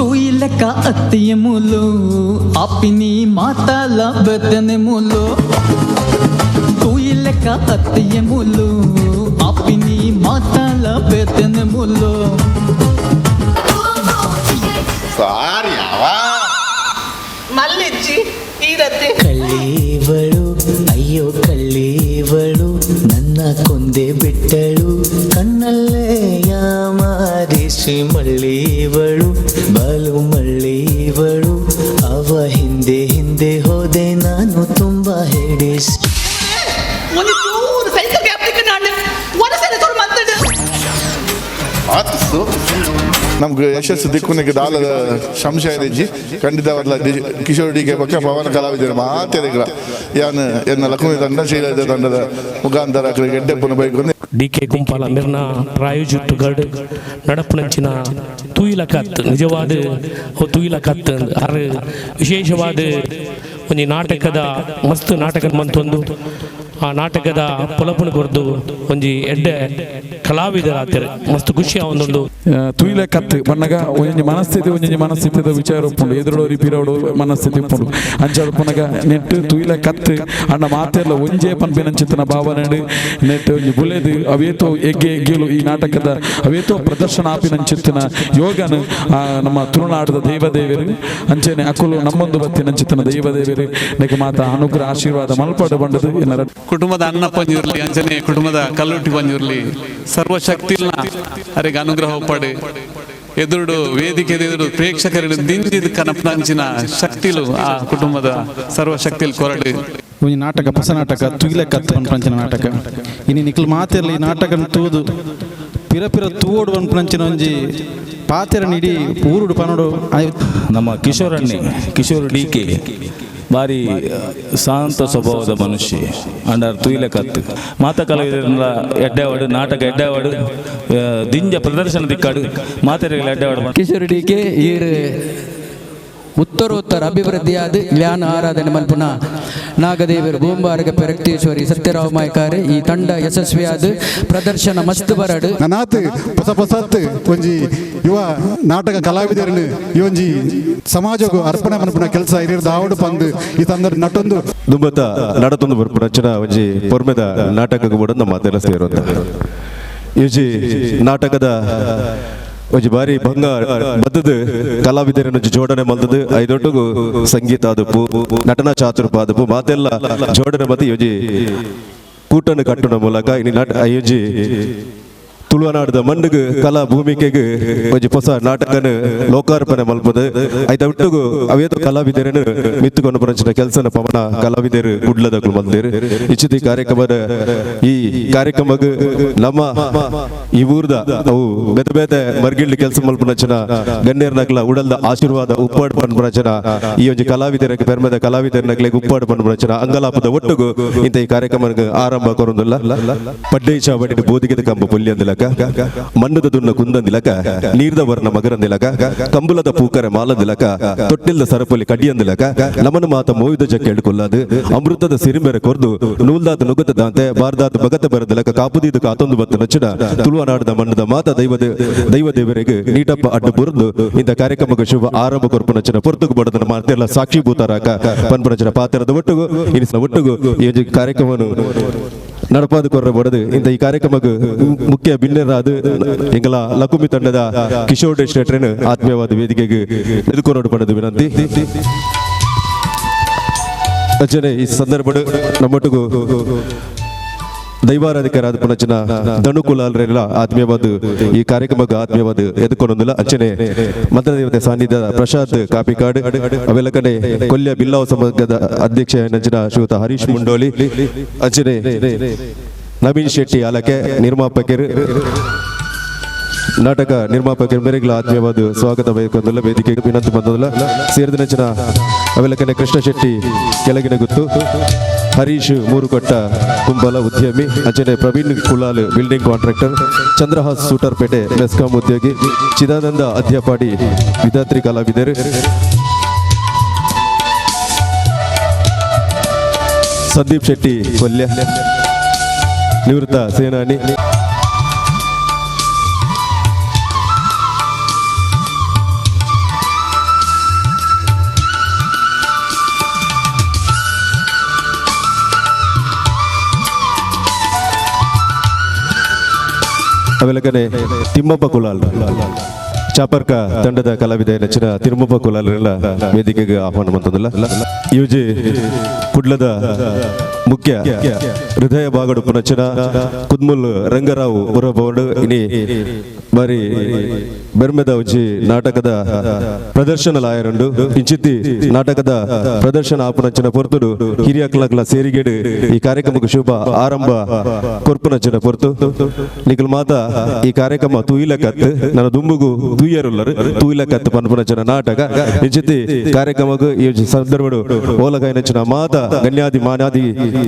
ತೂಯಿಲೆಕ್ಕ ಅತ್ತಿಯ ಮೂಲು ಆಪಿನಿ ಮಾತಲ ಬೆತ್ತನೆ ಮೂಲು. ತೂಯಿಲೆಕ್ಕ ಅತ್ತಿಯ ಮೂಲು ಆಪಿನಿ ಮಾತಲ ಬೆತ್ತನೆ ಮೂಲು. ಸಾರಿ ಅವ ಮಲ್ಲಿಜ್ಜಿ ಈರತ್ತೆ. ಕಳ್ಳೀವಳು, ಅಯ್ಯೋ ಕಳ್ಳೀವಳು, ನನ್ನ ಕೊಂದೆ ಬಿಟ್ಟಳು. ಕಣ್ಣಲ್ಲೇ ಯಾಮಾರಿಸಿ ಮಳ್ಳೀವಳು, ಬಲು ಮಳ್ಳೀವಳು. ಅವ ಹಿಂದೆ ಹಿಂದೆ ಹೋದೆ ನಾನು ತುಂಬ ಹಿಡಿಸಿ. ಒಂದು ಚೂರು ಸೈಕಲ್ ಗ್ಯಾಪ್ಲಿಕ್ಕೆ ನಾನು ಒನಸೆನೆ ತೋರು ಮಾತಾಡು. ಆತು ನಮ್ಗೆ ಯಶಸ್ಸು ದಿಕ್ಕುನಿಗೆ ದಾಲದ ಸಂಶಯ ಇಜ್ಜಿ. ಖಂಡಿತವಾದ್ಲ ಕಿಶೋರ್ ಡಿ ಕೆ ಪಕ್ಕ ಪವನ ಕಲಾವಿದರು ಮಾತೆರೆಗ್ಲ ಯಾನ್ ಎನ್ನ ಲಕ್ಷ್ಮೀ ತಂಡ ಶ್ರೀಲಲಿತ ತಂಡದ ಮುಖಾಂತರ ಗೆಡ್ಡೆಪ್ಪನ ಬೈಕ್. ಡಿ ಕೆ ಕುಂಪಾಲ ಮಿರ್ನ ಪ್ರಾಯೋಜಿತುಗಡ್ ನಡಪುನಂಚಿನ ತೂಯಿಲ ಕತ್ ನಿಜವಾದ ಓ ತೂಯಿಲ ಕತ್ ಅರ್ ವಿಶೇಷವಾದ ಒಂಜಿ ನಾಟಕದ ಮಸ್ತ್ ನಾಟಕ ಮಂತೊಂದು ಆ ನಾಟಕದ ಪೊಲಪುನ ಕೊರ್ದು ಒಂಜಿ ಎಡ್ಡೆ ಕಲಾವಿದರಾತೆರ್ ಮಸ್ತ್ ಖುಷಿ ಒಂದೊಂದು. ತುಯಿಲೆ ಕತ್ತು ಪನ್ನಗ ಒಂಜಿ ಮನಸ್ಥಿತಿ, ಒಂಜಿ ಮನಸ್ಥಿತಿದ ವಿಚಾರ ಉಪ್ಪುಂಡು. ಎದುರೋರಿ ಪಿರೋಡು ಮನಸ್ಥಿತಿ ಉಪ್ಪುಂಡು. ಅಂಚಾಡು ಪುನಗ ನೆಟ್ ತುಯಿಲೆ ಕತ್ತು ಅಣ್ಣ ಮಾತೆಲ್ಲ ಒಂಜೇ ಪನ್ಪಿನಂಚಿತ್ತಿನ ಭಾವನೆ ನೆಟ್ ಒಂಜಿ ಬುಲೆದು ಅವೇತೋ ಎಗ್ಗೆ ಎಗ್ಗೆಲು ಈ ನಾಟಕದ ಅವೇತೋ ಪ್ರದರ್ಶನ ಆಪಿನಂಚಿತ್ತಿನ ಯೋಗನು ಆ ನಮ್ಮ ತುಳುನಾಡದ ದೈವ ದೇವರು ಅಂಚೆನೆ ಅಕುಲು ನಮ್ಮೊಂದು ಬತ್ತಿನಂಚಿತ್ತಿನ ದೈವ ದೇವರು ನೆಕ್ ಮಾತ ಅನುಗ್ರಹ ಆಶೀರ್ವಾದ ಮಲ್ಪಡು ಬಂಡದು ಎನ್ನರ. ಕುಟುಂಬದ ಅನ್ನ ಪಂಜುರ್ಲಿ, ಅಂಚನೆ ಕುಟುಂಬದ ಕಲ್ಲುಟ್ಟಿ ಪಂಜುರ್ಲಿ ಸರ್ವಶಕ್ತಿಲ್ನ ಅರೆಗೆ ಅನುಗ್ರಹ ಒಪ್ಪಡು. ಎದುರುಡು ವೇದಿಕೆ ಎದುರು ಪ್ರೇಕ್ಷಕರು ದಿಂಜಿದ ಕನಪನಂಚಿನ ಶಕ್ತಿಲು ಆ ಕುಟುಂಬದ ಸರ್ವಶಕ್ತಿಲ್ ಕೊರಡು. ಒಂಜಿ ನಾಟಕ, ಹೊಸ ನಾಟಕ, ತುಗಿಲೆ ಕತ್ತು ಪನ್ಪಂಚಿನ ನಾಟಕ. ಇನಿ ನಿಕ್ಲು ಮಾತೆರ್ಲ ಈ ನಾಟಕ ತೂದು ಪಿರ ಪಿರ ತೂವೋಡು ಪನ್ಪಂಚಿನ ಒಂಜಿ ಪಾತೆರ ಇಡೀ ಊರುಡು ಪನೋಡು. ನಮ್ಮ ಕಿಶೋರಣ್ಣೆ, ಕಿಶೋರ್ ಡಿ ಕೆ ಬಾರಿ ಶಾಂತ ಸ್ವಭಾವದ ಮನುಷ್ಯ. ಅಂಡರ್ ತುಯಿಲೆ ಕತ್ತು ಮಾತ ಕಲಾವಿದರನ್ನ ಎಡ್ಡೆವಾಡು, ನಾಟಕ ಎಡ್ಡೆವಾಡು, ದಿಂಜ ಪ್ರದರ್ಶನ ದಿಕ್ಕಾಡು, ಮಾತೆರೆಗಳ ಎಡ್ಡೆವಾಡು. ಕಿಶೋರ್ ಡಿ ಕೆ ಈರ್ ಉತ್ತರೋತ್ತರ ಅಭಿವೃದ್ಧಿಯಾದ ಜ್ಞಾನ ಆರಾಧನೆ ಮಲ್ಪುನ ನಾಗದೇವರು ಬೂಂಬಾರಗ ಪೆರಕ್ತೇಶ್ವರಿ ಸತ್ಯರಾವ್ ಮಾಯ್ಕಾರೆ ಈ ತಂಡ ಯಶಸ್ವಿಯಾದ ಪ್ರದರ್ಶನ ಮಸ್ತ್ ಬರಡು. ನನಾತ್ ಹೊಸ ಹೊಸತ್ ಒಂಜಿ ಯುವ ನಾಟಕ ಕಲಾವಿದರನ್ನು ಈ ಒಂಜಿ ಸಮಾಜಕ್ಕೂ ಅರ್ಪಣೆ ಮನ್ಪುನ ಕೆಲಸ ಹಿರಿಯರ್ ದಾವಡು ಪಂದು ಈ ಸಂದರ್ಭ ನಟೊಂದು. ದುಂಬತ್ತ ನಡತೊಂದು ಬರ್ಪುನ ಅಂಚಿನ ಒಂಜಿ ಪೊರ್ಮೆದ ನಾಟಕಕ್ಕೆ ಕೂಡ ನಮ್ಮ ಮಾತೆಲ್ಲ ಸೇರುವಂತ ಯುಜಿ ನಾಟಕದ ಒಂಜಿ ಬಾರಿ ಭಂಗ ಬದ್ದದು ಕಲಾವಿದರನ್ನು ಒಂಜಿ ಜೋಡಣೆ ಮಲ್ತದು. ಐದೊಟ್ಟುಗು ಸಂಗೀತ ಆದಪ್ಪು, ನಟನಾ ಚಾತುರ್ಪ ಆದಪ್ಪು, ಮಾತೆಲ್ಲ ಜೋಡಣೆ ಮತ್ತೆ ಯೋಜಿ ಕೂಟನ್ನು ಕಟ್ಟುನ ಮೂಲಕ ಇನಿ ನಾಟ ಯೋಜಿ ತುಳುವನಾಡದ ಮಣ್ಣುಗು ಕಲಾ ಭೂಮಿಕೆಗೆ ಒಂಜಿ ಹೊಸ ನಾಟಕನ ಲೋಕಾರ್ಪಣೆ ಮಲ್ಪದು. ಐತ ಒಟ್ಟುಗು ಅವೇತ ಕಲಾವಿದರನ್ನು ಮಿತ್ತುಕೊಂಡು ಬರಂಚಿನ ಕೆಲಸನ ಪವನ ಕಲಾವಿದರು ಕುಡ್ಲದಕ್ಲು ಮಲ್ದೇರು. ಇಚ್ಚಿತಿ ಕಾರ್ಯಕ್ರಮದ ಈ ಕಾರ್ಯಕ್ರಮಗ್ ನಮ್ಮ ಈ ಊರ್ದ ಅವು ಬೇತೆ ಬೇತೆ ಮರ್ಗಿಳ್ಳಿ ಕೆಲಸ ಮಲ್ಪನಂಚಿನ ಗಣ್ಯರ್ನಕ್ಲ ಉಡಲ್ದ ಆಶೀರ್ವಾದ ಉಪ್ಪಾಡು ಪನ್ಪುನಂಚಿನ ಈ ಒಂಜಿ ಕಲಾವಿದರ ಪೆರ್ಮದ ಕಲಾವಿದರ್ನಕ್ಲೆಗ್ ಉಪ್ಪಾಡು ಪನ್ಪುನಂಚಿನ ಅಂಗಲಾಪದ ಒಟ್ಟುಗು ಇಂತ ಈ ಕಾರ್ಯಕ್ರಮ ಆರಂಭ ಕೊರೊಂದುಲ್ಲ. ಪಡ್ಡೈ ಚಾವಡಿಡ್ ಬೋದಿಗೆದ ಕಂಬ ಪುಲ್ಯಂದಿಲಕ, ಮಣ್ಣದ ದುನ್ನ ಕುಂದಂದಿಲಕ, ನೀರ್ದ ವರ್ಣ ಮಗರಂದಿಲಕ, ಕಂಬುಲದ ಪೂಕರೆ ಮಾಲಂದಿಲಕ, ತೊಟ್ಟಿಲ್ದ ಸರಪೊಲಿ ಕಡಿಯಂದಿಲಕ, ನಮನ ಮಾತ ಮೋಯುದ ಜಕ್ಕೆಳು ಕೊಲ್ಲಾದು ಅಮೃತದ ಸಿರಿಮೆರೆ ಕೊರ್ದು ನೂಲ್ದಾತ ನುಗತ ದಾಂತೆ ಬಾರ್ದಾತ ಬಗತ ಬರದಿಲಕ ಕಾಪುದೀದು ಕಾತೊಂದು ಬತ್ತು ನಚ್ಚಿನ ತುಳುವನಾಡದ ಮಣ್ಣದ ಮಾತ ದೈವ ದೈವ ದೇವರಿಗೆ ನೀಟಪ್ಪ ಅಡ್ಡ ಬುರ್ದು ಇಂಥ ಕಾರ್ಯಕ್ರಮಕ್ಕೆ ಶುಭ ಆರಂಭ ಕೊರ್ಪು ನಚ್ಚಿನ ಪೊರ್ತುಗು ಬಡದನ ಮಾತೆಲ್ಲ ಸಾಕ್ಷಿಭೂತರಾಕ ಪನ್ಪುನಚಿನ ಪಾತ್ರದ ಒಟ್ಟುಗು ಇನಿಸಿನ ಒಟ್ಟುಗು ಈ ಒಂಜಿ ಕಾರ್ಯಕ್ರಮವನ್ನು ನಡಪಾದ ಕೊರ್ರ ಬಡದು. ಇಂಥ ಈ ಕಾರ್ಯಕ್ರಮಕ್ಕೆ ಮುಖ್ಯ ಬಿನ್ನೆರಾದ ಎಂಗಲ ಲಕುಮಿ ತಂಡದ ಕಿಶೋರ್ ಶೆಟ್ರನ್ ಆತ್ಮೀಯವಾದ ವೇದಿಕೆಗೆ ಎದುಕೊರೋಡು ಪಡೆದು ವಿನಂತಿ. ಅಜ್ಜನೆ ಈ ಸಂದರ್ಭ ನಮ್ಮೊಟ್ಟಿಗೂ ದೈವಾರಾಧಿಕರಾದ ಪುನಚನ ಧನುಕುಲಾಲ್ರೆಲ್ಲ ಆತ್ಮೀಯವಾದ ಈ ಕಾರ್ಯಕ್ರಮಕ್ಕೆ ಆತ್ಮೀಯವಾದ ಎದುಕೊಂಡೊಂದಿಲ್ಲ. ಅಂಚನೆ ಮಂತ್ರದೇವತೆ ಸಾನ್ನಿಧ್ಯದ ಪ್ರಸಾದ್ ಕಾಪಿಕಾಡ್, ಅವೆಲ್ಲ ಕಡೆ ಕೊಲ್ಯ ಬಿಲ್ಲಾವ ಸಂಘದ ಅಧ್ಯಕ್ಷ ನಂಚಿನ ಶ್ರೀಯುತ ಹರೀಶ್ ಮುಂಡೋಲಿ, ಅಂಚನೆ ನವೀನ್ ಶೆಟ್ಟಿ ಆಲಕೆ ನಿರ್ಮಾಪಕರು, ನಾಟಕ ನಿರ್ಮಾಪಕರು ಮೇರೆಗಳ ಆತ್ಮೀಯವಾದ ಸ್ವಾಗತ ಬಯಕೊಂದಿಲ್ಲ, ವೇದಿಕೆ ವಿನಂತಿ ಬಂದಿಲ್ಲ. ಸೇರಿದ ನಂಚಿನ ಅವೆಲ್ಲ ಕಡೆ ಕೃಷ್ಣ ಶೆಟ್ಟಿ ಕೆಳಗಿನ ಗುತ್ತು, ಹರೀಶ್ ಮೂರುಕೊಟ್ಟ ಕುಂಬಲ ಉದ್ಯಮಿ, ಅಂಚನೆ ಪ್ರವೀಣ್ ಕುಲಾಲ್ ಬಿಲ್ಡಿಂಗ್ ಕಾಂಟ್ರಾಕ್ಟರ್, ಚಂದ್ರಹಾಸ್ ಸೂಟರ್ಪೇಟೆ ಮೆಸ್ಕಾಂ ಉದ್ಯೋಗಿ, ಚಿದಾನಂದ ಅಧ್ಯಪಾಡಿ ವಿಧಾತ್ರಿ ಕಲಾವಿದರು, ಸಂದೀಪ್ ಶೆಟ್ಟಿ ಕೊಲ್ಯ ನಿವೃತ್ತ ಸೇನಾನಿ. ಅವೆಲಕನೆ ತಿಮ್ಮಪ್ಪ ಕುಲಾಲ್ ಚಾಪರ್ಕ ತಂಡದ ಕಲಾವಿದ ನೆಚ್ಚಿನ ತಿರುಮಪ್ಪ ಕುಲಾಲ್ರೆಲ್ಲ ವೇದಿಕೆಗೆ ಆಹ್ವಾನ ಮಂತದಲ್ಲ. ಯುಜಿ ಕುಡ್ಲದ ಮುಖ್ಯ ಹೃದಯ ಬಾಗಡುಪು ನಚ್ಚಿನ ಕುದ್ಮುಲ್ ರಂಗರಾವ್ ಉರಬೋರ್ಡ್ ಇನಿ ಬಾರಿ ಬೆರ್ಮೆದ ಉಜ್ಜಿ ನಾಟಕದ ಪ್ರದರ್ಶನ ಲಾಯರುಂಡು. ಇಂಚಿತ್ತಿ ನಾಟಕದ ಪ್ರದರ್ಶನ ಆಪುನಂಚಿನ ಪೊರ್ತುಡು ಹಿರಿಯ ಕ್ಲಗ್ಲ ಸೇರಿಗೆಡು ಈ ಕಾರ್ಯಕ್ರಮಕ್ಕೆ ಶುಭ ಆರಂಭ ಕೊರ್ಪುನಂಚಿನ ಪೊರ್ತು. ನಿಖಲ್ ಮಾತಾ ಈ ಕಾರ್ಯಕ್ರಮ ತೂಯಿಲಕತ್ ನನ್ನ ದುಂಬುಗು ತೂಯರುಲ್ಲರು ತೂಯಿಲಕತ್ ಪನ್ಪುನಂಚಿನ ನಾಟಕ ಇಂಚಿತ್ತಿ ಕಾರ್ಯಕ್ರಮಕ್ಕೆ ಈ ಸಂದರ್ಭಡು ಓಲಗಾಯನಂಚಿನ ಮಾತಾ ಗಣ್ಯಾದಿ ಮಾನಾದಿ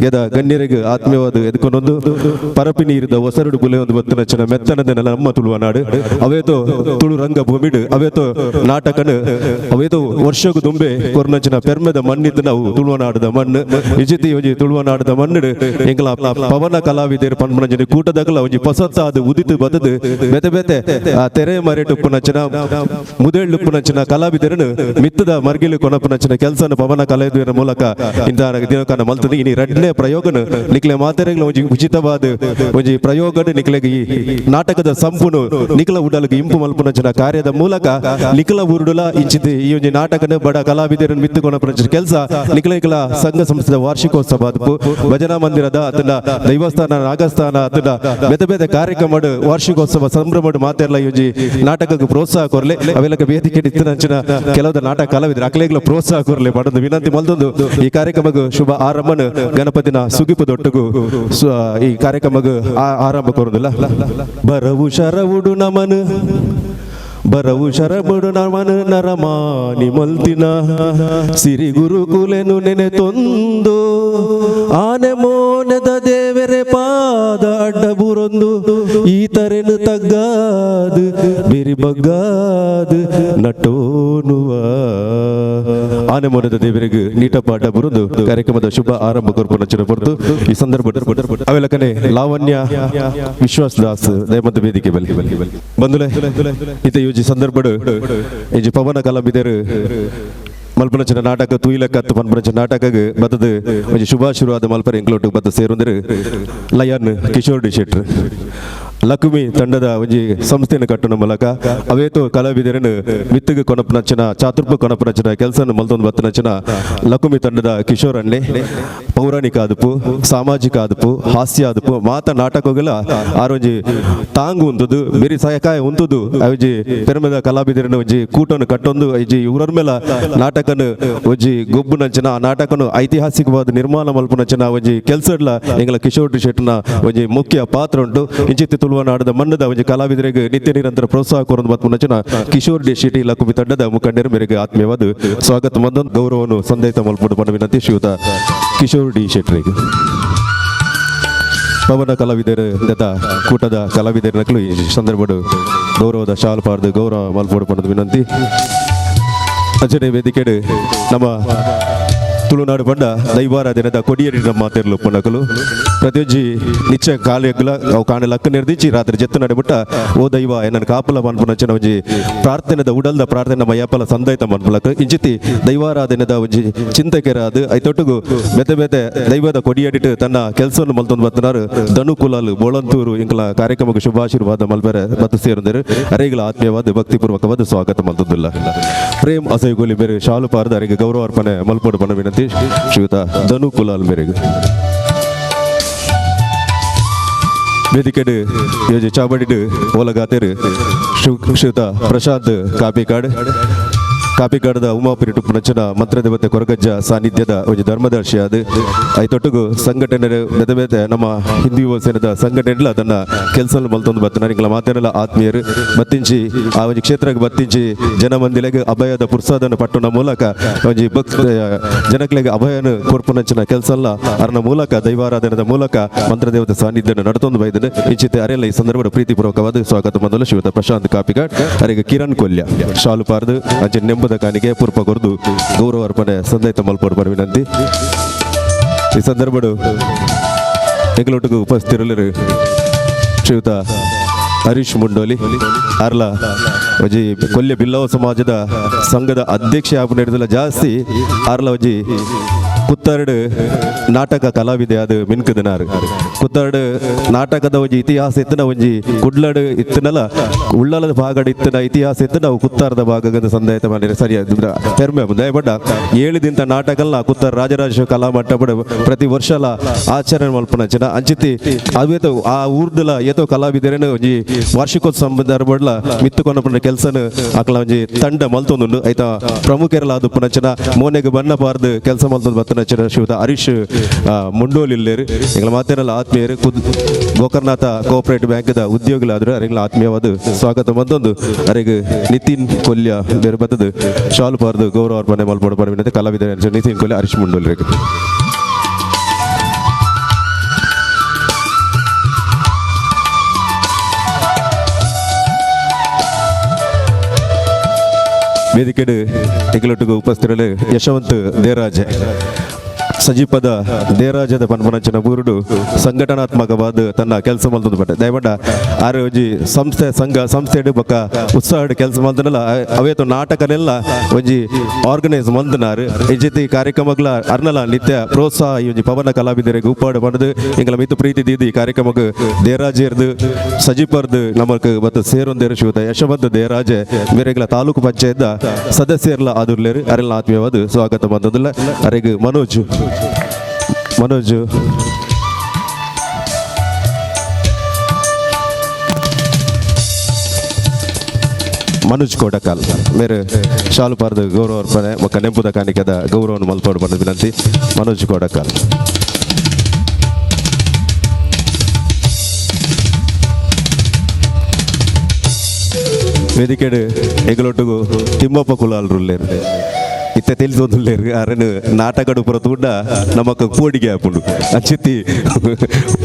ಎದ ಗಣ್ಯರಿಗೆ ಆತ್ಮೀಯವಾದ ಎದ್ಕೊಂಡೊಂದು ಪರಪಿ ನೀರಿದ ಒಸರುಡು ಬುಲೆ ಒಂದು ಬತ್ತನಂಚಿನ ಮೆತ್ತನದ ನಮ್ಮ ತುಳುವ ನಾಡು ಅವೇತೋ ತುಳು ರಂಗ ಭೂಮಿಡು ಅವೇತೋ ನಾಟಕನು ಅವೇತೋ ವರ್ಷಕ್ಕೂ ದುಂಬೆ ಕೊರ್ನಂಚಿನ ಪೆರ್ಮೆದ ಮಣ್ಣಿದ್ದು ನಾವು ತುಳುವನಾಡದ ಮಣ್ಣು. ಇಜಿತಿ ಒಂಜಿ ತುಳುವನಾಡದ ಮಣ್ಣು ಎಂಕಲ ಪವನ ಕಲಾವಿದರು ಪನ್ಪುನಂಚಿನ ಕೂಟದಗಲ ಒಂಜಿ ಪೊಸತ್ತಾದ ಉದಿತು ಬತ್ತದು ಬೇತೆ ಬೇತೆ ಆ ತೆರೆ ಮರೆಟುಪ್ಪುನಂಚಿನ ಮುದೇಳುಪ್ಪುನಂಚಿನ ಕಲಾವಿದರನ್ನು ಮಿತ್ತದ ಮರ್ಗಿಲು ಕೊನಪುನಂಚಿನ ಕೆಲಸನ ಪವನ ಕಲಾವಿದರ ಮೂಲಕ ಇಂಥ ದಿನಕನ ಮಲ್ತದು. ಇನಿ ರಡ್ನೇ ಪ್ರಯೋಗನು ನಿಕ್ಲೆ ಮಾತೆರೆಗ್ಲ ಒಂಜಿ ಉಚಿತವಾದ ಒಂಜಿ ಪ್ರಯೋಗನು ನಿಕ್ಲೆಗ್ ಈ ನಾಟಕದ ಸಂಪೂರ್ಣ ನಿಖಲ ಉಡಲ್ಗೆ ಇಂಪು ಮಲ್ಪುನಂಚಿನ ಕಾರ್ಯದ ಮೂಲಕ ನಿಖಲ ಊರುಡುಲ ಇಂಚಿತಿ ಈ ಒಂಜಿ ನಾಟಕನ ಬಡ ಕಲಾವಿದರನ್ನು ಮಿತ್ತುಕೊನಪುನಂಚಿನ ಕೆಲಸ ನಿಖಲ ನಿಖಲ ಸಂಘ ಸಂಸ್ಥೆದ ವಾರ್ಷಿಕೋತ್ಸವ ಅದುಪು ಭಜನಾ ಮಂದಿರದ ಅತನ ದೈವಸ್ಥಾನ ನಾಗಸ್ಥಾನ ಅತನ ಬೇತೆ ಬೇತೆ ಕಾರ್ಯಕ್ರಮ ವಾರ್ಷಿಕೋತ್ಸವ ಸಂಭ್ರಮ ಮಾತೆರ್ಲ ಈ ಒಂಜಿ ನಾಟಕಕ್ಕೆ ಪ್ರೋತ್ಸಾಹ ಕೊರ್ಲೆ. ಅವೆಲ್ಲಕ ವೇದಿಕೆ ಇತ್ತಿನಂಚಿನ ಕೆಲವು ನಾಟಕ ಕಲಾವಿದರು ಅಕ್ಲೆಗ್ಲ ಪ್ರೋತ್ಸಾಹ ಕೊರ್ಲೆ ಪಡೊಂದು ವಿನಂತಿ ಮಲ್ದೊಂದು ಈ ಕಾರ್ಯಕ್ರಮಕ್ಕೆ ಶುಭ ಆರಂಭನ ಗಣಪತಿನ ಸುಗಿಪು ದೊಟ್ಟುಗು ಈ ಕಾರ್ಯಕ್ರಮಕ್ಕೆ ಆರಂಭ ಕೊರುದಿಲ್ಲ. ಬರವು ಶರವುಡು ನಮನು ಬರವು ಶರಬಡು ನಮನು ನರಮಾನಿ ಮಲ್ತಿನ ಸಿರಿ ಗುರುಕುಲೆನು ನೆನೆ ತೊಂದು ಆನೆ ಮೋನೆದ ದೇವರೆ ಪಾದ ಅಡ್ಡ ಬುರೊಂದು ಈ ತರೆನು ತಗ್ಗಾದು ಬಿರಿ ಬಗ್ಗಾದು ನಟೋನುವ. ಆನೆ ಮೋನೆದ ದೇವರಿಗೆ ನೀಟಪ್ಪ ಅಡ್ಡ ಬುರೊಂದು ಕಾರ್ಯಕ್ರಮದ ಶುಭ ಆರಂಭ ಕೊರ್ಪುನಂಚಿನ ಪೊರ್ತು ಈ ಸಂದರ್ಭ ಅವೆಲಕನೆ ಲಾವಣ್ಯ ವಿಶ್ವಾಸ್ ದಾಸ್ ದಯಮಂತ ವೇದಿಕೆ ಬಲಿ ಬಂದುಲೆ ಇತ ಯೋಜಿ ಸಂದರ್ಭಡು ಇಂಜಿ ಪವನ ಕಲಾವಿದರು ಮಲ್ಪನಂಚಿನ ನಾಟಕ ತೂಯಿಲಕತ್ತು ಪನ್ಪನಂಚಿನ ನಾಟಕಗ್ ಬತ್ತದು ಒಂಜಿ ಶುಭಾಶೀರ್ವಾದ ಮಲ್ಪರೆ ಎಂಕ್ಲೊಟ್ಟು ಬತ್ತ ಸೇರುಂದರು ಲಯನ್ ಕಿಶೋರ್ ಡಿ ಶೆಟ್ರ್ ಲಕ್ಷ್ಮಿ ತಂಡದ ಒಂಜಿ ಸಂಸ್ಥೆಯನ್ನು ಕಟ್ಟುನ ಮೂಲಕ ಅವೇತೋ ಕಲಾವಿದರನ್ನು ಮಿತ್ತಿಗೆ ಕೊನಪನಂಚಿನ ಚಾತುರ್ಪ ಕೊನಪನಂಚಿನ ಕೆಲಸನ ಮಲ್ತೊಂದು ಬತ್ತನಂಚಿನ ಲಕ್ಷ್ಮಿ ತಂಡದ ಕಿಶೋರ್ ಅಣ್ಣೆ ಪೌರಾಣಿಕ ಆದುಪು ಸಾಮಾಜಿಕ ಆದುಪು ಹಾಸ್ಯ ಆದುಪು ಮಾತ ನಾಟಕಗಳ ಆರೊಂಜಿ ತಾಂಗು ಉಂತುದು ಬೇರಿ ಸಹಕಾಯ ಉಂತುದು ಒಂಜಿ ಪೆರ್ಮೆದ ಕಲಾವಿದರನ್ನು ಒಂಜಿ ಕೂಟನ್ನು ಕಟ್ಟೊಂದು ಒಂಜಿ ಇವರ ಮೇಲೆ ನಾಟಕನು ಒಂಜಿ ಗೊಬ್ಬುನಂಚಿನ ಆ ನಾಟಕನು ಐತಿಹಾಸಿಕವಾದ ನಿರ್ಮಾಣ ಮಲ್ಪುನಂಚಿನ ಒಂಜಿ ಕೆಲಸಡ್ಲ ಎಂಗಳ ಕಿಶೋರ್ ಡಿ ಶೆಟ್ನ ಒಂಜಿ ಮುಖ್ಯ ಪಾತ್ರ ಉಂಟು. ಇಂಚಿತ್ತಿ ತುಳುವನಾಡದ ಮಣ್ಣದ ಒಂಜಿ ಕಲಾವಿದರಿಗೆ ನಿತ್ಯ ನಿರಂತರ ಪ್ರೋತ್ಸಾಹ ಕೊರೊಂದು ಬತ್ಪುನಂಚಿನ ಕಿಶೋರ್ ಡಿ ಶೆಟ್ಟಿ ಲಕುಮಿ ತಂಡದ ಮುಖಂಡರು ಮೇರೆಗೆ ಆತ್ಮೀಯವಾದ ಸ್ವಾಗತ ಮಂದನ್ ಗೌರವವನ್ನು ಸಂದೈತ ಮಲ್ಪುಡು ಪಂಡ ವಿನಂತಿ ಶ್ರೀಯುತ ಕಿಶೋರ್ ಡಿ ಶೆಟ್ಟರಿಗೆ. ಪವನ ಕಲಾವಿದರು ಕೂಟದ ಕಲಾವಿದರ ನಕಲು ಈ ಸಂದರ್ಭಡು ಗೌರವದ ಶಾಲ್ ಪಾರ್ದು ಗೌರವ ಮಲ್ಪೋಡು ಪಂಡದ ವಿನಂತಿ. ಅಂಚನೆ ವೇದಿಕೆಡು ನಮ್ಮ ತುಳುನಾಡು ಬಂಡ ದೈವಾರ ದಿನದ ಕೊಡಿಯರಿ ನಮ್ಮ ಮಾತೆರ್ಲು ಪುನಕಲು ಪ್ರತಿಯೊಂಜಿ ನಿಚ್ಚ ಕಾಲೆಗ್ಲ ಅವು ಕಾಣೆ ಲಕ್ಕ ನಿರ್ದಿಚ್ಚಿ ರಾತ್ರಿ ಜೆತ್ತು ನಡಿಬಿಟ್ಟ ಓ ದೈವ ಎನ್ನ ಕಾಪಲ ಮನ್ಪುನಂಚಿನ ಒಂಜಿ ಪ್ರಾರ್ಥನೆದ ಉಡಲ್ದ ಪ್ರಾರ್ಥನೆ ನಮ್ಮ ಯಪ್ಪಲ ಸಂದೈತ ಮನ್ಪುಲಕ ಇಂಚಿತಿ ದೈವಾರಾಧನೆದ ಒಂಜಿ ಚಿಂತಕೆರಾದ ಐತೊಟ್ಟುಗು ಬೇತೆ ಬೇತೆ ದೈವದ ಕೊಡಿಯಡಿಟ್ಟು ತನ್ನ ಕೆಲಸವನ್ನು ಮಲ್ತೊಂದು ಬತ್ತನಾರು ಧನು ಕುಲಾಲು ಬೋಳಂತೂರು ಇಂಕಲ ಕಾರ್ಯಕ್ರಮಕ್ಕೆ ಶುಭಾಶೀರ್ವಾದ ಮಲ್ಪೆರೆ ಬತ್ತು ಸೇರುಂದರು ಅರೆಗಳ ಆತ್ಮೀಯವಾದ ಭಕ್ತಿಪೂರ್ವಕವಾದ ಸ್ವಾಗತ ಮಲ್ತೊಂದಿಲ್ಲ. ಪ್ರೇಮ್ ಅಸೈಗೋಲಿ ಬೇರೆ ಶಾಲು ಪಾರದ ಅರೆಗೆ ಗೌರವ ಅರ್ಪಣೆ ಮಲ್ಪೋಡು ಪಣ ವಿನಂತಿ ಶ್ರೀಯುತ ಧನು ಕುಲಾಲ್ ಮೇರೆಗೆ. ವೇದಿಕೆಡು ಯೋಜೆ ಚಾಬಡಿಡು ಓಲಗಾತೇರು ಶ್ರೀಯುತ ಪ್ರಶಾಂತ್ ಕಾಪಿಕಾಡ್ ಕಾಪಿಕಾಡದ ಉಮಾಪುರಿ ಟುಪ್ಪುನಂಚಿನ ಮಂತ್ರದೇವತೆ ಕೊರಗಜ್ಜ ಸಾನ್ನಿಧ್ಯದ ಒಂಜಿ ಧರ್ಮದರ್ಶಿಯಾದ ಐತೊಟ್ಟುಗು ಸಂಘಟನೆ ಬೇತೆ ಬೇತೆ ನಮ್ಮ ಹಿಂದೂ ಯುವ ಸೇನದ ಸಂಘಟನೆಲ ತನ್ನ ಕೆಲಸ ಮಲ್ತೊಂದು ಬತ್ತನ ಇಂಗ್ಲ ಮಾತೇನೆಲ್ಲ ಆತ್ಮೀಯರು ಬತ್ತಿಂಚಿ ಆ ಒಂಜಿ ಕ್ಷೇತ್ರಕ್ಕೆ ಬತ್ತಿಂಚಿ ಜನಮಂದಿಲೆಗ್ ಅಭಯದ ಪುರ್ಸಾದನ್ನು ಪಟ್ಟುನ ಮೂಲಕ ಒಂಜಿ ಭಕ್ತ ಜನಕ್ಲೆಗ್ ಅಭಯನ ಕೊರ್ಪುನಂಚಿನ ಕೆಲಸ ಅರ್ನ ಮೂಲಕ ದೈವಾರಾಧನದ ಮೂಲಕ ಮಂತ್ರದೇವತೆ ಸಾನ್ನಿಧ್ಯನ ನಡತೊಂದು ಬೈದನು ಇಂಚಿತೆ ಅರೆಲ್ಲ ಈ ಸಂದರ್ಭದ ಪ್ರೀತಿಪೂರ್ವಕವಾದ ಸ್ವಾಗತ ಮೊದಲು ಶ್ರೀಯುತ ಪ್ರಶಾಂತ್ ಕಾಪಿಕಾಡ್ ಅರೆಗೆ ಕಿರಣ್ ಕೊಲ್ಯ ಶಾಲು ಪಾರ್ದು ಅಂಚೆ ನೆಂಬದ ಕಾಣಿಕೆ ಪೂರ್ಪ ಕೊರ್ದು ಗೌರವ ಅರ್ಪಣೆ ಸಂದೈತ ಮಲ್ಪೋಡು ಪಡ ವಿನಂತಿ. ಈ ಸಂದರ್ಭಡು ಎಂಗಳೊಟ್ಟಿಗೆ ಉಪಸ್ಥಿತರಿಲ್ಲರು ಶ್ರೀಯುತ ಹರೀಶ್ ಮುಂಡೋಲಿ ಅರ್ಲ ಒಂಜಿ ಕೊಲ್ಯ ಬಿಲ್ಲವ ಸಮಾಜದ ಸಂಘದ ಅಧ್ಯಕ್ಷ ಆಪು ನಡೆದಲ್ಲ ಜಾಸ್ತಿ ಅರ್ಲ ಒಂಜಿ ಕುತ್ತರ್ಡ್ ನಾಟಕ ಕಲಾವಿದೆ ಅದು ಮಿನ್ಕುದನಾರು ಕುತ್ತರ್ಡ್ ನಾಟಕದ ಒಂಜಿ ಇತಿಹಾಸ ಇತ್ತಿನ ಒಂಜಿ ಕುಡ್ಲಡ್ ಇತ್ತಿನಲ ಉಳ್ಳಲದ ಭಾಗಡ್ ಇತ್ತಿನ ಇತಿಹಾಸ ಇತ್ತು ನಾವು ಕುತ್ತಾರದ ಭಾಗದ ಸಂದಾಯತ ಮಾಡಿದ್ರೆ ಸರಿಯಾದ ಪೆರ್ಮೆ ದಯಪಡ್ಡ 7 ದಿನದ ನಾಟಕಲ್ಲ ಕುತ್ತಾರ ರಾಜರಾಜ ಕಲಾ ಮಂಟಪಡ್ ಪ್ರತಿ ವರ್ಷಲ ಆಚರಣೆ ಮಲ್ಪನಂಚಿನ ಅಂಚಿತಿ ಅವೇತ ಆ ಊರ್ದಲ ಏತೋ ಕಲಾವಿದರೇನು ಒಂಜಿ ವಾರ್ಷಿಕೋತ್ಸವ ಸಂದರ್ಭಡ್ಲ ಮಿತ್ತು ಕೊನಪುನ ಕೆಲಸನ ಅಕಲ ಒಂಜಿ ತಂಡ ಮಲ್ತೊಂದುಂಡು ಐತ ಪ್ರಮುಖರೆಲ್ಲ ಅದು ಪುನಂಚಿನ ಮೋನೆಗೆ ಬಣ್ಣ ಪಾರ್ದು ಕೆಲಸ ಮಲ್ತೊಂದು ಬತ್ತನಂಚಿನ ಶ್ರೀಯುತ ಹರೀಶ್ ಮುಂಡೋಲಿಲ್ಲೇರು ಎಂಗಳ ಮಾತೇನಲ್ಲ ಆತ್ಮೀಯರು ಗೋಕರ್ನಾಥ ಕೋಆಪರೇಟಿವ್ ಬ್ಯಾಂಕ್ದ ಉದ್ಯೋಗಿಗಳಾದರು ಅರೆಗಳ ಆತ್ಮೀಯವಾದ ಸ್ವಾಗತ ಬಂದೊಂದು ಅರೆಗೆ ನಿತಿನ್ ಕೊಲ್ಯ ಬೇರೆ ಬತ್ತದು ಶಾಲು ಪಾರ್ದು ಗೌರವ ಅರ್ಪಣೆ ಮಲ್ಪೊಡು ಪರವಿನಂತೆ ಕಲಾವಿದ ನಿತಿನ್ ಕೊಲ್ಯ ಹರೀಶ್ ಮುಂಡೋಲಿ. ವೇದಿಕೆಡು ಹೆಗಲೊಟ್ಟಿಗೆ ಉಪಸ್ಥಿತರಲ್ಲಿ ಯಶವಂತ್ ದೇರಾಜೆ ಸಜೀಪದ ದೇರಾಜದ ಪನ್ಪನಂಚಿನ ಬೂರುಡು ಸಂಘಟನಾತ್ಮಕವಾದ ತನ್ನ ಕೆಲಸ ಮಲ್ತೊಂದು ಬಟ್ಟೆ ದಯಮಂಡ ಆರು ಒಂಜಿ ಸಂಸ್ಥೆ ಸಂಘ ಸಂಸ್ಥೆ ಬೊಕ್ಕ ಉತ್ಸಾಹ ಕೆಲಸ ಮಲ್ತನಲ್ಲ ಅವೇತು ನಾಟಕನೆಲ್ಲ ಒಂಜಿ ಆರ್ಗನೈಸ್ ಮಲ್ತನಾರು ಇಂಚಿತಿ ಕಾರ್ಯಕ್ರಮಗಳ ಅರ್ನಲ ನಿತ್ಯ ಪ್ರೋತ್ಸಾಹ ಈ ಒಂಜಿ ಪವನ ಕಲಾವಿದರಿಗೆ ಉಪ್ಪಾಡು ಪಡೆದು ಎಂಗಳ ಮಿತ್ತು ಪ್ರೀತಿ ದೀದಿ ಕಾರ್ಯಕ್ರಮಕ್ಕೆ ದೇರಾಜೆರ್ದು ಸಜೀಪರ್ದು ನಮಕ್ ಮತ್ತು ಸೇರೊಂದೇರು ಶಿವತ ಯಶವಂತ ದೇರಾಜೆ ಮೇರೆಗಳ ತಾಲೂಕು ಪಂಚಾಯತ್ ಸದಸ್ಯರ್ಲ ಆದುರ್ಲೇರು ಅರೆಲ್ಲ ಆತ್ಮೀಯವಾದ ಸ್ವಾಗತ ಬಂದದಿಲ್ಲ ಅರೆಗೆ ಮನೋಜ್ ಮನೋಜ್ ಮನೋಜ್ ಕೋಟಕಾಲ್ ಮೇರೆ ಶಾಲು ಪಾರ್ದು ಗೌರವ ಅರ್ಪಣೆ ಮಕ್ಕ ನೆಂಪುದ ಕಾಣಿಕೆದ ಗೌರವವನ್ನು ಮಲ್ಪಾಡು ಬಂದ ವಿನಂತಿ ಮನೋಜ್ ಕೋಟಕಾಲ್. ವೇದಿಕೆಡು ಎಗಲೊಟ್ಟುಗು ತಿಮ್ಮಪ್ಪ ಕುಲಾಲ್ರುಲ್ಲೇರು ಇತ್ತೆ ತಿಳಿಸೊಂದುಲ್ಲೇರು ಅರೆನು ನಾಟಕಡು ಪುರ ತೂಂಡ ನಮಕ್ ಕೋಡಿಗೆ ಆಪುಂಡು ಅಂಚಿತ್ತಿ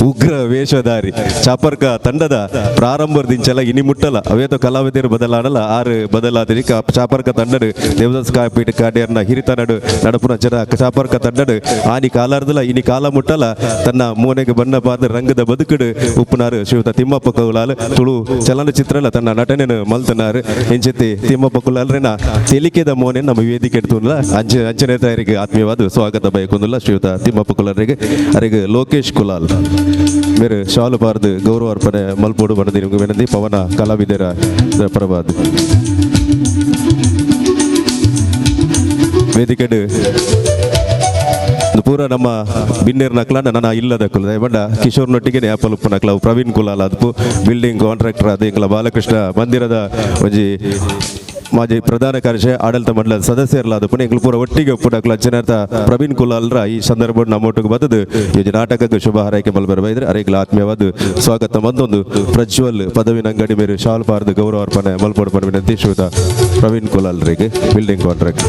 ಉಗ್ರ ವೇಷಧಾರಿ ಚಾಪರ್ಕ ತಂಡದ ಪ್ರಾರಂಭದಿಂಚಲ ಇನಿ ಮುಟ್ಟಲ ಅವೇತೋ ಕಲಾವಿದರು ಬದಲಾಡಲ ಆರು ಬದಲಾದಿರಿ ಚಾಪರ್ಕ ತಂಡಡು ದೇವದಾಸ್ ಕಾಪೀಟ್ ಕಾಡ್ಯರ್ನ ಹಿರಿತನಡು ನಡಪುನ ಜನ ಚಾಪರ್ಕ ತಂಡಡು ಆನಿ ಕಾಲಾರ್ದಲ ಇನಿ ಕಾಲ ಮುಟ್ಟಲ ತನ್ನ ಮೋನೆಗೆ ಬಣ್ಣ ಪಾದ ರಂಗದ ಬದುಕುಡು ಉಪ್ಪುನಾರು ಶ್ರೀಯುತ ತಿಮ್ಮಪ್ಪ ಕುಲಾಲ್ ತುಳು ಚಲನಚಿತ್ರಲ ತನ್ನ ನಟನೆನು ಮಲ್ತನಾರು ಇಂಚಿತ್ತಿ ತಿಮ್ಮಪ್ಪ ಕುಲಾಲ್ರೆನ ತೆಲಿಕೆದ ಮೋನೆ ನಮ್ಮ ವೇದಿಕೆ ಅಂಚೆ ಅಂಚನೆ ತಯಾರಿಗೆ ಆತ್ಮೀಯವಾದ ಸ್ವಾಗತ ಬಯಕೊಂದಿಲ್ಲ ಶ್ರೀಯುತ ತಿಮ್ಮಪ್ಪ ಕುಲಾಲ್ರಿಗೆ ಅರೆಗೆ ಲೋಕೇಶ್ ಕುಲಾಲ್ ಮೇರೆ ಶಾಲು ಪಾರ್ದು ಗೌರವ ಅರ್ಪಣೆ ಮಲ್ಪೋಡು ಬಣ್ಣದ ನಿಮಗೆ ವಿನಂತಿ ಪವನ ಕಲಾವಿದರ ಪರವಾದ ವೇದಿಕೆಡು ಪೂರ ನಮ್ಮ ಬಿನ್ನೇರ್ ನಕ್ಲ ನನ್ನ ಇಲ್ಲದ ಕುಲ ಬಣ್ಣ ಕಿಶೋರ್ ನೊಟ್ಟಿಗೆ ಆಪಲ್ ಉಪ್ಪು ನಕ್ಲ ಪ್ರವೀಣ್ ಕುಲಾಲ್ ಅದ್ಪು ಬಿಲ್ಡಿಂಗ್ ಕಾಂಟ್ರಾಕ್ಟರ್ ಅದು ಎಂಕಲ ಬಾಲಕೃಷ್ಣ ಮಂದಿರದ ಒಂಜಿ ಮಾಜಿ ಪ್ರಧಾನ ಕಾರ್ಯದರ್ಶಿ ಆಡಳಿತ ಮಂಡಲದ ಸದಸ್ಯರಲಾದ ಪುಣೆ ಎಂಕುಲು ಪೂರ ಒಟ್ಟಿಗೆ ಒಪ್ಪುಡಕ್ಲ ಅಂಚನಾರ್ಥ ಪ್ರವೀಣ್ ಕುಲಾಲ್ರ ಈ ಸಂದರ್ಭ ನಮ್ಮೊಟ್ಟಿಗೆ ಬತ್ತದು ಈ ನಾಟಕಕ್ಕೆ ಶುಭ ಹಾರೈಕೆ ಮಲ್ಬರ ಬೈದ್ರೆ ಅರೆಗ್ಲ ಆತ್ಮೀಯವಾದ ಸ್ವಾಗತ ಬಂದೊಂದು ಪ್ರಜ್ವಲ್ ಪದವಿನ ಅಂಗಡಿ ಮೇರೆ ಶಾಲ್ ಪಾರ್ದು ಗೌರವ ಅರ್ಪಣೆ ಮಲ್ಪೊಡು ಪಣ ವಿನಂತಿ ಶ್ರೀಯುತ ಪ್ರವೀಣ್ ಕುಲಾಲ್ರಿಗೆ ಬಿಲ್ಡಿಂಗ್ ಕಾಂಟ್ರಾಕ್ಟ್.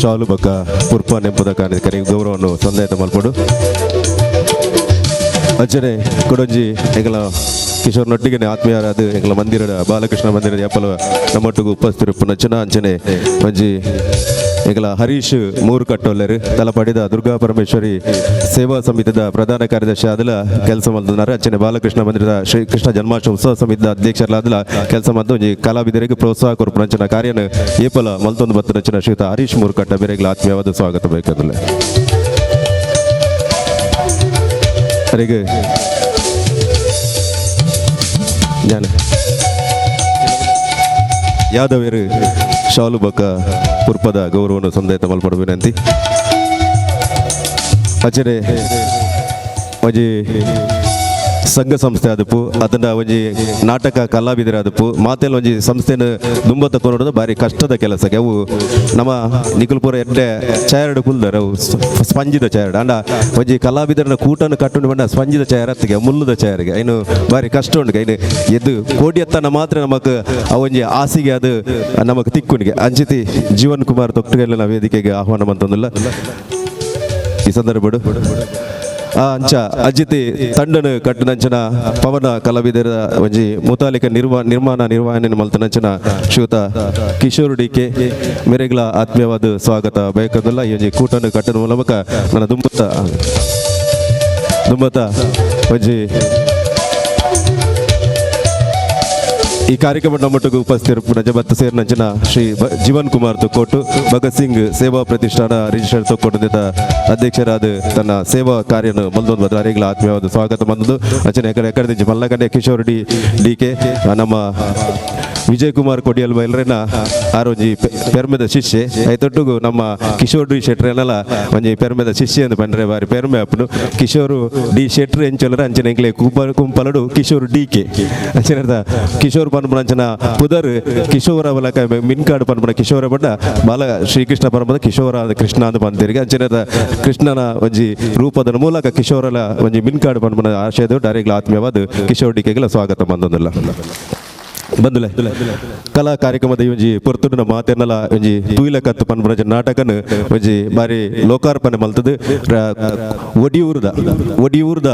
ಶಾಲು ಬಕ್ಕ ಪುರ್ಪ ನೆಂಪುದ ಕಾಣಿಕರಿಗೆ ಗೌರವವನ್ನು ಸಂದಾಯತ ಮಲ್ಪೊಡು ಅಜ್ಜನೆ ಕೊಡೊಂಜಿ ಎಂಕಲ ಕಿಶೋರ್ ನೊಟ್ಟಿಗೆ ಆತ್ಮೀಯರಾದ ಎಂಕಲ ಮಂದಿರದ ಬಾಲಕೃಷ್ಣ ಮಂದಿರದ ಯಪ್ಪಲ ನಮ್ಮೊಟ್ಟಿಗೆ ಉಪಸ್ಥಿತಿರುಪ್ಪುನ ಅಂಚನ ಅಂಚನೆ ಒಂಜಿ ಎಂಕಲ ಹರೀಶ್ ಮೂರು ಕಟ್ಟೊಲ್ಲೆರು ತಲಪಾಡಿದ ದುರ್ಗಾ ಪರಮೇಶ್ವರಿ ಸೇವಾ ಸಮಿತಿದ ಪ್ರಧಾನ ಕಾರ್ಯದರ್ಶಿ ಆದಲ ಕೆಲಸ ಮಲ್ತನಾರು ಅಂಚನೆ ಬಾಲಕೃಷ್ಣ ಮಂದಿರದ ಶ್ರೀ ಕೃಷ್ಣ ಜನ್ಮಾಷ್ಟಮಿ ಉತ್ಸವ ಸಮಿತಿದ ಅಧ್ಯಕ್ಷರಾದಲ ಕೆಲಸ ಮಲ್ತು ಒಂಜಿ ಕಲಾವಿದರಿಗೆ ಪ್ರೋತ್ಸಾಹ ಕೊರ್ಪುನ ಅಂಚನ ಕಾರ್ಯನ ಏಪಲ ಮಲ್ತೊಂದು ಬತ್ತನ ಅಂಚನ ಶ್ರೀಯುತ ಹರೀಶ್ ಮೂರುಕಟ್ಟ ಬೇರೆಗಳ ಆತ್ಮೀಯವಾದ ಸ್ವಾಗತ ಬೇಕಂದ್ರೆ ಅರೆಗೆ ಜ್ಞಾನ ಯಾದವೇರು ಶಾಲು ಬಕ್ಕ ಪುರ್ಪದ ಗೌರವವನ್ನು ಸಂದಾಯತ ಮಲ್ಪಡು ವಿನಂತಿ ಅಚರೆ ಒಂಜಿ ಸಂಘ ಸಂಸ್ಥೆ ಆದಪ್ಪು ಅದನ್ನ ಒಂಜಿ ನಾಟಕ ಕಲಾವಿದರ ಆದಪ್ಪು ಮಾತೆಲ್ಲ ಒಂಜಿ ಸಂಸ್ಥೆನ ದುಂಬತ್ತ ಕೊನೋದು ಭಾರಿ ಕಷ್ಟದ ಕೆಲಸಕ್ಕೆ ಅವು ನಮ್ಮ ನಿಕುಲ್ಪುರ ಎಡ್ಡೆ ಚೇರ್ಡ್ ಕುಲ್ದರ್ ಅವು ಸ್ಪಂಜಿದ ಚೇರ್ಡ್ ಅಂಡ ಒಂಜಿ ಕಲಾವಿದರನ್ನ ಕೂಟನ್ನು ಕಟ್ಟುಂಡು ಬಂಡ ಸ್ಪಂಜಿದ ಚೇರ್ ಅತ್ತಿಗೆ ಮುಲ್ಲುದ ಚೇರ್ಗೆ ಇನ್ನು ಭಾರಿ ಕಷ್ಟ ಉಂಟು ಇನ್ನು ಎದ್ದು ಕೋಡಿಯತ್ತನ ಮಾತ್ರ ನಮಕ್ ಆ ಒಂಜಿ ಆಸೆಗೆ ಅದು ನಮಕ್ ತಿಕ್ಕುಣಿಗೆ ಅಂಚಿತಿ ಜೀವನ್ ಕುಮಾರ್ ತೊಟ್ಟುಗೆಲ್ಲ ವೇದಿಕೆಗೆ ಆಹ್ವಾನ ಬಂತಂದಿಲ್ಲ ಈ ಸಂದರ್ಭಡು ಅಂಚ ಅಜಿತಿ ತಂಡನು ಕಟ್ಟುನಂಚನ ಪವನ ಕಲಾವಿದರ ಒಂಜಿ ಮುತಾಲಿಕ ನಿರ್ಮಾಣ ನಿರ್ವಹಣೆ ಮಲ್ತನಂಚನ ಶ್ರೀಯುತ ಕಿಶೋರ್ ಡಿಕೆ ಮೇರೆಗಳ ಆತ್ಮೀಯವಾದ ಸ್ವಾಗತ ಬಯಕದಲ್ಲ ಈ ಒಂಜಿ ಕೂಟನು ಕಟ್ಟನ ಮೂಲಕ ನನ್ನ ದುಂಬತ್ತ ದುಂಬತ್ತ ಒಂಜಿ ಈ ಕಾರ್ಯಕ್ರಮ ನಮ್ಮೊಟ್ಟಿಗೆ ಉಪಸ್ಥಿತರು ಜಬತ್ ಸೇರಿನಂಚಿನ ಶ್ರೀ ಜೀವನ್ ಕುಮಾರ್ ತೊಕ್ಕೋಟು, ಭಗತ್ ಸಿಂಗ್ ಸೇವಾ ಪ್ರತಿಷ್ಠಾನ ರಿಜಿಸ್ಟರ್ ತೊಕ್ಕೋಟದ ಅಧ್ಯಕ್ಷರಾದ ತನ್ನ ಸೇವಾ ಕಾರ್ಯನು ಮಲ್ದೊಂದು ಬದ್ರ ಅರೆಗಳ ಆತ್ಮೀಯವಾದ ಸ್ವಾಗತ ಬಂದದ್ದು. ಅಂಚನೆ ಎಕಡೆ ಎಕಡೆ ಮಲ್ಲಕಂಡೆ ಕಿಶೋರ್ D D K ನಮ್ಮ ವಿಜಯ್ ಕುಮಾರ್ ಕೊಡಿಯಲ್ ಬೈಲ್ರೆನ ಆರೊಂಜಿ ಪೆರ್ಮೆದ ಶಿಷ್ಯೆ ಐತೊಟ್ಟುಗು ನಮ್ಮ ಕಿಶೋರ್ ಡಿ ಶೆಟ್ರೆನಲ ಒಂಜಿ ಪೆರ್ಮೆದ ಶಿಷ್ಯೆ ಎಂದು ಪಂಡ್ರೆ ಬಾರಿ ಪೆರ್ಮೆ ಅಪ್ಪನು. ಕಿಶೋರ್ ಡಿ ಶೆಟ್ರ್ ಎಂಚೊಲ್ಲರ ಅಂಚನೆ ಎಂಕ್ಲೆ ಕುಂಪಲಡು ಕಿಶೋರ್ ಡಿ ಕೆ ಅಂಚನೆ ಕಿಶೋರ್ ಪನ್ಪುನ ಅಂಚನ ಪುದರ್ ಕಿಶೋರ ಬಲಕ ಮಿನ್ಕಾಡು ಪನ್ಪುನ ಕಿಶೋರ ಬಣ್ಣ ಬಾಲ ಶ್ರೀಕೃಷ್ಣ ಪರಮದ ಕಿಶೋರ ಕೃಷ್ಣ ಅಂತ ಪಂತಿರಿಗೆ ಅಂಚನೆ ಕೃಷ್ಣನ ಒಂಜಿ ರೂಪದ ಮೂಲಕ ಕಿಶೋರಲ ಒಂಜಿ ಮಿನ್ಕಾಡು ಪನ್ಪುನ ಆಶಯದ ಡೈರೆಕ್ಟ್ ಆತ್ಮೀಯವಾದ ಕಿಶೋರ್ ಡಿ ಕೆಗೆಲ್ಲ ಸ್ವಾಗತ ಬಂದೊಂದಿಲ್ಲ. ಬಂದುಲೆ ಕಲಾ ಕಾರ್ಯಕ್ರಮದ ಒಂಜಿ ಪೊರ್ತುಡಿನ ಮಾತೆರ್ನಲ ಒಂಜಿ ತೂಯಿಲಕತ್ತು ಪನ್ಪುನ ನಾಟಕನು ಒಂಜಿ ಬಾರಿ ಲೋಕಾರ್ಪಣೆ ಮಲ್ತದು. ಒಡಿಯೂರ್ದ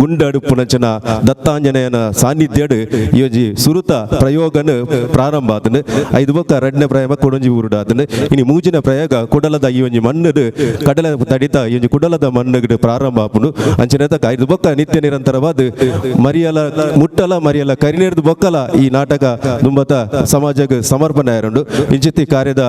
ಗುಂಡಡುಪುನಂಚನ ದತ್ತಾಂಜನೇಯನ ಸಾನ್ನಿಧ್ಯಡು ಈ ಒಂಜಿ ಸುರುತ ಪ್ರಯೋಗನು ಪ್ರಾರಂಭ ಆತನು. ಐದು ಬೊಕ್ಕ ರಡ್ಡನೇ ಪ್ರಯೋಗ ಕೊಡೊಂಜಿ ಊರುಡು ಆತನು. ಇನಿ ಮೂಜಿನ ಪ್ರಯೋಗ ಕುಡಲದ ಈ ಒಂಜಿ ಮಣ್ಣು ಕಡಲ ತಡಿತ ಈ ಒಂಜಿ ಕುಡಲದ ಮಣ್ಣು ಪ್ರಾರಂಭ ಆಪುನು. ಅಂಚನೆ ತಕ್ಕ ಐದು ಬೊಕ್ಕ ನಿತ್ಯ ನಿರಂತರವಾದ ಮರಿಯಲ ಮುಟ್ಟಲ ಮರಿಯಲ ಕರಿನೇರ್ದು ಬೊಕ್ಕಲ ಈ ನಾಟಕ ದುಂಬತ ಸಮಾಜಕ್ಕೆ ಸಮರ್ಪಣೆ ಆಯರುಂಡು. ಇಂಚಿತ್ತಿ ಕಾರ್ಯದ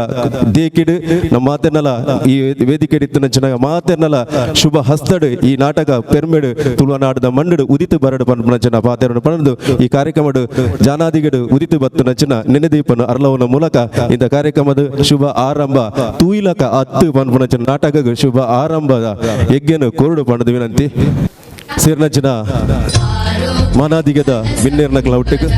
ದೇಕಿಡು ನಮ್ಮ ಮಾತೆರ್ನಲ ಈ ವೇದಿಕೆ ಇತ್ತಿನ ಮಾತೆರ್ನಲ ಶುಭ ಹಸ್ತಡು ಈ ನಾಟಕ ಪೆರ್ಮೆಡು ತುಳುನಾಡದ ಮಣ್ಣು ಉದಿತು ಬರಡು ಪನ್ಪುನಂಚಿನ ಪಾತೆರಡು ಪಣದು ಈ ಕಾರ್ಯಕ್ರಮಡು ಜಾನಾದಿಗಡು ಉದಿತು ಬತ್ತು ನಂಚಿನ ನೆನೆದೀಪನು ಅರ್ಲವನ ಮೂಲಕ ಇಂಥ ಕಾರ್ಯಕ್ರಮದ ಶುಭ ಆರಂಭ ತೂಯಿಲಕ ಅತ್ತು ಪನ್ಪುನಂಚಿನ ನಾಟಕ ಶುಭ ಆರಂಭದ ಯಜ್ಞನು ಕೋರುಡು ಪಣದು ವಿನಂತಿ. ಸೇರ್ನಂಚಿನ ಮಾನಾದಿಗದ ಬಿನ್ನೇರ್ನ ಕ್ಲೌಟಿಗೆ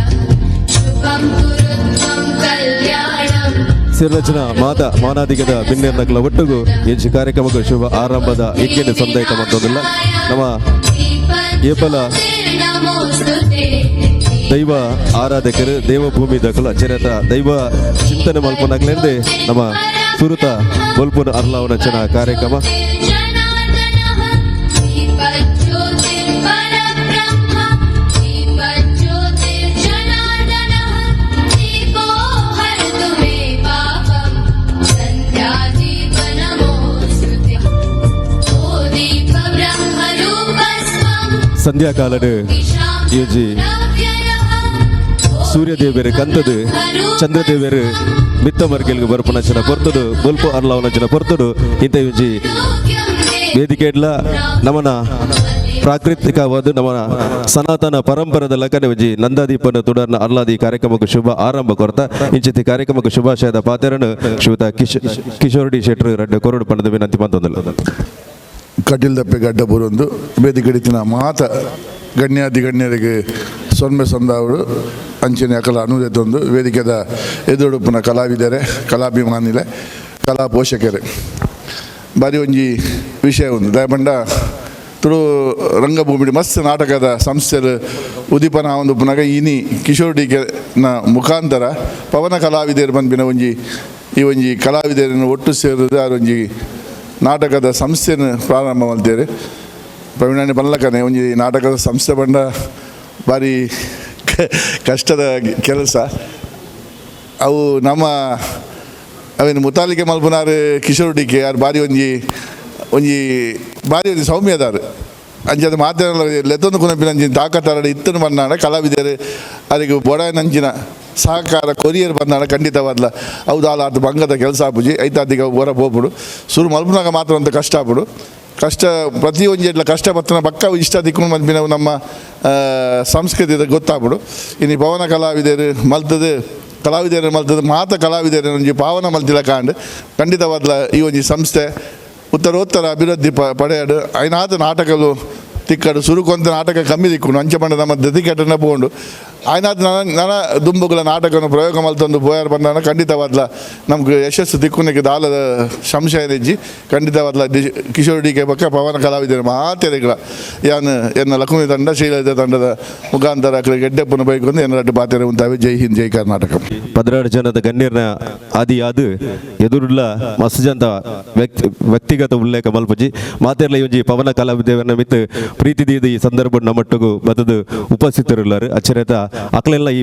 ಸಿರ್ರಚನ ಮಾತಾ ಮಾನಾದಿಗದ ಬಿನ್ನೇರ್ನಕಲ ಒಟ್ಟುಗು ಈ ಕಾರ್ಯಕ್ರಮಕ್ಕೆ ಶುಭ ಆರಂಭದ ಯಜ್ಞ ಸಂದೈತ ಮತ್ತೊಂದಿಲ್ಲ. ನಮ್ಮ ಏಪಲ ದೈವ ಆರಾಧಕರು ದೇವಭೂಮಿ ದಕಲ ಚರಿತ ದೈವ ಚಿಂತನೆ ಮಲ್ಪನಾಗ್ಲೆಂದೇ ನಮ್ಮ ಸುರುತ ಬೊಲ್ಪುನ ಅರ್ಲಾವನ ಚನ ಕಾರ್ಯಕ್ರಮ. ಸಂಧ್ಯಾಕಾಲಡು ಯೋಜಿ ಸೂರ್ಯದೇವರು ಕಂತದು ಚಂದ್ರದೇವರು ಮಿತ್ತ ಮರ್ಗೆಲ್ಗೆ ಬರ್ಪುನಂಚಿನ ಪೊರ್ತುಡು ಬೊಲ್ಪು ಅರ್ಲಾವನಂಚಿನ ಪೊರ್ತುಡು ಇಂಥ ಒಂಜಿ ವೇದಿಕೆಡ್ಲ ನಮನ ಪ್ರಾಕೃತಿಕವಾದ ನಮನ ಸನಾತನ ಪರಂಪರದ ಲಕನೆ ಒಂಜಿ ನಂದಾದೀಪನ ತುಡರ್ನ ಅರ್ಲಾದಿ ಕಾರ್ಯಕ್ರಮಕ್ಕೆ ಶುಭ ಆರಂಭ ಕೊರ್ತ ಇಂಚಿತಿ ಕಾರ್ಯಕ್ರಮಕ್ಕೆ ಶುಭಾಶಯದ ಪಾತ್ರನು ಶ್ರೀಯುತ ಕಿಶೋರ್ ಡಿ ಶೆಟ್ಟರು ರಡ್ಡು ಕೊರಡು ಪಣದ ವಿನಂತಿ ಮಂತೊಂದಿಲ್ಲ. ಕಟೀಲ್ ದಪ್ಪೆ ಗಡ್ಡ ಬುರೊಂದು ವೇದಿಕೆಡಿತಿನ ಮಾತ ಗಣ್ಯಾದಿ ಗಣ್ಯರಿಗೆ ಸೊನ್ಮೆ ಸಂದಾವರು ಅಂಚಿನ ಅಕಲ ಅನುದೆತ್ತೊಂದು ವೇದಿಕೆದ ಎದುರುಡುಪುನ ಕಲಾವಿದರೆ ಕಲಾಭಿಮಾನಿಲೆ ಕಲಾ ಪೋಷಕರೇ ಬಾರಿ ಒಂಜಿ ವಿಷಯ ಒಂದು ದಯಪಂಡ ತುಳು ರಂಗಭೂಮಿ ಮಸ್ತ್ ನಾಟಕದ ಸಂಸ್ಥೆಲು ಉದೀಪನ ಒಂದು ಪುನಗ ಇನಿ ಕಿಶೋರ್ ಡಿ ಕೆನ ಮುಖಾಂತರ ಪವನ ಕಲಾವಿದರು ಬಂದಿನ ಒಂಜಿ ಈ ಒಂಜಿ ಕಲಾವಿದರನ್ನು ಒಟ್ಟು ಸೇರಿದ ಒಂಜಿ ನಾಟಕದ ಸಂಸ್ಥೆಯನ್ನು ಪ್ರಾರಂಭ ಮಾಡ್ತೇವೆ. ಪ್ರವೀಣಾಣಿ ಬಲ್ಲಕನೆ ಒಂಜಿ ನಾಟಕದ ಸಂಸ್ಥೆ ಬಂಡ ಭಾರಿ ಕಷ್ಟದ ಕೆಲಸ. ಅವು ನಮ್ಮ ಅವೇನು ಮುತಾಲಿಕೆ ಮಲ್ಪುನಾರು ಕಿಶೋರ್ ಡಿ ಕೆ ಯಾರು ಭಾರಿ ಒಂಜಿ ಒಂಜಿ ಭಾರಿ ಒಂಜಿ ಸೌಮ್ಯದಾರು ಅಂಚಾದ ಮಾತೆಲ್ಲ ಲೆತ್ತೊಂದು ಕುನಪಿನ ಅಂಚಿನ ತಾಕತ್ತಾರಡು ಇತ್ತನು ಬಂದಾಡ ಕಲಾವಿದರು ಅದಕ್ಕೆ ಬೊಡಾಯಿನಂಚಿನ ಸಹಕಾರ ಕೊರಿಯರ್ ಬಂದಾಡ ಖಂಡಿತವಾದ್ಲ ಹೌದಾಲ ಅದು ಬಂಗದ ಕೆಲಸ ಆಪುಜಿ ಐತಾದಿಗ ಹೊರ ಪೋಪುಡು ಸುರು ಮಲ್ಪುನಾಗ ಮಾತ್ರ ಅಂತ ಕಷ್ಟ ಆಪುಡು ಕಷ್ಟ ಪ್ರತಿ ಒಂಜಿ ಎಡ್ಲ ಕಷ್ಟ ಬತ್ತನ ಬಕ್ಕ ಇಷ್ಟ ದಿಕ್ಕು ಮಲ್ಪಿನ ನಮ್ಮ ಸಂಸ್ಕೃತಿ ಗೊತ್ತಾಪುಡು. ಇನ್ನು ಪವನ ಕಲಾವಿದರು ಮಲ್ತದು ಕಲಾವಿದರು ಮಲ್ತದು ಮಾತ ಕಲಾವಿದರು ಒಂಜಿ ಪಾವನ ಮಲ್ತಿಲ ಕಾಂಡ್ ಖಂಡಿತವಾದ್ಲ ಈ ಒಂಜಿ ಸಂಸ್ಥೆ ಉತ್ತರೋತ್ತರ ಅಭಿವೃದ್ಧಿ ಪಡೆಯಡು ಐನಾದ ನಾಟಕಲು ತಿಕ್ಕಡು ಸುರುಕೊಂತ ನಾಟಕ ಕಮ್ಮಿ ದಿಕ್ಕು ಅಂಚೆ ಪಂಡ ನಮ್ಮ ದತಿಕಟ್ಟನ ಪೋಂಡು ಆಯ್ನಾದ ನನ್ನ ದುಂಬುಗಳ ನಾಟಕವನ್ನು ಪ್ರಯೋಗ ಮಲ್ತೊಂದು ಬೋಯಾರ್ ಬಂದಾನ ಖಂಡಿತವಾದ್ಲ ನಮ್ಗೆ ಯಶಸ್ಸು ದಿಕ್ಕುನಿಗೆ ದಾಲದ ಸಂಶಯ ನೆಜ್ಜಿ ಖಂಡಿತವಾದ್ಲ ಕಿಶೋರ್ ಡಿ ಕೆ ಬಕ್ಕ ಪವನ ಕಲಾವಿದರು ಮಾತೆರೆಗಳ ಯಾನ್ ಎನ್ನ ಲಕ್ಷ್ಮಿ ತಂಡ ಶ್ರೀಲಲಿತ ತಂಡದ ಮುಖಾಂತರ ಗೆಡ್ಡೆಪ್ಪನ ಬೈಕೊಂದು ಎನ್ನ ರಡ್ಡು ಪಾತೆರೆ ಉಂತಾವೆ. ಜೈ ಹಿಂದ್, ಜೈ ಕರ್ನಾಟಕ. 12 ಜನದ ಗಣ್ಯರ್ನ ಆದಿಯಾದ ಎದುರುಲ್ಲ ಮಸ್ತ್ ಜನ ವ್ಯಕ್ತಿಗತ ಉಲ್ಲೇಖ ಮಲ್ಪಜಿ ಮಾತೆರ್ಲ ಒಂಜಿ ಪವನ ಕಲಾವಿದರನ್ನ ಮಿತ್ ಪ್ರೀತಿ ದೀದ ಈ ಸಂದರ್ಭ ನಮ್ಮೊಟ್ಟಿಗೂ ಬತ್ತದು ಉಪಸ್ಥಿತರುಲ್ಲಾರು. ಅಚ್ಚರಿತ ಅಕ್ಲೆಲ್ಲ ಈ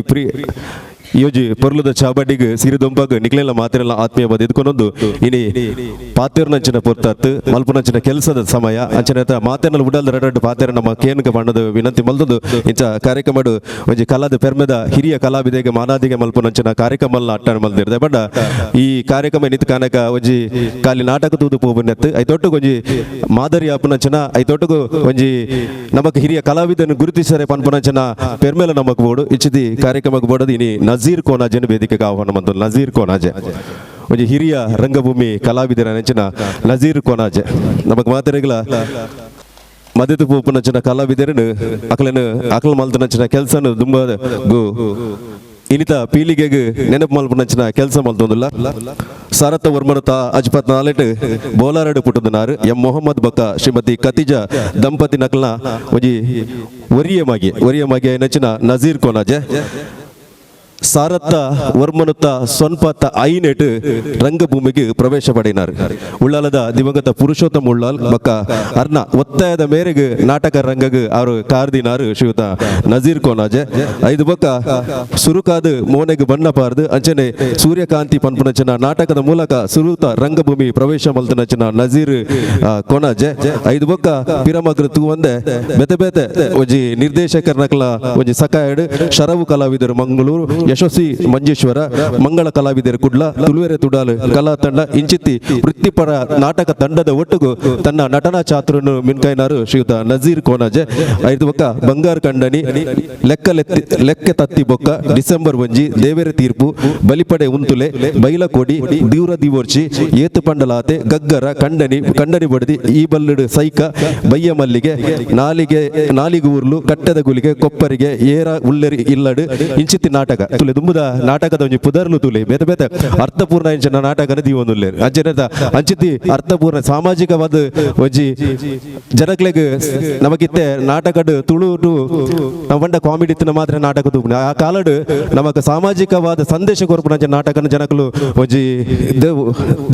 ಯೋಜಿ ಪೊರ್ಲುದ ಚಾಬಡಿಗ್ ಸಿರಿದೊಂಬಗ್ ನಿಕ್ಲೆಲ್ಲ ಮಾತೆರೆಲ್ಲ ಆತ್ಮೀಯ ಬದ ಎದ್ಕೊನೊಂದು ಇನಿ ಪಾತೆರ್ನಂಚಿನ ಪೊರ್ತತ್ ಮಲ್ಪುನಂಚಿನ ಕೆಲಸದ ಸಮಯ ಅಂಚನೆ ಮಾತೆರ್ನ ಉಡಲ್ದ ರಡ್ಡ್ ಪಾತೆರ ನಮ್ಮ ಕೇನುಗ ಬಣ್ಣದ ವಿನಂತಿ ಮಲ್ತೊಂದು ಇಂಚ ಕಾರ್ಯಕ್ರಮಡು ಒಂಜಿ ಕಲಾದ ಪೆರ್ಮೆದ ಹಿರಿಯ ಕಲಾವಿದೆಗೆ ಮಾನಾದಿಗೆ ಮಲ್ಪುನಂಚಿನ ಕಾರ್ಯಕ್ರಮ ಅಟ್ಟಣ ಮಲ್ದಿರ್ದೆ ಬಣ್ಣ ಈ ಕಾರ್ಯಕ್ರಮ ನಿತ್ ಕಾನಕ ಒಂಜಿ ಖಾಲಿ ನಾಟಕ ತೂದು ಪೋಬುನೆತ್ತು ಐತೊಟ್ಟುಗು ಒಂಜಿ ಮಾದರಿ ಆಪುನಂಚಿನ ಐತೊಟ್ಟುಗು ಒಂಜಿ ನಮಕ್ ಹಿರಿಯ ಕಲಾವಿದನ್ನು ಗುರುತಿಸರೆ ಪನ್ಪುನಂಚಿನ ಪೆರ್ಮೆಲ ನಮಕ್ ಬೋಡು ಇಚ್ಚಿತಿ ಕಾರ್ಯಕ್ರಮಕ್ಕೆ ಬೋಡದು ಇನಿ ನಜೀರ್ ಕೋನಾಜೆನ ವೇದಿಕೆಗೆ ಆಹ್ವಾನ ಮಂತು ನಜೀರ್ ಕೋನಾಜೆ ಒಂಜಿ ಹಿರಿಯ ರಂಗಭೂಮಿ ಕಲಾವಿದರ ನೆಂಚಿನ ನಜೀರ್ ಕೋನಾಜೆ ನಮಕ್ ಮಾತೆರೆಗ್ಲ ಮದೆತು ಪೋಪುನಂಚಿನ ಕಲಾವಿದರನ್ನು ಅಕಲನು ಅಕಲ್ ಮಲ್ತನಂಚಿನ ಕೆಲಸನು ದುಂಬ ಗು ಇನಿತ ಪೀಳಿಗೆಗೆ ನೆನಪು ಮಲ್ಪುನಂಚಿನ ಕೆಲಸ ಮಲ್ತೊಂದುಲ್ಲ ಸಾರತ್ತ ವರ್ಮನತ ಅಜ್ಪತ್ ನಾಲೆಟ್ ಬೋಲಾರಡು ಪುಟ್ಟುದನಾರು ಎಂ ಮೊಹಮ್ಮದ್ ಬಕ್ಕ ಶ್ರೀಮತಿ ಕತಿಜಾ ದಂಪತಿ ನಕಲ್ನ ಒಂಜಿ ಒರಿಯ ಮಗಿ ನೆಂಚಿನ ನಜೀರ್ ಕೋನಾಜೆ ಸಾರತ್ತ ವರ್ಮನುತ್ತ ಸೊನ್ಪತ್ತ ಐನೆಟ್ ರಂಗಭೂಮಿಗೆ ಪ್ರವೇಶ ಪಡೆಯಿನಾರು ಉಳ್ಳಾಲದ ದಿವಂಗತ ಪುರುಷೋತ್ತಮ ಉಳ್ಳಾಲ್ ಬಕ್ಕ ಅರ್ನ ಒತ್ತಾಯದ ಮೇರೆಗೆ ನಾಟಕ ರಂಗಗ್ ಅವರು ಕಾರ್ದಿನಾರು ಶ್ರೀಯುತ ನಜೀರ್ ಕೋನಾಜೆ ಐದು ಬಕ್ಕ ಸುರುಕಾದ ಮೋನೆಗೆ ಬಣ್ಣ ಪಾರ್ದು ಅಂಚನೆ ಸೂರ್ಯಕಾಂತಿ ಪನ್ಪುನಂಚಿನ ನಾಟಕದ ಮೂಲಕ ಸುರುತ ರಂಗಭೂಮಿ ಪ್ರವೇಶ ಮಲ್ತನಂಚಿನ ನಜೀರ್ ಕೋನಾಜೆ ಐದು ಬಕ್ಕ ಪಿರಮಗ್ರ ತೂವಂದೆ ಬೆತೆ ಬೆತೆ ಒಂಜಿ ನಿರ್ದೇಶಕರ್ನಕಲ ಒಂಜಿ ಸಕಾಯಡು ಶರವು ಕಲಾವಿದರು ಮಂಗಳೂರು ಯಶಸ್ವಿ ಮಂಜೇಶ್ವರ ಮಂಗಳ ಕಲಾವಿದರು ಕುಡ್ಲ ತುಳುವೆರೆ ತುಡಾಲು ಕಲಾ ತಂಡ ಇಂಚಿತ್ತಿ ವೃತ್ತಿಪರ ನಾಟಕ ತಂಡದ ಒಟ್ಟುಗು ತನ್ನ ನಟನಾ ಚಾತುರನ್ನು ಮಿನ್ಕಾಯ್ನಾರು ಶ್ರೀಯುತ ನಜೀರ್ ಕೋನಾಜೆ ಐದು ಬೊಕ್ಕ ಬಂಗಾರು ಕಂಡನಿ ಲೆಕ್ಕ ತತ್ತಿ ಬೊಕ್ಕ ಡಿಸೆಂಬರ್ ಒಂಜಿ ದೇವೆರೆ ತೀರ್ಪು ಬಲಿಪಡೆ ಉಂತುಲೆ ಬೈಲಕೋಡಿ ದೂರ ದಿವೋರ್ಚಿ ಏತು ಪಂಡಲಾತೆ ಗಗ್ಗರ ಕಂಡನಿ ಕಂಡನಿ ಬಡದಿ ಈ ಬಲ್ಲುಡು ಸೈಕ ಬಯ್ಯ ಮಲ್ಲಿಗೆ ನಾಲಿಗೆ ನಾಲಿಗೆ ಊರ್ಲು ಕಟ್ಟದ ಗುಲಿಗೆ ಕೊಪ್ಪರಿಗೆ ಏರ ಉಲ್ಲೆರಿ ಇಲ್ಲಡು ಇಂಚಿತ್ತಿ ನಾಟಕ ತುಲೆ ದುಂಬುದ ನಾಟಕದ ಒಂಜಿ ಪುದರ್ಲು ತುಲೆ ಬೇತೆ ಬೇತೆ ಅರ್ಥಪೂರ್ಣ ಇಂಚಿನ ನಾಟಕನ ದೀವೊಂದುಲ್ಲೇರು ಅಂಚನೆ ಅಂಚಿತಿ ಅರ್ಥಪೂರ್ಣ ಸಾಮಾಜಿಕವಾದ ಒಂಜಿ ಜನಕ್ಲೆಗ್ ನಮಗಿತ್ತೆ ನಾಟಕಡ್ ತುಳು ನಮ್ಮ ಬಂಡ ಕಾಮಿಡಿ ಇತ್ತಿನ ಮಾತ್ರ ನಾಟಕ ತೂಪುನ ಆ ಕಾಲಡ್ ನಮಕ್ ಸಾಮಾಜಿಕವಾದ ಸಂದೇಶ ಕೊರ್ಪುನ ನಾಟಕನ ಜನಕಲು ಒಂಜಿ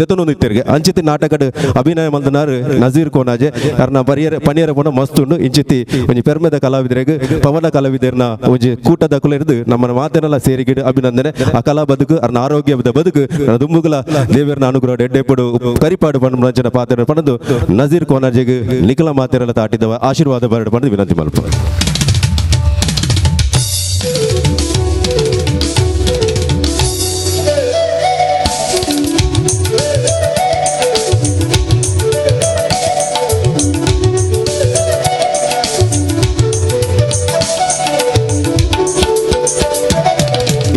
ದೆತೊನೊಂದು ಇತ್ತೆರ್ಗೆ ಅಂಚಿತಿ ನಾಟಕಡ್ ಅಭಿನಯ ಮಲ್ದನಾರು ನಜೀರ್ ಕೋನಾಜೆ ಅರ್ನ ಪರಿಯರ ಪನಿಯರ ಪೋಣ ಮಸ್ತುಂಡು ಇಂಚಿತಿ ಒಂಜಿ ಪೆರ್ಮೆದ ಕಲಾವಿದರೆಗ್ ಪವನ ಕಲಾವಿದರ್ನ ಒಂಜಿ ಕೂಟದ ಕುಲೆರ್ದು ನಮ್ಮ ಮಾತೆನೆಲ್ಲ ಸೇರಿಗಿಡು ಅಭಿನಂದನೆ ಆ ಕಲಾ ಬದುಕು ಅರ್ನ ಆರೋಗ್ಯದ ಬದುಕು ದುಂಬುಗುಲ ದೇವರನ ಅನುಗ್ರಹ ಎಡ್ಡೆಪಡು ಕರಿಪಾಡು ಪಂಡು ಪಾತ್ರ ಪಣದು ನಜೀರ್ ಕೋನಾಜೆಗ್ ನಿಖಲ ಮಾತೆರೆಲ್ಲ ತಾಟಿದವ ಆಶೀರ್ವಾದ ಬರಡು ಪಂಡು ವಿನಂತಿ ಮಲ್ಪ.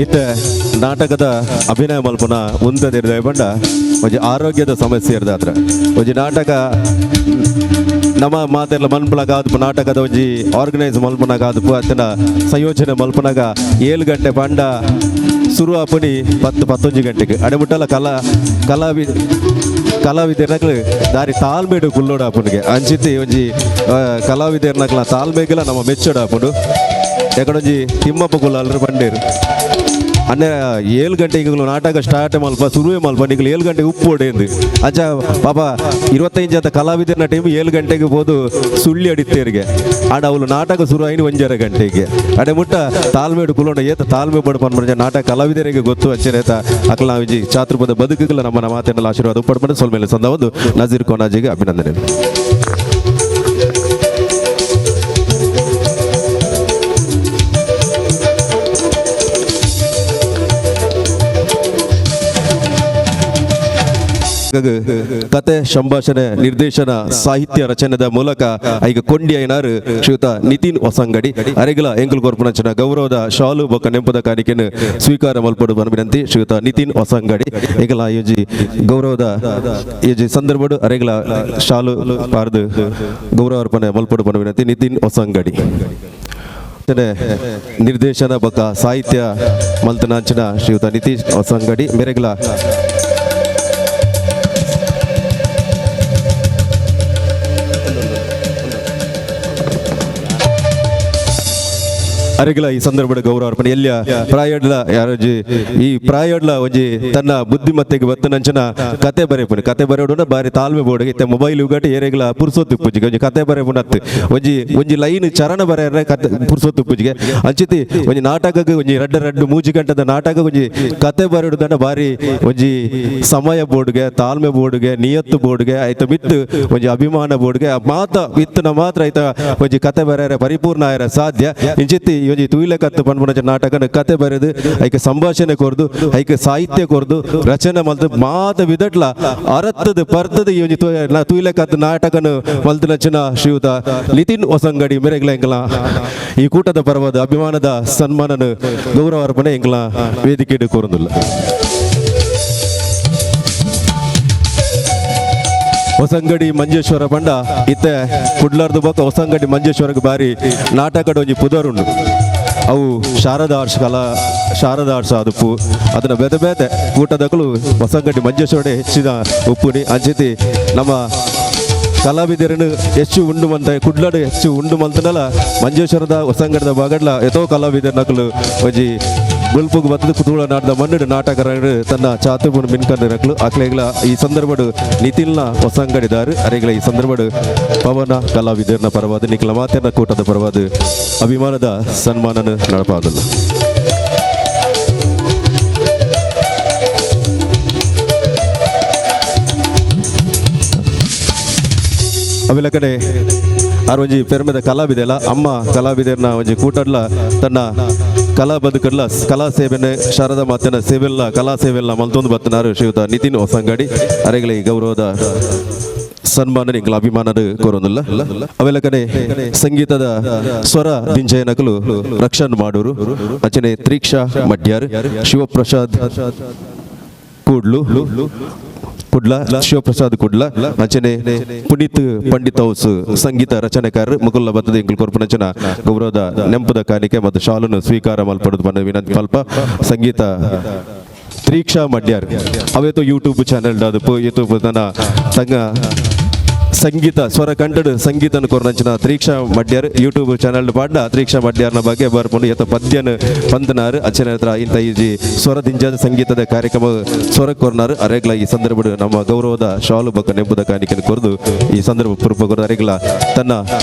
ಇತ್ತ ನಾಟಕದ ಅಭಿನಯ ಮಲ್ಪನ ಉಂತದಿರ್ದ ಬಂಡ ಒಂಜಿ ಆರೋಗ್ಯದ ಸಮಸ್ಯೆ ಇರ್ದ ಹತ್ರ ಒಂಜಿ ನಾಟಕ ನಮ್ಮ ಮಾತೆಲ್ಲ ಮನ್ಪುನಗ ನಾಟಕದ ಒಂಜಿ ಆರ್ಗನೈಸ್ ಮಲ್ಪುನಗ ಅದು ಅತ್ತನ ಸಂಯೋಜನೆ ಮಲ್ಪುನಗ 7 ಗಂಟೆ ಪಂಡ ಸುರು ಆಪುನಿ 10 11 ಗಂಟೆಗೆ ಅಡೆಮುಟ್ಟಲ ಕಲಾವಿದರ್ನಕ್ಲು ದಾರಿ ತಾಳ್ಮೇಡು ಕುಲ್ಲೋಡು ಆಪುನಿಗೆ ಅಂಚಿತಿ ಒಂಜಿ ಕಲಾವಿದರ್ನಕ್ಲ ತಾಳ್ಮೆಗೆಲ್ಲ ನಮ್ಮ ಮೆಚ್ಚೋಡು ಆಪುಂಡು ಎಕಡೊಂಜಿ ತಿಮ್ಮಪ್ಪ ಕುಲ್ಲಾಲ್ರು ಬಂಡೇರು ಅಣ್ಣ 7 ಗಂಟೆಗೆ ನಾಟಕ ಸ್ಟಾರ್ಟ್ ಮಲ್ಪ ಸುರುವೆ ಮಲ್ಪ ನಿಗಲು 7 ಗಂಟೆಗೆ ಉಪ್ಪು ಹೊಡೆಯಂದು ಅಚ್ಚ ಪಾಪ 25 ಅಂತ ಕಲಾವಿದರನ ಟೈಮ್ 7 ಗಂಟೆಗೆ ಹೋದು ಸುಳ್ಳಿ ಅಡಿತೇರಿಗೆ ಆಡ ಅವಳು ನಾಟಕ ಶುರು ಆಯ್ತು 1.5 ಗಂಟೆಗೆ ಅಡೆ ಮುಟ್ಟ ತಾಳ್ಮೇಡು ಕುಲೋಣ ಏತ ತಾಳ್ಮೆ ಪಡು ಪನ್ಪುನ ನಾಟಕ ಕಲಾವಿದರಿಗೆ ಗೊತ್ತು ಅಂಚನೆ ಅಕಲ ವಿಜಿ ಚಾತುರ್ಪದ ಬದುಕುಗಳ ನಮ್ಮ ಮಾತಿನ ಆಶೀರ್ವಾದ ಉಪ್ಪಡು ಪಂಡು ಸೊಲ್ಮೇಲೆ ಸಂದ ಒಂದು ನಜೀರ್ ಕೋನಾಜಿಗೆ ಅಭಿನಂದನೆ. ಕತೆ ಸಂಭಾಷಣೆ ನಿರ್ದೇಶನ ಸಾಹಿತ್ಯ ರಚನೆದ ಮೂಲಕ ಈಗ ಕೊಂಡಿ ಐನಾರು ಶ್ರೀಯುತ ನಿತಿನ್ ಹೊಸಂಗಡಿ ಅರೆಗಲ ಎಂಕಲ್ ಕೊರ್ಪುನಂಚಿನ ಗೌರವದ ಶಾಲು ಬೊಕ್ಕ ನೆಂಪದ ಕಾಣಿಕೆಯನ್ನು ಸ್ವೀಕಾರ ಮಲ್ಪಡು ವಿನಂತಿ ಶ್ರೀಯುತ ನಿತಿನ್ ಹೊಸಂಗಡಿ ಎಂಕಲ ಯೋಜಿ ಗೌರವದ ಯೋಜಿ ಸಂದರ್ಭಡು ಅರೆಗಲ ಶಾಲು ಪಾರ್ದು ಗೌರವ ಅರ್ಪಣೆ ಮಲ್ಪಡು ವಿನಂತಿ ನಿತಿನ್ ಹೊಸಂಗಡಿ. ನಿರ್ದೇಶನ ಬೊಕ್ಕ ಸಾಹಿತ್ಯ ಮಲ್ತನಾಂಚಿನ ಶ್ರೀಯುತ ನಿತೀಶ್ ಹೊಸಂಗಡಿ ಮೆರೆಗಲ ಅರೆಗ್ಲ ಈ ಸಂದರ್ಭದ ಗೌರವ ಅರ್ಪಣೆ ಎಲ್ಲಿಯ ಪ್ರಾಯಡ್ಲ ಯಾರೊಂಜಿ ಈ ಪ್ರಾಯಡ್ಲ ಒಂಜಿ ತನ್ನ ಬುದ್ಧಿಮತ್ತೆಗೆ ಬತ್ತನಂಚನ ಕತೆ ಬರೆಪುನಿ ಕತೆ ಬರೆಯೋಡ ಬಾರಿ ತಾಳ್ಮೆ ಬೋರ್ಡ್ ಇತ್ತೆ ಮೊಬೈಲ್ ಉಗಟ್ಟು ಏರೆಗ್ಲ ಪುರ್ಸೊತ್ತು ಪೂಜಿಗೆ ಒಂಜಿ ಕತೆ ಬರೆಪುನತ್ತು ಒಂಜಿ ಒಂಜಿ ಲೈನ್ ಚರಣ ಬರೆಯರೆ ಕತೆ ಪುರ್ಸೊತ್ತು ಪೂಜಿಗೆ ಅಂಚಿತಿ ಒಂಜಿ ನಾಟಕಕ್ಕೆ ಒಂಜಿ ರಡ್ಡ ರಡ್ಡು ಮೂಜಿ ಗಂಟದ ನಾಟಕ ಒಂಜಿ ಕತೆ ಬರೆಯುವುದನ್ನ ಬಾರಿ ಒಂಜಿ ಸಮಯ ಬೋರ್ಡ್ಗೆ ತಾಳ್ಮೆ ಬೋರ್ಡ್ಗೆ ನಿಯತ್ತು ಬೋರ್ಡ್ಗೆ ಆಯ್ತು ಮಿತ್ತು ಒಂಜಿ ಅಭಿಮಾನ ಬೋರ್ಡ್ಗೆ ಮಾತ ಇತ್ತನ ಮಾತ್ರ ಆಯ್ತ ಒಂಜಿ ಕತೆ ಬರೆಯರೆ ಪರಿಪೂರ್ಣ ಆಯರ ಸಾಧ್ಯ ಇಂಚಿತ್ತಿ ಒಂಜಿ ತೂಯಿಲೆ ಕತ್ತು ಪನ್ಪುನಂಚ ನಾಟಕನ ಕತೆ ಬರೆದು ಐಕೆ ಸಂಭಾಷಣೆ ಕೊರ್ದು ಐಕೆ ಸಾಹಿತ್ಯ ಕೊರ್ದು ರಚನೆ ಮಲ್ತು ಮಾತ ವಿದಟ್ಲ ಅರತ್ತದ ಪರ್ತದ ಈ ಒಂಜಿ ತೂಯಿಲೆ ಕತ್ತು ನಾಟಕನ ಮಲ್ತು ಶ್ರೀಯುತ ನಿತಿನ್ ಹೊಸಂಗಡಿ ಮೆರೆಗ್ಲ ಎಂಕಲ ಈ ಕೂಟದ ಪರವಾದ ಅಭಿಮಾನದ ಸನ್ಮಾನನ ಗೌರವ ಅರ್ಪಣೆ ಎಂಕಲ ವೇದಿಕೆ ಕೋರುಂದಿಲ್ಲ. ಹೊಸಂಗಡಿ ಮಂಜೇಶ್ವರ ಪಂಡ ಇತ್ತೆ ಕುಡ್ಲಾರ್ದು ಬೊಕ್ಕ ಹೊಸಂಗಡಿ ಮಂಜೇಶ್ವರಕ್ಕೆ ಬಾರಿ ನಾಟಕದ ಒಂಜಿ ಪುದರುಂಡು ಅವು ಶಾರದಾ ಆರ್ಟ್ಸ್ ಕಲಾ ಶಾರದಾ ಆರ್ಟ್ಸ್ ಆದುಪ್ಪು ಅದನ್ನ ಬೇತೆ ಬೇತೆ ಕೂಟದಕಲು ಹೊಸಂಗಡಿ ಮಂಜೇಶ್ವರನೇ ಹೆಚ್ಚಿನ ಉಪ್ಪುನಿ ಅಂಚಿತಿ ನಮ್ಮ ಕಲಾವಿದರನ್ನು ಹೆಚ್ಚು ಉಂಡು ಮಂತ ಕುಡ್ಲಾಡು ಹೆಚ್ಚು ಉಂಡು ಮಂತನಲ ಮಂಜೇಶ್ವರದ ಹೊಸಂಗಡದ ಬಾಗಡ್ಲ ಎತೋ ಕಲಾವಿದರ ನಕಲು ಒಂಜಿ ಬುಲ್ಪುಗು ಬತ್ತದ ಕುತೂಳ ನಾಟದ ಮಣ್ಣು ನಾಟಕರ ತನ್ನ ಚಾತುಪುನ ಮಿನ್ಕಂಡು ನಕಲು ಅಕ್ಲೆಗ್ಲ ಈ ಸಂದರ್ಭಡು ನಿತಿಲ್ನ ಹೊಸಂಗಡಿದಾರು ಅರೆಗ್ಲ ಈ ಸಂದರ್ಭಡು ಪವನ ಕಲಾವಿದರನ ಪರವಾದ ನಿಖಲ ಮಾತೆನ ಕೂಟದ ಪರವಾದ ಅಭಿಮಾನದ ಸನ್ಮಾನನ ನಡಪಾದಲ್ಲ. ಅವೆಲ್ಲ ಕಡೆ ಆರ್ ಒಂಜಿ ಪೆರ್ಮೆದ ಕಲಾವಿದೆಲ್ಲ ಅಮ್ಮ ಕಲಾವಿದರನ್ನ ಒಂಜಿ ಕೂಟಡ್ಲ ತನ್ನ ಕಲಾ ಬದುಕಡ್ಲ ಕಲಾ ಸೇವೆನೆ ಶಾರದಾ ಮಾತೆನ ಸೇವೆಲ್ಲ ಕಲಾ ಸೇವೆಲ್ಲ ಮಲ್ತೊಂದು ಬತ್ತನಾರು ಶ್ರೀಯುತ ನಿತಿನ್ ಹೊಸಂಗಡಿ ಅರೆಗಲಿ ಗೌರವದ ಸನ್ಮಾನ ನಿಂಕಲ ಅಭಿಮಾನದ ಕೋರೊಂದಿಲ್ಲ. ಅವೆಲ್ಲ ಕಡೆ ಸಂಗೀತದ ಸ್ವರ ದಿಂಜಯನಕಲು ರಕ್ಷಣ್ ಮಾಡೂರು ಅಚನೆ ತ್ರೀಕ್ಷಾ ಮಡ್ಯಾರ್ ಶಿವಪ್ರಸಾದ್ ಕೂಡ್ಲು ಕುಡ್ಲ ಶಿವಪ್ರಸಾದ್ ಕುಡ್ಲ ಅಂಚನೆ ಪುನೀತ್ ಪಂಡಿತ್ ಹೌಸ್ ಸಂಗೀತ ರಚನೆಕಾರ ಮುಕುಲ್ಲ ಬತ್ತದ ಇಂಕುಲ್ ಕೊರ್ಪುನಂಚನ ಗೌರವದ ನೆಂಪದ ಕಾಣಿಕೆ ಮತ್ತು ಶಾಲನ್ನು ಸ್ವೀಕಾರ ಮಲ್ಪಡುದು ಬಂದ ವಿನಂತಿ ಪಲ್ಪ ಸಂಗೀತ ತ್ರೀಕ್ಷಾ ಮಡ್ಯಾರ್ ಅವೇತೋ ಯೂಟ್ಯೂಬ್ ಚಾನೆಲ್ ಅದು ಯೂಟ್ಯೂಬ್ ತನ್ನ ತಂಗ ಸಂಗೀತ ಸ್ವರ ಕಂಠಡು ಸಂಗೀತನ ಕೊರ್ನಂಚಿನ ತ್ರೀಕ್ಷಾ ಮಡ್ಯಾರ್ ಯೂಟ್ಯೂಬ್ ಚಾನೆಲ್ ಪಾಡ್ನ ತ್ರೀಕ್ಷಾ ಮಡ್ಯಾರ್ನ ಬಗ್ಗೆ ಬರ್ಪುಂಡು ಏತ ಪದ್ಯನ ಪಂತನಾರು ಅಚ್ಚನ ಹತ್ರ ಇಂಥ ಈ ಸ್ವರ ದಿಂಜಾದ ಸಂಗೀತದ ಕಾರ್ಯಕ್ರಮ ಸ್ವರ ಕೊರ್ನಾರು ಅರೆಗ್ಲ ಈ ಸಂದರ್ಭ ನಮ್ಮ ಗೌರವದ ಶಾಲು ಬಕ್ಕ ನೆಂಬುದ ಕಾಣಿಕೆಯನ್ನು ಕೊರದು ಈ ಸಂದರ್ಭ ಪುರುಪ ಕೊರದು ಅರೆಗ್ಲ ತನ್ನ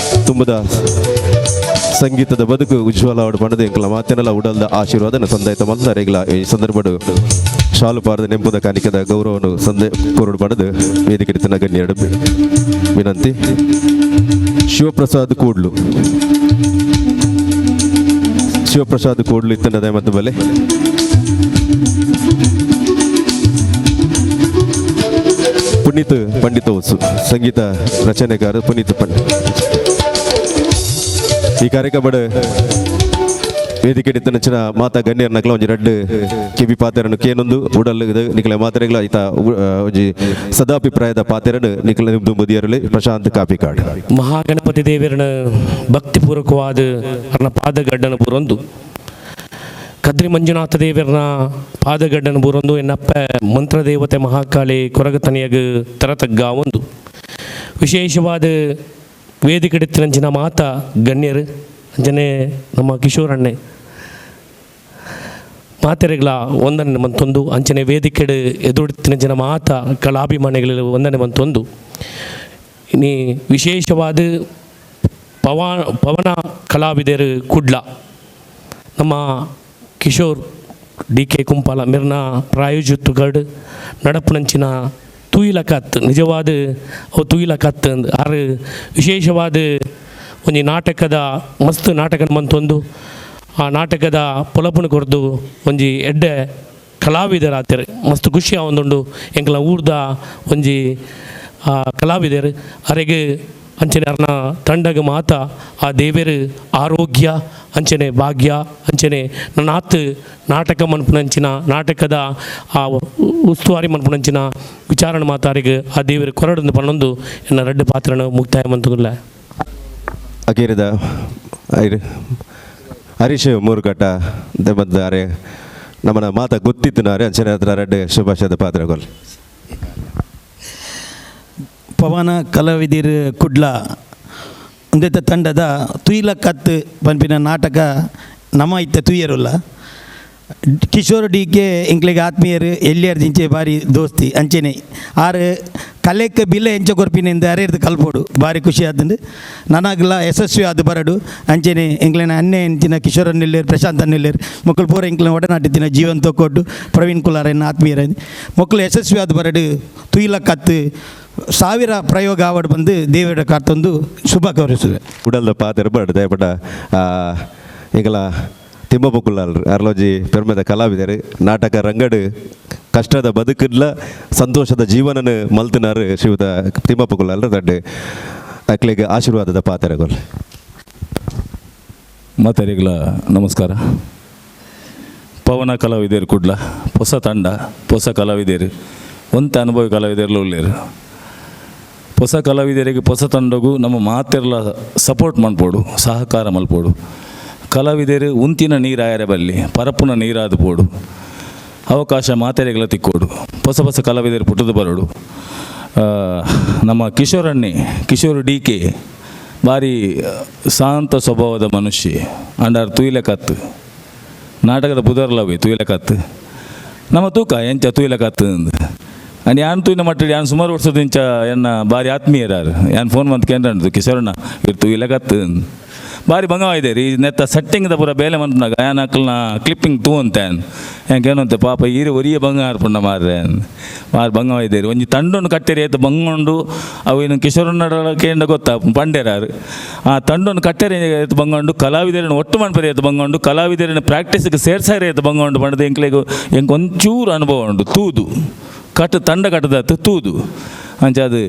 ತುಂಬದ ಸಂಗೀತದ ಬದುಕು ಉಜ್ವಲ ಪಣದ ಎಂಕಲ ಮಾತೆನೆಲ್ಲ ಉಡಲ್ದ ಆಶೀರ್ವಾದನ ಸಂದಾಯಿತ ಮಲ್ತ ಅರೆಗ್ಲ ಈ ಸಂದರ್ಭಡು ಶಾಲು ಪಾರದ ನೆಂಪುದ ಕಾಣಿಕೆದ ಗೌರವನು ಸಂದೆ ಕೊರಡು ಪಡೆದು ವೇದಿಕೆ ಗಣ್ಯರು ವಿನಂತಿ. ಶಿವಪ್ರಸಾದ್ ಕೂಡ್ಲು ಶಿವಪ್ರಸಾದ್ ಕೂಡ್ಲು ಇತ್ತನದೇ ಮತ್ತು ಬಲೆ ಪುನೀತ್ ಪಂಡಿತ ಹೊಸು ಸಂಗೀತ ರಚನೆಕಾರ ಪುನೀತ್ ಪಂಡಿತ್ ಈ ಕಾರ್ಯಕ್ರಮ ವೇದಿಕೆ ನಂಚಿನ ಮಾತಾ ಗಣ್ಯರ ನಕಲ ಒಂಜಿ ರಡ್ಡು ಕಿವಿ ಪಾತೆರನು ಕೇನೊಂದು ಉಡಲ್ ನಿಕಲ ಮಾತೆರೆಗ್ಲ ಈತ ಒಂಜಿ ಸದಾಭಿಪ್ರಾಯದ ಪಾತೆರನು ನಿಕಲ ದುಂಬುದಿಯರಲ್ಲಿ ಪ್ರಶಾಂತ್ ಕಾಪಿಕಾಡ್. ಮಹಾಗಣಪತಿ ದೇವರನ ಭಕ್ತಿಪೂರ್ವಕವಾದ ಅರ್ನ ಪಾದಗಡ್ಡನ ಬೂರೊಂದು ಕದ್ರಿ ಮಂಜುನಾಥ ದೇವರನ ಪಾದಗಡ್ಡನ ಬೂರೊಂದು ಎನ್ನಪ್ಪ ಮಂತ್ರದೇವತೆ ಮಹಾಕಾಳಿ ಕೊರಗತನಿಯಗ ತರತಗ್ಗ ಒಂದು ವಿಶೇಷವಾದ ವೇದಿಕೆ ನಂಚಿನ ಮಾತಾ ಗಣ್ಯರು ಅಂಜನೆ ನಮ್ಮ ಕಿಶೋರಣ್ಣೆ ಮಾತೆರೆಗಳ ಒಂದನೆ ಮಂತೊಂದು ಅಂಚನೆ ವೇದಿಕೆಡು ಎದುರುತ್ತಿನ ಜನ ಮಾತ ಕಲಾಭಿಮಾನಿಗಳ ಒಂದನೆ ಮಂತೊಂದು ಇನಿ ವಿಶೇಷವಾದ ಪವನ ಕಲಾವಿದರು ಕುಡ್ಲ ನಮ್ಮ ಕಿಶೋರ್ ಡಿ ಕೆ ಕುಂಪಾಲ ಮಿರ್ನ ಪ್ರಾಯೋಜಿತುಗಡ್ ನಡಪುನಂಚಿನ ತೂಯಿಲಕತ್ ನಿಜವಾದ ಅವು ತೂಯಿಲಕತ್ ಆರು ವಿಶೇಷವಾದ ಒಂಜಿ ನಾಟಕದ ಮಸ್ತ್ ನಾಟಕ ಮಂತೊಂದು ಆ ನಾಟಕದ ಪೊಲಪುನ ಕೊರ್ದು ಒಂಜಿ ಎಡ್ಡೆ ಕಲಾವಿದರಾತೆರ್ ಮಸ್ತ್ ಖುಷಿ ಆವೊಂದುಂಡು ಎಂಕಲ ಊರ್ದ ಒಂಜಿ ಕಲಾವಿದರು ಅರೆಗೆ ಅಂಚನೆ ಅರ್ನ ತಂಡಗ ಮಾತ ಆ ದೇವೆರು ಆರೋಗ್ಯ ಅಂಚನೆ ಭಾಗ್ಯ ಅಂಚನೆ ನನಾತ್ ನಾಟಕ ಮನ್ಪುನಂಚಿನ ನಾಟಕದ ಆ ಉಸ್ತುವಾರಿ ಮನ್ಪುನಂಚಿನ ವಿಚಾರಣೆ ಮಾತಾರಿಗೆ ಆ ದೇವರು ಕೊರಡನ್ನು ಪನ್ನೊಂದು ಎನ್ನ ರಡ್ಡು ಪಾತ್ರನ ಮುಕ್ತಾಯ ಮಂತುಲ್ಲ. ಅಕೇರಿದ ಹರೀಶ್ ಮೂರುಕಟ್ಟ ದೆಮ್ಮದ್ದಾರೆ ನಮ್ಮನ್ನ ಮಾತ ಗೊತ್ತಿತ್ತು ಅಂಚನೆ ಹತ್ರ ರಡ್ಡು ಶುಭಾಶಯದ ಪಾತ್ರಗಳು. ಪವನ ಕಲಾವಿದಿರು ಕುಡ್ಲ ಒಂದೆತ್ತ ತಂಡದ ತುಯಿಲ ಕತ್ತು ಪನ್ಪಿನ ನಾಟಕ ನಮ್ಮ ಇತ್ತ ತೂಯರುಲ್ಲ ಕಿಶೋರ್ ಡಿ ಕೆ ಎಂಕ್ಲೆಗ್ ಆತ್ಮೀಯರು ಎಲ್ಲಿಯರ್ ದಿಂಚೆ ಬಾರಿ ದೋಸ್ತಿ ಅಂಚೆನೆ ಆರು ಕಲೆಕ್ ಬಿಲೆ ಎಂಚ ಕೊರ್ಪಿನಿಂದ ಅರೇರ್ದು ಕಲ್ಪೋಡು ಬಾರಿ ಖುಷಿ ಆತಂದು ನನಗ್ಲ ಯಶಸ್ವಿ ಆದ ಬರಡು ಅಂಚೆನೆ ಎಂಕ್ಲೆನ ಅನ್ನೆ ಎಂಚಿನ ಕಿಶೋರ್ ಅನ್ನಿಲ್ಲೇರು ಪ್ರಶಾಂತ್ ಅನ್ನಿಲ್ಲೇರು ಮೊಕ್ಕಳು ಪೂರ ಎಂಕ್ಲೆನ ಒಡನಾಟಿತ್ತಿನ ಜೀವನ್ ತೊಕೊಟ್ಟು ಪ್ರವೀಣ್ ಕುಲಾರ್ ಎನ್ನ ಆತ್ಮೀಯರ ಮೊಕ್ಕಳು ಯಶಸ್ವಿ ಆದ ಬರಡು ತುಯಿಲಕ್ಕತ್ತು ಸಾವಿರ ಪ್ರಯೋಗ ಆವಡ್ ಬಂದು ದೇವರ ಕಾರ್ತೊಂದು ಶುಭ ಕೋರಿಸುವೆ. ಉಡಲ್ದ ಪಾತೆರ ಬರಡು ದಯಪಡ ಎಂಕಲ ತಿಮ್ಮಬೊಕ್ಕುಲ್ಲಾಲ್ರು ಅರ್ಲೋಜಿ ಪೆರ್ಮೆದ ಕಲಾವಿದರು ನಾಟಕ ರಂಗಡು ಕಷ್ಟದ ಬದುಕಿಡ್ಲ ಸಂತೋಷದ ಜೀವನನ ಮಲ್ತಿನಾರು ಶ್ರೀಯುತ ತಿಮ್ಮಪ್ಪಕುಲ್ಲಾಲ್ರು ದಡ್ಡೆ ಅಕ್ಲೆಗ್ ಆಶೀರ್ವಾದದ ಪಾತೆರಗೊಲ್. ಮಾತಾರಿಗಳ ನಮಸ್ಕಾರ. ಪವನ ಕಲಾವಿದರು ಕುಡ್ಲ ಹೊಸ ತಂಡ ಹೊಸ ಕಲಾವಿದರು ಒಂತ ಅನುಭವಿ ಕಲಾವಿದರ್ಲು ಉಳ್ಳೇರು ಹೊಸ ಕಲಾವಿದರಿಗೆ ಹೊಸ ತಂಡಗೂ ನಮ್ಮ ಮಾತೆರ್ಲ ಸಪೋರ್ಟ್ ಮನ್ಪೋಡು ಸಹಕಾರ ಮಲ್ಪೋಡು ಕಲಾವಿದರು ಉಂತಿನ ನೀರಾಯರ ಬಲ್ಲಿ ಪರಪುನ ನೀರಾದ ಪೋಡು ಅವಕಾಶ ಮಾತೆರೆಗಳ ತಿಕ್ಕೋಡು ಹೊಸ ಹೊಸ ಕಲಾವಿದರು ಪುಟ್ಟದು ಬರೋಡು. ನಮ್ಮ ಕಿಶೋರಣ್ಣೆ ಕಿಶೋರ್ ಡಿ ಕೆ ಭಾರಿ ಶಾಂತ ಸ್ವಭಾವದ ಮನುಷ್ಯ ಅಂಡಾರ್ ತುಯಿಲಕತ್ತು ನಾಟಕದ ಪುದರ್ಲವೇ ತುಯಿಲಕತ್ತು ನಮ್ಮ ತೂಕ ಎಂಚ ತುಯಿಲಕತ್ತು ಅಂದು ಅಂಡ್ ಯಾನ್ ತೂಯಿನ ಮಟ್ಟಿಗೆ ಯಾನ್ ಸುಮಾರು ವರ್ಷದ ಇಂಚ ಎನ್ನ ಭಾರಿ ಆತ್ಮೀಯರಾರು ಯಾನ್ ಫೋನ್ ಮಂತ್ ಕೇಂದ್ರ ಕಿಶೋರಣ್ಣ ಇರ್ ತುಯಿಲಕತ್ತು ಭಾರಿ ಬಂಗವಾಗಿದೆ ರೀ ನೆತ್ತ ಸೆಟ್ಟಿಂಗ್ದ ಪೂರ ಬೇಲೆ ಮಂತ್ನಾಗ ಯಾನ್ ಅಕ್ಲನ ಕ್ಲಿಪ್ಪಿಂಗ್ ತೂವಂತೆ ಯಾಕೇನಂತೆ ಪಾಪ ಈರೆ ಒರಿಯ ಬಂಗಾರ ಪುಣ್ಣ ಮಾರ್ರೆ ಮಾರು ಬಂಗವಾಯಿದ್ದೇರಿ ಒಂಜಿ ತಂಡನ್ನು ಕಟ್ಟೆರಿ ಆಯ್ತು ಬಂಗೊಂಡು ಅವು ಇನ್ನು ಕಿಶೋರಣ್ಣ ಕೇಂದ್ರ ಗೊತ್ತಾ ಪಂಡೇರಾರು ಆ ತಂಡನ್ನು ಕಟ್ಟೆರಿ ಆಯ್ತು ಬಂಗೊಂಡು ಕಲಾವಿದರನ್ನು ಒಟ್ಟು ಮನ್ಪರಿ ಆಯ್ತು ಬಂಗೊಂಡು ಕಲಾವಿದರನ್ನು ಪ್ರಾಕ್ಟೀಸ್ಗೆ ಸೇರ್ಸಾರಿ ಆಯ್ತು ಬಂಗೊಂಡು ಪಂಡದ ಎಂಕ್ಲೆಗು ಎಂಕ್ ಒಂಚೂರು ಅನುಭವ ಉಂಟು ತೂದು ಕಟ್ಟು ತಂಡ ಕಟ್ಟದಾತು ತೂದು ಅಂಚ ಅದು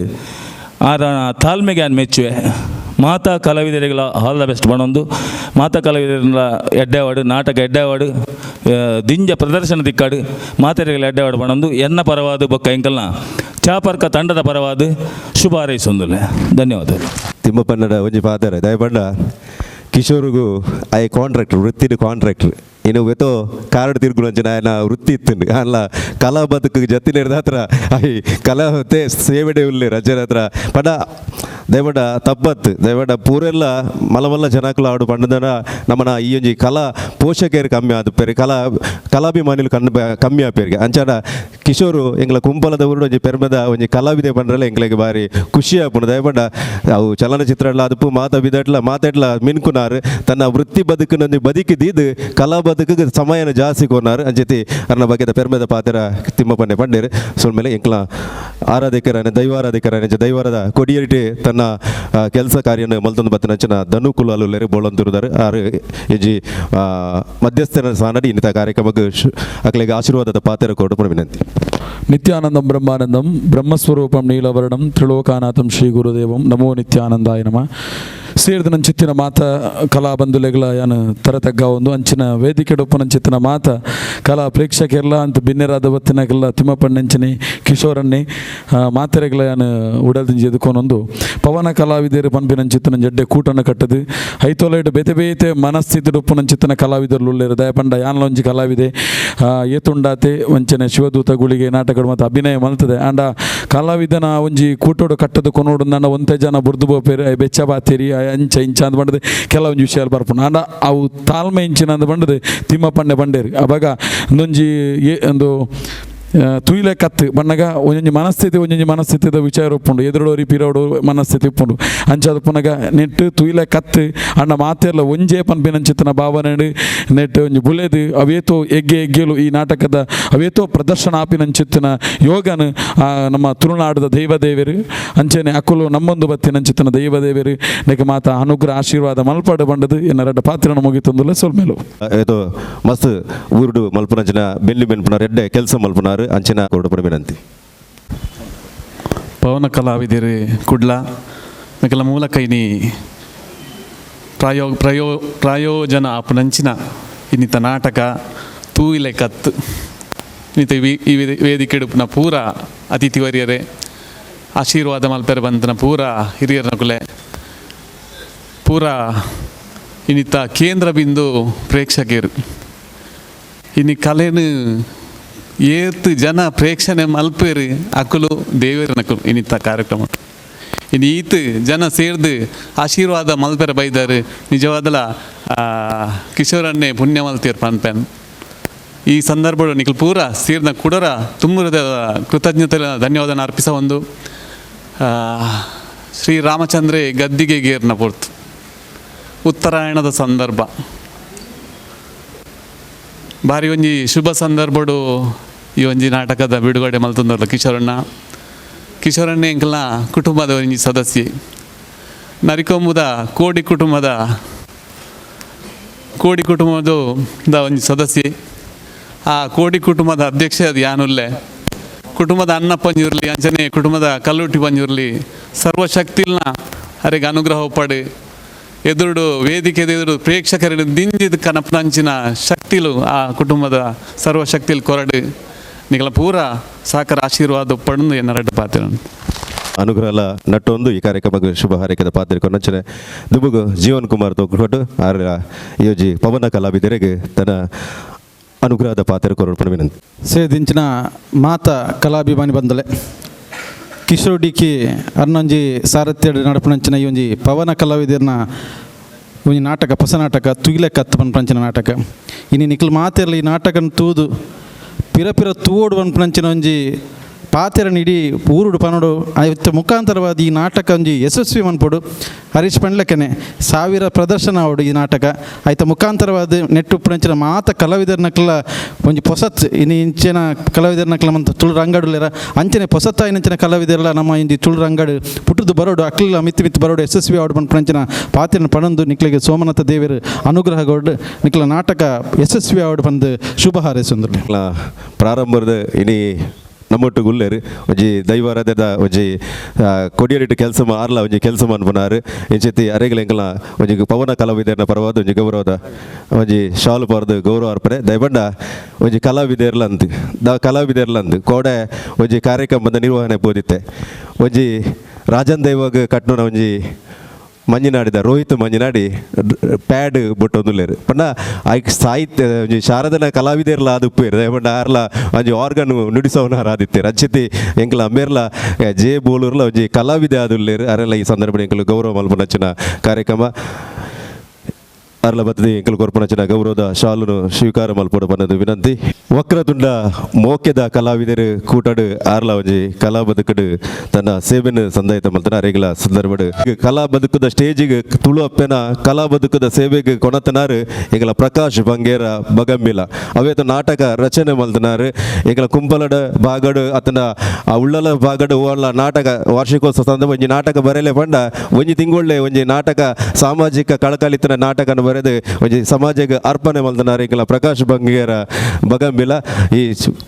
ಆರ ತಾಳ್ಮೆಗೆ ಆನ್ ಮೆಚ್ಚುವೆ ಮಾತಾ ಕಲಾವಿದರಿಗಳ all the best ಬಣೊಂದು ಮಾತಾ ಕಲಾವಿದರನ್ನ ಎಡ್ಡೆವಾಡು ನಾಟಕ ಎಡ್ಡೆವಾಡು ದಿಂಜ ಪ್ರದರ್ಶನ ದಿಕ್ಕಾಡು ಮಾತೆರೆಗಳ ಎಡ್ಡೆವಾಡು ಬಣೊಂದು ಎನ್ನ ಪರವಾದ ಬೊಕ್ಕ ಎಂಕಲ್ನ ಚಾಪರ್ಕ ತಂಡದ ಪರವಾದ ಶುಭ ಹಾರೈಸೊಂದುಲ್ಲೆ. ಧನ್ಯವಾದಗಳು. ತಿಮ್ಮಪ್ಪನ್ನಡ ಒಂಜಿ ಪಾತೆರ ದಯಪಂಡ ಕಿಶೋರ್ಗು I contractor ವೃತ್ತಿನ ಕಾಂಟ್ರಾಕ್ಟರ್ ಇನ್ನು ವೆತೋ ಕಾರ್ಡ್ ತಿರ್ಗುಲಂಚಿನ ఆయన ವೃತ್ತಿ ಇತ್ತು ಅಲ್ಲ ಕಲಾ ಬದುಕು ಜತ್ತಿನ ಹತ್ರ I ಕಲಾ ಹೊತ್ತೆ ಸೇವೆಡೆ ಉಲ್ಲೆ ರಜನ ಹತ್ರ ಪಡ ದಯಪಡ ತಪ್ಪತ್ತು ದಯಪಡ ಪೂರೆಲ್ಲ ಮಲ ಮಲ್ಲ ಜನಕುಲು ಆಡು ಪಂಡದನ ನಮ್ಮನ ಈ ಒಂಜಿ ಕಲಾ ಪೋಷಕರು ಕಮ್ಮಿ ಆದ ಪೇರು ಕಲಾ ಕಲಾಭಿಮಾನಿಲು ಕಣ್ಣು ಕಮ್ಮಿ ಆಪೇರಿಗೆ ಅಂಚಾಡ ಕಿಶೋರು ಎಂಗ್ಲ ಕುಂಪಲದ ಊರು ಒಂಜಿ ಪೆರ್ಮೆದ ಒಂಜಿ ಕಲಾವಿದೆ ಪಂಡ್ರಲ್ಲ ಎಂಗ್ಲೆಗ್ ಬಾರಿ ಖುಷಿ ಆಪುಂಡು. ದಯಪಂಡ ಅವು ಚಲನಚಿತ್ರ ಅದಪ್ಪು ಮಾತ ಬಿದಟ್ಲ ಮಾತಾಡ್ಲ ಮಿನ್ಕುನಾರು ತನ್ನ ವೃತ್ತಿ ಬದುಕಿನೊಂದು ಬದುಕಿ ದೀದು ಕಲಾ ಬದುಕಿಗೆ ಸಮಯನ ಜಾಸ್ತಿ ಕೊನಾರು ಅಂಚೆತಿ ಅರ್ನ ಬಗ್ಗೆದ ಪೆರ್ಮೆದ ಪಾತೆರ ತಿಮ್ಮಪ್ಪನೆ ಪಂಡೇರು ಸೊಲ್ಮೇಲೆ ಎಂಕ್ಲ ಆರಾಧಕರನೆ ದೈವಾರಾಧಕರನೆ ದೈವರದ ಕೊಡಿಯರಿಟಿ ತನ್ನ ಕೆಲಸ ಕಾರ್ಯನ ಮಲ್ತೊಂದು ಬತ್ತಿನಂಚಿನ ಧನು ಕುಲಾಲುಲ್ಲೇರು ಬೋಳಂತಿರುದಾರು ಆರು ಇಜಿ ಮಧ್ಯಸ್ಥನ ಸಾನಡಿ ಇನ್ನಿತ ಕಾರ್ಯಕ್ರಮಕ್ಕೆ ಅಕ್ಲೆಗ್ ಆಶೀರ್ವಾದದ ಪಾತೆರ ಕೊಡು ವಿನಂತಿ. ನಿತ್ಯಾನಂದಂ ಬ್ರಹ್ಮಾನಂದಂ ಬ್ರಹ್ಮಸ್ವರೂಪಂ ನೀಲವರ್ಣಂ ತ್ರಿಲೋಕಾನಾಥಂ ಶ್ರೀ ಗುರುದೇವಂ ನಮೋ ನಿತ್ಯಾನಂದಾಯ ನಮಃ. ಸೇರಿದ ನಂಚಿತ್ತಿನ ಮಾತ ಕಲಾ ಬಂಧುಲೆಗಳ ಯಾನು ತರತಗ್ಗ ಒಂದು ಅಂಚಿನ ವೇದಿಕೆ ಡೊಪ್ಪನಂಚಿತ್ತಿನ ಮಾತ ಕಲಾ ಪ್ರೇಕ್ಷಕರೆಲ್ಲ ಅಂತ ಬಿನ್ನೆರಾದ ಬತ್ತಿನಗೆಲ್ಲ ತಿಮ್ಮಪ್ಪಣ್ಣಂಚಿನಿ ಕಿಶೋರನ್ನಿ ಮಾತೆರೆಗಳ ಯಾನು ಉಡಲ್ದಿಂಜಿ ಎದುಕೊನೊಂದು ಪವನ ಕಲಾವಿದರು ಪನ್ಪಿನಂಚಿತ್ತಿನ ಜಡ್ಡೆ ಕೂಟನ್ನು ಕಟ್ಟದು ಐತೊಲೈಡ್ ಬೇತೆ ಬೇತೆ ಮನಸ್ಥಿತಿ ಡೊಪ್ಪನಂಚಿತ್ತಿನ ಕಲಾವಿದರು ಉಳ್ಳೇರು ದಯಪಂಡ ಯಾನ್ಲೊಂಜಿ ಕಲಾವಿದೆ ಏತುಂಡಾತೆ ವಂಚನೆ ಶಿವದೂತ ಗುಳಿಗೆ ನಾಟಕಡು ಮತ್ತು ಅಭಿನಯ ಮಲ್ತದೆ ಆಂಡ ಕಲಾವಿದನ ಒಂಜಿ ಕೂಟೋಡು ಕಟ್ಟದು ಕೊನೋಡು ನನ್ನ ಒಂತೆ ಜನ ಬುರ್ದು ಬೋಪೇರು ಬೆಚ್ಚ ಬಾತೇರಿ ಅಂಚ ಇಂಚ ಅಂದ್ ಬಂಡದೆ ಕೆಲವೊಂಜಿ ವಿಷಯ ಬರ್ಪುಂಡು ಆಂಡ ಅವು ತಾಳ್ಮೆ ಇಂಚಿನ ಅಂದ್ ಬಂಡದೆ ತಿಮ್ಮಪ್ಪಣ್ಣೆ ಬಂಡೇರಿ ಅವಾಗ ಒಂದೊಂಜಿ ಒಂದು ತುಯಿಲೆ ಕತ್ತು ಬಣ್ಣಗ ಒಂಜೊಂಜಿ ಮನಸ್ಥಿತಿ ಒಂಜೊಂಜಿ ಮನಸ್ಥಿತಿದ ವಿಚಾರ ಉಪ್ಪುಂಡು ಎದುರುಡೋರಿ ಪಿರೋಡು ಮನಸ್ಥಿತಿ ಉಪ್ಪುಂಡು ಅಂಚಾದ ಪುನಗ ನೆಟ್ಟು ತುಯಿಲೆ ಕತ್ತು ಅಣ್ಣ ಮಾತೆಲ್ಲ ಒಂಜೇ ಪನ್ಪಿನಂಚಿತ್ತನ ಭಾವನೆ ನೆಟ್ಟು ಒಂಜಿ ಬುಲೆದು ಅವೇತೋ ಎಗ್ಗೆ ಎಗ್ಗೆಲು ಈ ನಾಟಕದ ಅವೇತೋ ಪ್ರದರ್ಶನ ಆಪಿನಂಚಿತ್ತನ ಯೋಗನ ನಮ್ಮ ತುಳುನಾಡದ ದೈವದೇವರು ಅಂಚೆನೆ ಅಕುಲು ನಮ್ಮೊಂದು ಬತ್ತಿನಂಚಿತ್ತನ ದೈವದೇವರು ನೆಕ್ ಮಾತ ಅನುಗ್ರಹ ಆಶೀರ್ವಾದ ಮಲ್ಪಾಡು ಬಂಡದು ಎನ್ನ ಪಾತ್ರನ ಮುಗಿತಂದುಲ್ಲ ಸೊಲ್ಮೇಲು. ಏತೋ ಮಸ್ತ್ ಊರುಡು ಮಲ್ಪುನಂಚಿನ ಬೆಲ್ಲಿ ಬೆನ್ಪುನಾರು ಎಡ್ಡೆ ಕೆಲಸ ಮಲ್ಪುನಾರು ಅಂಚಿನ ಕೊರಡು ವಿನಂತಿ. ಪವನ ಕಲಾವಿದರು ಕುಡ್ಲ ಮೆಕಲ ಮೂಲಕ ಇನಿ ಪ್ರಾಯೋ ಪ್ರಯೋ ಪ್ರಾಯೋಜನ ಆಪುನಂಚಿನ ಇನ್ನಿತ ನಾಟಕ ತೂಯಿಲೆ ಕತ್ತು ಇನ್ನಿತ ಈ ವೇದಿಕೆ ಪೂರ ಅತಿಥಿ ವರಿಯರೇ ಆಶೀರ್ವಾದ ಮಲ್ಪೆರೆ ಬಂತನ ಪೂರ ಹಿರಿಯರನಕುಲೆ ಪೂರ ಇನ್ನಿತ ಕೇಂದ್ರ ಬಿಂದು ಪ್ರೇಕ್ಷಕರು ಇನ್ನು ಕಲೆನು ಏತ್ ಜನ ಪ್ರೇಕ್ಷಣೆ ಮಲ್ಪೇರು ಅಕುಲು ದೇವರನಕುಲು ಇನ್ನಿತ ಕಾರ್ಯಕ್ರಮ ಇನ್ನು ಈತ್ ಜನ ಸೇರ್ದು ಆಶೀರ್ವಾದ ಮಲ್ಪೆರ ಬೈದಾರು ನಿಜವಾದಲ ಕಿಶೋರನ್ನೇ ಪುಣ್ಯಮಲ್ತೀರ್ ಪನ್ಪೆನ್ ಈ ಸಂದರ್ಭ ನಿಖಲ್ ಪೂರ ಸೀರ್ನ ಕುಡರ ತುಂಬುರದ ಕೃತಜ್ಞತೆ ಧನ್ಯವಾದನ ಅರ್ಪಿಸ ಒಂದು ಶ್ರೀ ರಾಮಚಂದ್ರೆ ಗದ್ದಿಗೆ ಗೇರ್ನ ಪೊರ್ತು ಉತ್ತರಾಯಣದ ಸಂದರ್ಭ ಭಾರಿ ಒಂಜಿ ಶುಭ ಸಂದರ್ಭಡು ಈ ಒಂಜಿ ನಾಟಕದ ಬಿಡುಗಡೆ ಮಲ್ತೊಂದಲ್ಲ ಕಿಶೋರಣ್ಣ. ಕಿಶೋರಣ್ಣ ಎಂಕಲ್ನ ಕುಟುಂಬದ ಒಂಜಿ ಸದಸ್ಯೆ, ನರಿಕೊಂಬುದ ಕೋಡಿ ಕುಟುಂಬದ ಒಂಜಿ ಸದಸ್ಯೆ. ಆ ಕೋಡಿ ಕುಟುಂಬದ ಅಧ್ಯಕ್ಷ ಅದು ಯಾನುಲ್ಲೆ, ಕುಟುಂಬದ ಅನ್ನ ಪಂಜುರ್ಲಿ ಅಂಚನೆ ಕುಟುಂಬದ ಕಲ್ಲುಟ್ಟಿ ಪಂಜುರ್ಲಿ ಸರ್ವಶಕ್ತಿಲ್ನ ಅರೆಗೆ ಅನುಗ್ರಹ ಪಡೆ ಎದುರುಡು ವೇದಿಕೆ ಎದುರು ಪ್ರೇಕ್ಷಕರ ದಿಂಜಿದ ಕನಪನಂಚಿನ ಶಕ್ತಿಲು ಆ ಕುಟುಂಬದ ಸರ್ವಶಕ್ತಿಲು ಕೊರಡು ನಿಗಲ ಪೂರ ಸಾಕರ ಆಶೀರ್ವಾದ ಪಡೆದು ಎನ್ನರಡ್ಡು ಪಾತ್ರ ಅನುಗ್ರಹ ನಟ್ಟೊಂದು ಈ ಕಾರ್ಯಕ್ರಮಕ್ಕೆ ಶುಭ ಹಾರೈಕೆದ ಪಾತ್ರ ಕೊಂಚನೆ ದುಬುಗು ಜೀವನ್ ಕುಮಾರ್ ತೋಕುಕೊಟ್ಟು ಆರ್ ಯೋಜಿ ಪವನ ಕಲಾವಿದರಿಗೆ ತನ್ನ ಅನುಗ್ರಹದ ಪಾತ್ರ ಕೊರಡು ವಿನಂತಿ. ಸೇದಿಂಚಿನ ಮಾತ ಕಲಾಭಿಮಾನಿ ಬಂದಲೆ ಕಿಶೋರ್ ಡಿ ಕೆ ಅರ್ನೊಂಜಿ ಸಾರಥ್ಯ ನಡಪುನಂಚಿನ ಈ ಒಂಜಿ ಪವನ ಕಲಾವಿದರ್ನ ಒಂಜಿ ನಾಟಕ ಹೊಸ ನಾಟಕ ತುಗಿಲೆ ಕತ್ತು ಪನ್ಪಂಚಿನ ನಾಟಕ. ಇನಿ ನಿಖಲ್ ಮಾತೆರ್ಲ ಈ ನಾಟಕನ ತೂದು ಪಿರ ಪಿರ ತೂವೋಡು ಪನ್ಪಂಚಿನ ಒಂಜಿ ಪಾತೆರನ ಇಡೀ ಊರುಡು ಪನೋಡು ಐತ ಮುಖಾಂತರವಾದ ಈ ನಾಟಕ ಒಂಜಿ ಯಶಸ್ವಿ ಮನ್ಪೊಡು. ಹರೀಶ್ ಪಂಡ್ಲಕ್ಕನೆ 1000 ಪ್ರದರ್ಶನ ಆವಡು ಈ ನಾಟಕ ಐತ ಮುಖಾಂತರವಾದ ನೆಟ್ಟು ಮಾತ ಕಲಾವಿದರ್ನಕ್ಲ ಒಂಜಿ ಪೊಸತ್ ಇನಿ ಇಂಚಿನ ಕಲಾವಿದರ್ನಕ್ಲ ಮಂತ ತುಳು ರಂಗಡುಲೆರ ಅಂಚನೆ ಪೊಸತ್ತಾಯಿನಂಚಿನ ಕಲಾವಿದರ್ಲ ನಮ್ಮ ಇಂಜಿ ತುಳು ರಂಗಡು ಪುಟ್ಟದು ಬರೋಡು ಅಕ್ಲ ಮಿತ್ತು ಮಿತ್ತು ಬರೋಡು ಯಶಸ್ವಿ ಆವಡು ಪನ್ಪಂಚಿನ ಪಾತೆರನ ಪಣಂದು ನಿಕ್ಲಿಗೆ ಸೋಮನಾಥ ದೇವರು ಅನುಗ್ರಹಗೊಂಡು ನಿಕ್ಲ ನಾಟಕ ಯಶಸ್ವಿ ಆವಡು ಪಂದು ಶುಭ ಹಾರೈಸೊಂದು. ಪ್ರಾರಂಭದ ಇನಿ ನಮ್ಮೊಟ್ಟು ಗುಲ್ಲೇರು ಒಂಜಿ ದೈವಾರಾಧ್ಯದ ಒಂಜಿ ಕೊಡಿಯರಿಟ್ಟು ಕೆಲಸ ಆರ್ಲ ಒಂಜಿ ಕೆಲಸ ಮನ್ಪುನಾರು ಇಂಚೆತ್ತಿ ಅರೆಗಲ ಎಂಕಲ್ನ ಒಂಜಿ ಪವನ ಕಲಾವಿದರ್ನ ಪರವಾದ ಒಂಜಿ ಗೌರವದ ಒಂಜಿ ಶಾಲು ಪರ್ದು ಗೌರವ ಅರ್ಪಣೆ ದಯಬಂಡ ಒಂಜಿ ಕಲಾವಿದರ್ಲ ಅಂತ್ the ಕಲಾವಿದರ್ಲ ಅಂದ್ ಕೋಡೆ ಒಂಜಿ ಕಾರ್ಯಕ್ರಮದ ನಿರ್ವಹಣೆ ಬೋದಿತ್ತೆ ಒಂಜಿ ರಾಜನ್ ದೈವಾಗ ಕಟ್ನುನ ಒಂಜಿ ಮಂಜಿನಾಡಿದ ರೋಹಿತ್ ಮಂಜಿನಾಡಿ ಪ್ಯಾಡ್ ಬೊಟ್ಟೊಂದುಲ್ಲೇರು ಪಂಡ ಐಕ್ ಸಾಹಿತ್ಯ ಒಂಜಿ ಶಾರದನ ಕಲಾವಿದರ್ಲ ಅದು ಉಪ್ಪೇರು ದಯಪಂಡ ಆರ್ಲ ಒಂಜಿ ಆರ್ಗನ್ ನುಡಿಸವನಾರ ಆದಿತ್ತೇರು ಅಂಚೆತಿ ಎಂಕಲ ಮೇರ್ಲ ಜೆ ಬೋಲೂರ್ಲ ಒಂಜಿ ಕಲಾವಿದೆ ಆದುಲ್ಲೇರು ಅರೆಲ್ಲ ಈ ಸಂದರ್ಭ ಎಂಕಲು ಗೌರವ ಮಲ್ಪನಂಚಿನ ಕಾರ್ಯಕ್ರಮ ಅರ್ಲ ಬತ್ತದಿ ಎಂಕಲು ಕೊರ್ಪನಂಚಿನ ಗೌರವದ ಶಾಲುನು ಸ್ವೀಕಾರ ಮಲ್ಪೊಡು ಪನ್ನದು ವಿನಂತಿ. ವಕ್ರತುಂಡ ಮೋಕೆದ ಕಲಾವಿದರು ಕೂಟಡು ಆರ್ಲ ಒಂಜಿ ಕಲಾ ಬದುಕಡು ತನ್ನ ಸೇವೆನು ಸಂದಾಯಿತ ಮಲ್ತನ ಅರೆಗಲ ಸಂದರ್ಭಡು ಕಲಾ ಬದುಕುದ ಸ್ಟೇಜಿಗೆ ತುಳು ಅಪ್ಪೆನ ಕಲಾ ಬದುಕುದ ಸೇವೆಗೆ ಕೊಣತನಾರು ಎಂಕಲ ಪ್ರಕಾಶ್ ಬಂಗೇರ ಬಗಂಬಿಲ ಅವೇತ ನಾಟಕ ರಚನೆ ಮಲ್ತನಾರು ಎಂಕಲ ಕುಂಪಲಡ ಬಾಗಡು ಅತನ ಆ ಉಳ್ಳಲ ಬಾಗಡು ಓಲ್ಲ ನಾಟಕ ವಾರ್ಷಿಕೋತ್ಸವ ಸಂದರ್ಭ ಒಂಜಿ ನಾಟಕ ಬರೆಯಲೆ ಪಂಡ ಒಂಜಿ ತಿಂಗೊಳ್ಳೆ ಒಂಜಿ ನಾಟಕ ಸಾಮಾಜಿಕ ಕಳಕಳಿತನ ನಾಟಕನ ಬರೆದು ಒಂಜಿ ಸಮಾಜಕ್ಕೆ ಅರ್ಪಣೆ ಮಲ್ತನಾರು ಎಂಕಲ ಪ್ರಕಾಶ್ ಬಂಗೇರ ಬಗಂಬಿಲ. ಈ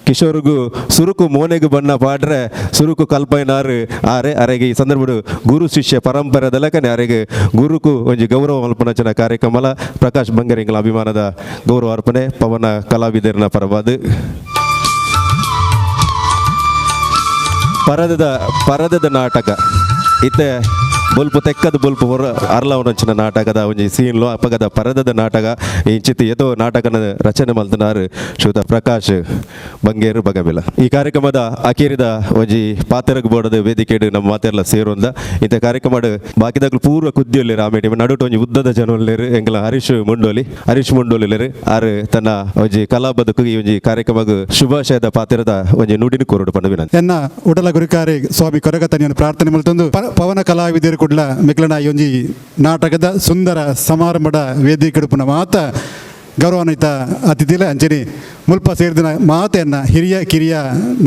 ಕಿಶೋರ್ಗು ಸುರುಕು ಮೋನೆಗು ಬಣ್ಣ ಪಾಡ್ರೆ ಸುರುಕು ಕಲ್ಪೈನಾರು ಆರೆ ಅರೆಗೆ ಈ ಸಂದರ್ಭಡು ಗುರು ಶಿಷ್ಯ ಪರಂಪರೆದ ಲೆಕ್ಕನೆ ಅರೆಗೆ ಗುರುಕು ಒಂಜಿ ಗೌರವ ಮಲ್ಪನಂಚಿನ ಕಾರ್ಯಕ್ರಮಲ ಪ್ರಕಾಶ್ ಬಂಗೇರ ಎಂಕಲ ಅಭಿಮಾನದ ಗೌರವ ಅರ್ಪಣೆ ಪವನ ಕಲಾವಿದರ್ನ ಪರವಾದ. ಪರದದ ನಾಟಕ ಇತ್ತೆ ಬೊಲ್ಪು ತೆಕ್ಕದ ಬೊಲ್ಪು ಹೊರ ಅರ್ಲವನಂಚಿನ ನಾಟಕದ ಒಂಜಿ ಸೀನ್ಲು ಅಪಗದ ಪರದದ ನಾಟಕ ಇಂಚಿತಿ ಏತೋ ನಾಟಕನ ರಚನೆ ಮಲ್ತನಾರು ಶ್ರೀಯುತ ಪ್ರಕಾಶ್ ಬಂಗೇರು ಬಗಬಿಲ. ಈ ಕಾರ್ಯಕ್ರಮದ ಅಕೇರಿದ ಒಂಜಿ ಪಾತೆರಗ್ ಬೋಡದ ವೇದಿಕೆಡು ನಮ್ಮ ಮಾತೆರ್ಲ ಸೇರೊಂದ ಇಂಥ ಕಾರ್ಯಕ್ರಮ ಬಾಕಿದಾಗಲು ಪೂರ್ವ ಕುದ್ದಿಯಲ್ಲಿ ರಾಮೇಟಿ ನಡುಟು ಒಂಜಿ ಉದ್ದದ ಜನೊಲ್ಲೇರು ಎಂಕಲ ಹರೀಶ್ ಮುಂಡೋಲಿ ಆರು ತನ್ನ ಒಂಜಿ ಕಲಾ ಬದುಕು ಈ ಒಂಜಿ ಕಾರ್ಯಕ್ರಮಗ್ ಶುಭಾಶಯದ ಪಾತೆರದ ಒಂಜಿ ನುಡಿನ ಕೋರಡು ಪಂಡ ವಿನಂತಿ. ಎನ್ನ ಉಡಲ ಗುರುಕಾರಿ ಸ್ವಾಮಿ ಕೊರಗತನಿಯನ್ನು ಪ್ರಾರ್ಥನೆ ಮಲ್ತೊಂದು ಪವನ ಕಲಾವಿದರು ಕುಡ್ಲ ಮೆಕ್ಲನ ಒಂಜಿ ನಾಟಕದ ಸುಂದರ ಸಮಾರಂಭದ ವೇದಿಕೆ ಪುನ ಮಾತ ಗೌರವಾನ್ವಿತ ಅತಿಥಿಲೆ ಅಂಚನೆ ಮುಲ್ಪ ಸೇರಿದಿನ ಮಾತೆಯನ್ನು ಹಿರಿಯ ಕಿರಿಯ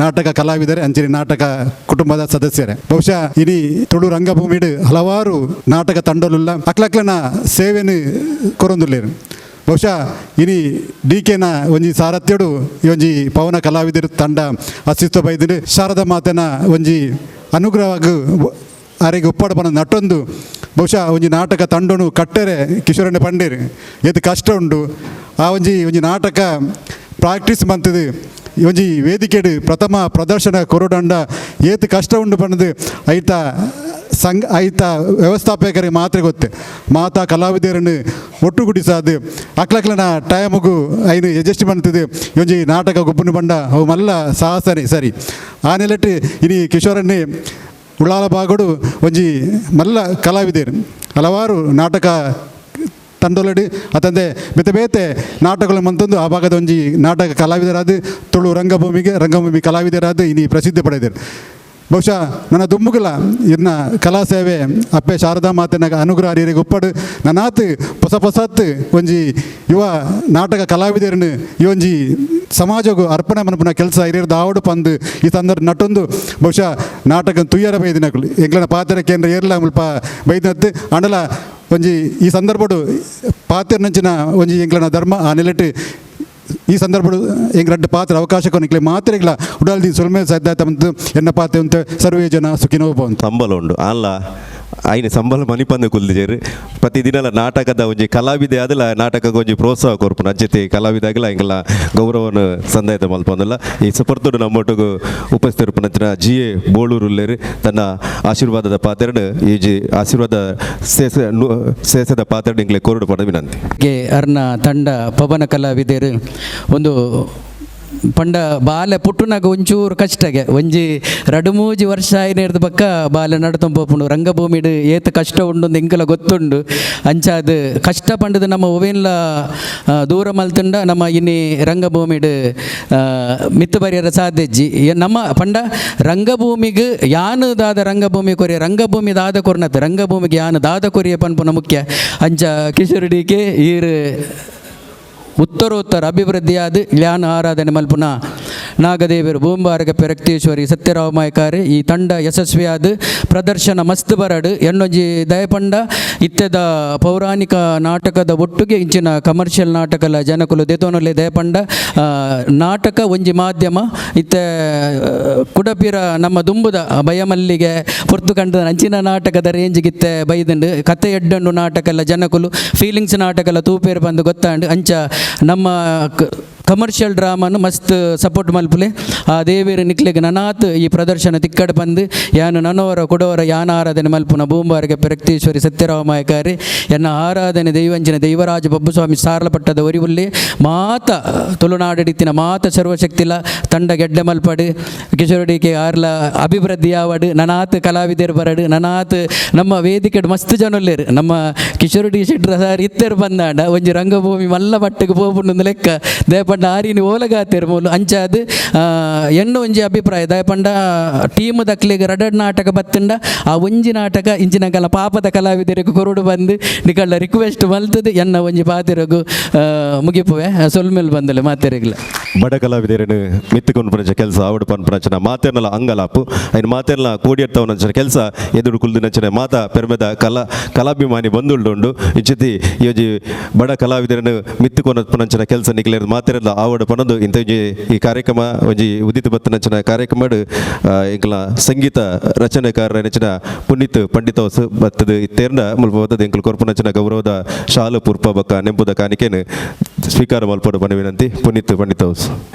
ನಾಟಕ ಕಲಾವಿದರೆ ಅಂಚನೆ ನಾಟಕ ಕುಟುಂಬದ ಸದಸ್ಯರೇ. ಬಹುಶಃ ಇಡೀ ತುಳು ರಂಗಭೂಮಿಡು ಹಲವಾರು ನಾಟಕ ತಂಡಲುಲ್ಲ ಅಕ್ಲಕ್ಲನ ಸೇವೆನು ಕೊರೊಂದುಲ್ಲೇರು. ಬಹುಶಃ ಇನಿ ಡಿ ಕೆನ ಒಂಜಿ ಸಾರಥ್ಯಡು ಈ ಒಂಜಿ ಪವನ ಕಲಾವಿದರು ತಂಡ ಅಸ್ತಿತ್ವ ಬೈದಿಡು ಶಾರದಾ ಮಾತೆನ ಒಂಜಿ ಅನುಗ್ರಹವಾಗಿ ಅರೆಗೆ ಒಪ್ಪಾಡ ಬನ ನಟೊಂದು ಬಹುಶಃ ಒಂಜಿ ನಾಟಕ ತಂಡನು ಕಟ್ಟರೆ ಕಿಶೋರಣ್ಣ ಪಂಡೇರು ಏತ್ ಕಷ್ಟ ಉಂಡು ಆ ಒಂಜಿ ಒಂಜಿ ನಾಟಕ ಪ್ರಾಕ್ಟೀಸ್ ಮಂತದು ಒಂಜಿ ವೇದಿಕೆಡು ಪ್ರಥಮ ಪ್ರದರ್ಶನ ಕೊರಡಂಡ ಏತ್ ಕಷ್ಟ ಉಂಡು ಪಂಡದು ಐತ ಸಂಘ ಐತ ವ್ಯವಸ್ಥಾಪಕರಿಗೆ ಮಾತ್ರ ಗೊತ್ತೆ ಮಾತಾ ಕಲಾವಿದರನ್ನು ಒಟ್ಟುಗೂಡಿಸಾದು ಅಕ್ಲಕ್ಲನ ಟೈಮುಗು ಐನು ಅಡ್ಜಸ್ಟ್ ಮಾಡ್ತದೆ ಒಂಜಿ ನಾಟಕ ಗೊಬ್ಬನ ಬಂಡ ಅವು ಮಲ್ಲ ಸಾಹಸನೆ ಸರಿ ಆ ನೆಲೆಟ್ಟು ಇನಿ ಕಿಶೋರನ್ನೇ ಉಳ್ಳಾಲ ಬಾಗಡು ಒಂಜಿ ಮಲ್ಲ ಕಲಾವಿದರು ಹಲವಾರು ನಾಟಕ ತಂಡೊಲಡು ಅತಂದೆ ಬೇತೆ ಬೇತೆ ನಾಟಕಗಳು ಮಂತೊಂದು ಆ ಭಾಗದ ಒಂಜಿ ನಾಟಕ ಕಲಾವಿದರಾದ ತುಳು ರಂಗಭೂಮಿಗೆ ರಂಗಭೂಮಿ ಕಲಾವಿದರಾದ ಇನಿ ಪ್ರಸಿದ್ಧಿ ಪಡೆದರು. ಬಹುಶಃ ನನ್ನ ದುಂಬುಗಲ ಇನ್ನ ಕಲಾ ಸೇವೆ ಅಪ್ಪೆ ಶಾರದಾ ಮಾತೆನಾಗ ಅನುಗ್ರಹ ಅರಿಯರಿಗೆ ಒಪ್ಪಡು ನನಾತ್ ಹೊಸ ಹೊಸತ್ ಒಂಜಿ ಯುವ ನಾಟಕ ಕಲಾವಿದರನ್ನು ಈ ಒಂಜಿ ಸಮಾಜಗೂ ಅರ್ಪಣೆ ಮನಪುನ ಕೆಲಸ ಹಿರಿಯರು ದಾವಡು ಪಂದು ಈ ಸಂದರ್ಭ ನಟೊಂದು ಬಹುಶಃ ನಾಟಕ ತುಯ್ಯರ ಬೈದಿನಕುಲು ಎಂಗ್ಲನ ಪಾತ್ರ ಕೇಂದ್ರ ಏರ್ಲ ಮುಲ್ಪ ಬೈದಿನತ್ತು ಅಂಡಲ ಒಂಜಿ ಈ ಸಂದರ್ಭಡು ಪಾತ್ರ ನಂಚಿನ ಒಂಜಿ ಎಂಗ್ಲನ ಧರ್ಮ ಆ ನೆಲೆಟ್ ಈ ಸಂದರ್ಭ ಎಂಗ್ರಡ್ಡ ಪಾತ್ರ ಅವಕಾಶಕ್ಕೆ ನಿಕ್ಲೆ ಮಾತ್ರೆಗಳ ಉಡಲ್ದಿ ಸುಲ್ಮೆ ಸಾಧ್ಯ ಬಂತು ಎನ್ನ ಪಾತ್ರೆ ಉಂಟು ಸರ್ವೇ ಜನ ಸುಖಿನೋ ಭವಂತು. ಸಂಬಳ ಉಂಡು ಅಲ್ಲ ಐನ ಸಂಬಳ ಮನಿಪಂದು ಕುಲ್ದಿಜೇರು ಪ್ರತಿದಿನಲ ನಾಟಕದ ಒಂಜಿ ಕಲಾವಿದೆ ಆದಲ ನಾಟಕಕ್ಕೆ ಒಂಜಿ ಪ್ರೋತ್ಸಾಹ ಕೊರ್ಪುನ ಅಂಚತೆ ಕಲಾವಿದಾಗಲ ಎಂಗಲ ಗೌರವನ ಸಂದಾಯದ ಮಲ್ಪೊಂದಲ್ಲ. ಈ ಸಪರ್ತುಡು ನಮ್ಮೊಟ್ಟಿಗೆ ಉಪಸ್ಥಿತಿರುಪುನಂಚಿನ ಜಿ ಎ ಬೋಳೂರು ಉಲ್ಲೇರು ತನ್ನ ಆಶೀರ್ವಾದದ ಪಾತ್ರನು ಈ ಜಿ ಆಶೀರ್ವಾದ ಸೇಸ ಸೇಸದ ಪಾತ್ರ ಎಂಗ್ಲೆ ಕೋರುಡು ಪಡ ವಿನಂತಿ. ಗೆ ಅರ್ನ ತಂಡ ಪವನ ಕಲಾವಿದರು ಒಂದು ಪಂಡ ಬಾಲೆ ಪುಟ್ಟುನಾಗ ಒಂಚೂರು ಕಷ್ಟಗೆ ಒಂಜಿ ರಡುಮೂಜಿ ವರ್ಷ ಆಯ್ನೇರ್ದ ಪಕ್ಕ ಬಾಲೆ ನಡತೊಂಪೋಪುಂಡು ರಂಗಭೂಮಿಡು ಏತ್ ಕಷ್ಟ ಉಂಡು ಎಂಕಲ ಗೊತ್ತುಂಡು ಅಂಚಾದ ಕಷ್ಟ ಪಂಡದು ನಮ್ಮ ಒವೇನ್ಲ ದೂರ ಮಲ್ತುಂಡ ನಮ್ಮ ಇನ್ನಿ ರಂಗಭೂಮಿಡು ಮಿತ್ತು ಬರಿಯರ ಸಾಧ್ಯಜ್ಜಿ ನಮ್ಮ ಪಂಡ ರಂಗಭೂಮಿಗೆ ಯಾನು ದಾದ ರಂಗಭೂಮಿ ಕೊರಿಯ ರಂಗಭೂಮಿ ದಾದ ಕೊರ್ನತ್ ರಂಗಭೂಮಿಗೆ ಯಾನು ದಾದ ಕೊರಿಯ ಪನ್ಪುನ ಮುಖ್ಯ ಅಂಚ ಕಿಶೋರ್ ಡಿಕೆ ಈರು ಉತ್ತರೋತ್ತರ ಅಭಿವೃದ್ಧಿಯಾದ ಜ್ಞಾನ ಆರಾಧನೆ ಮಲ್ಪುನ ನಾಗದೇವರು ಬೂಂಬಾರಗ ಪೆರಕ್ತೇಶ್ವರಿ ಸತ್ಯರಾವ್ ಮಾಯಕಾರಿ ಈ ತಂಡ ಯಶಸ್ವಿಯಾದ ಪ್ರದರ್ಶನ ಮಸ್ತ್ ಬರಡು ಎನ್ನೊಂಜಿ ದಯಪಂಡ ಇತ್ಯದ ಪೌರಾಣಿಕ ನಾಟಕದ ಒಟ್ಟಿಗೆ ಇಂಚಿನ ಕಮರ್ಷಿಯಲ್ ನಾಟಕಲ ಜನಕುಲು ದೆತೋನಲ್ಲೇ ದಯಪಂಡ ನಾಟಕ ಒಂಜಿ ಮಾಧ್ಯಮ ಇತ್ತ ಕುಡಪಿರ ನಮ್ಮ ದುಂಬುದ ಬಯಮಲ್ಲಿಗೆ ಪೊರ್ತು ಕಂಡ ಅಂಚಿನ ನಾಟಕದ ರೇಂಜ್ಗಿತ್ತೆ ಬೈದಂಡು ಕತೆ ಎಡ್ಡಂಡು ನಾಟಕಲ್ಲ ಜನಕುಲು ಫೀಲಿಂಗ್ಸ್ ನಾಟಕಲ್ಲ ತೂಪೇರು ಬಂದು ಗೊತ್ತಾಂಡು ಅಂಚ ನಮ್ಮ ಕಮರ್ಷಿಯಲ್ ಡ್ರಾಮನ್ನು ಮಸ್ತ್ ಸಪೋರ್ಟ್ ಮಲ್ಪುಲೆ ಆ ದೇವೇರು ನಿಕ್ಲೆಗ್ ನನಾತ್ ಈ ಪ್ರದರ್ಶನ ತಿಕ್ಕಡ್ ಬಂದು ಯಾನು ನನವರ ಕೊಡವರ ಯಾನ ಆರಾಧನೆ ಮಲ್ಪುನ ಬೂಂಬಾರಿಗೆ ಪ್ರಕ್ತೇಶ್ವರಿ ಸತ್ಯರಾಮ ಮಾಯಕಾರಿ ಎನ್ನ ಆರಾಧನೆ ದೈವಂಚಿನ ದೈವರಾಜ ಬಬ್ಬುಸ್ವಾಮಿ ಸಾರ್ಲಪಟ್ಟದ ಒರಿವುಲ್ಲಿ ಮಾತ ತುಳುನಾಡಿಡಿತ್ತಿನ ಮಾತ ಸರ್ವಶಕ್ತಿಲ ತಂಡ ಗೆಡ್ಡೆ ಮಲ್ಪಡು ಕಿಶೋರ್ ಡಿ ಕೆ ಆರ್ಲ ಅಭಿವೃದ್ಧಿ ಆವಡು ನನಾತ್ ಕಲಾವಿದರು ಬರಡು ನನಾತ್ ನಮ್ಮ ವೇದಿಕೆ ಮಸ್ತ್ ಜನೊಲ್ಲೇರು ನಮ್ಮ ಕಿಶೋರ್ ಡಿ ಶೆಟ್ರ ಸಾರ್ ಇತ್ತೆರು ಬಂದಾಂಡ ಒಂಜಿ ರಂಗಭೂಮಿ ಮಲ್ಲ ಮಟ್ಟಕ್ಕೆ ಪೋಪುಂಡು ಲೆಕ್ಕ ದಯಪಂಡ ಆರಿನಿ ಓಲಗಾತೇರು ಮೂಲು ಅಂಚಾದ್ ಎಣ್ಣು ಒಂಜಿ ಅಭಿಪ್ರಾಯ ದಯಪಂಡ ಟೀಮ್ ದಕ್ಲಿಗೆ ರಡಡ್ ನಾಟಕ ಬತ್ತಂಡ ಆ ಒಂಜಿ ನಾಟಕ ಇಂಚಿನ ಕಲ ಪಾಪದ ಕಲಾವಿದರಿಗೆ ಕೊರಡು ಬಂದು ನಿಕಳ್ಳ ರಿಕ್ವೆಸ್ಟ್ ಮಲ್ತದೆ ಎನ್ನ ಒಂಜಿ ಪಾತಿರಗು ಮುಗಿಪುವೆ ಸೊಲ್ಮೇಲ್ ಬಂದಲೆ ಮಾತೆರಿಗ್ಲ ಬಡ ಕಲಾವಿದರನ್ನು ಮಿತ್ತುಕೊಂಡು ಪಂಚ ಕೆಲಸ ಆವಡು ಪನ್ಪನಂಚನ ಮಾತೆರ್ನಲ ಅಂಗಲಾಪು ಐನ್ ಮಾತೆರ್ನ ಕೋಡಿಯತ್ತವನಂಚನ ಕೆಲಸ ಎದುರು ಕುಲ್ದಿನಂಚನೆ ಮಾತಾ ಪೆರ್ಮೆದ ಕಲಾಭಿಮಾನಿ ಬಂದುಂಡು ಇಂಚಿತಿ ಯೋಜಿ ಬಡ ಕಲಾವಿದರನ್ನು ಮಿತ್ತುಕೊಂಡು ಪನಂಚನ ಕೆಲಸ ನಿಕ್ಲೇರ್ ಮಾತೆರ್ನ ಆವಡು ಪನದು ಇಂಥ ಈ ಕಾರ್ಯಕ್ರಮ ಒಂಜಿ ಉದಿತ ಬತ್ತನಂಚನ ಕಾರ್ಯಕ್ರಮ ಎಂಕಲ ಸಂಗೀತ ರಚನೆಕಾರ ನೆಂಚಿನ ಪುನೀತ್ ಪಂಡಿತ ಬತ್ತದ ಇತ್ತೇರ್ನ ಮುಲ್ಪ ಬತ್ತದ ಎಂಕಲ್ ಕೊರ್ಪುನಂಚಿನ ಗೌರವದ ಶಾಲು ಪುರ್ಪ ಬಕ್ಕ ನೆಂಪುದ ಕಾಣಿಕೆನು ಸ್ವೀಕಾರ ಮಲ್ಪಡು ಪನ ವಿನಂತಿ ಪುನೀತ್ ಪಂಡಿತ ಹೌಸ್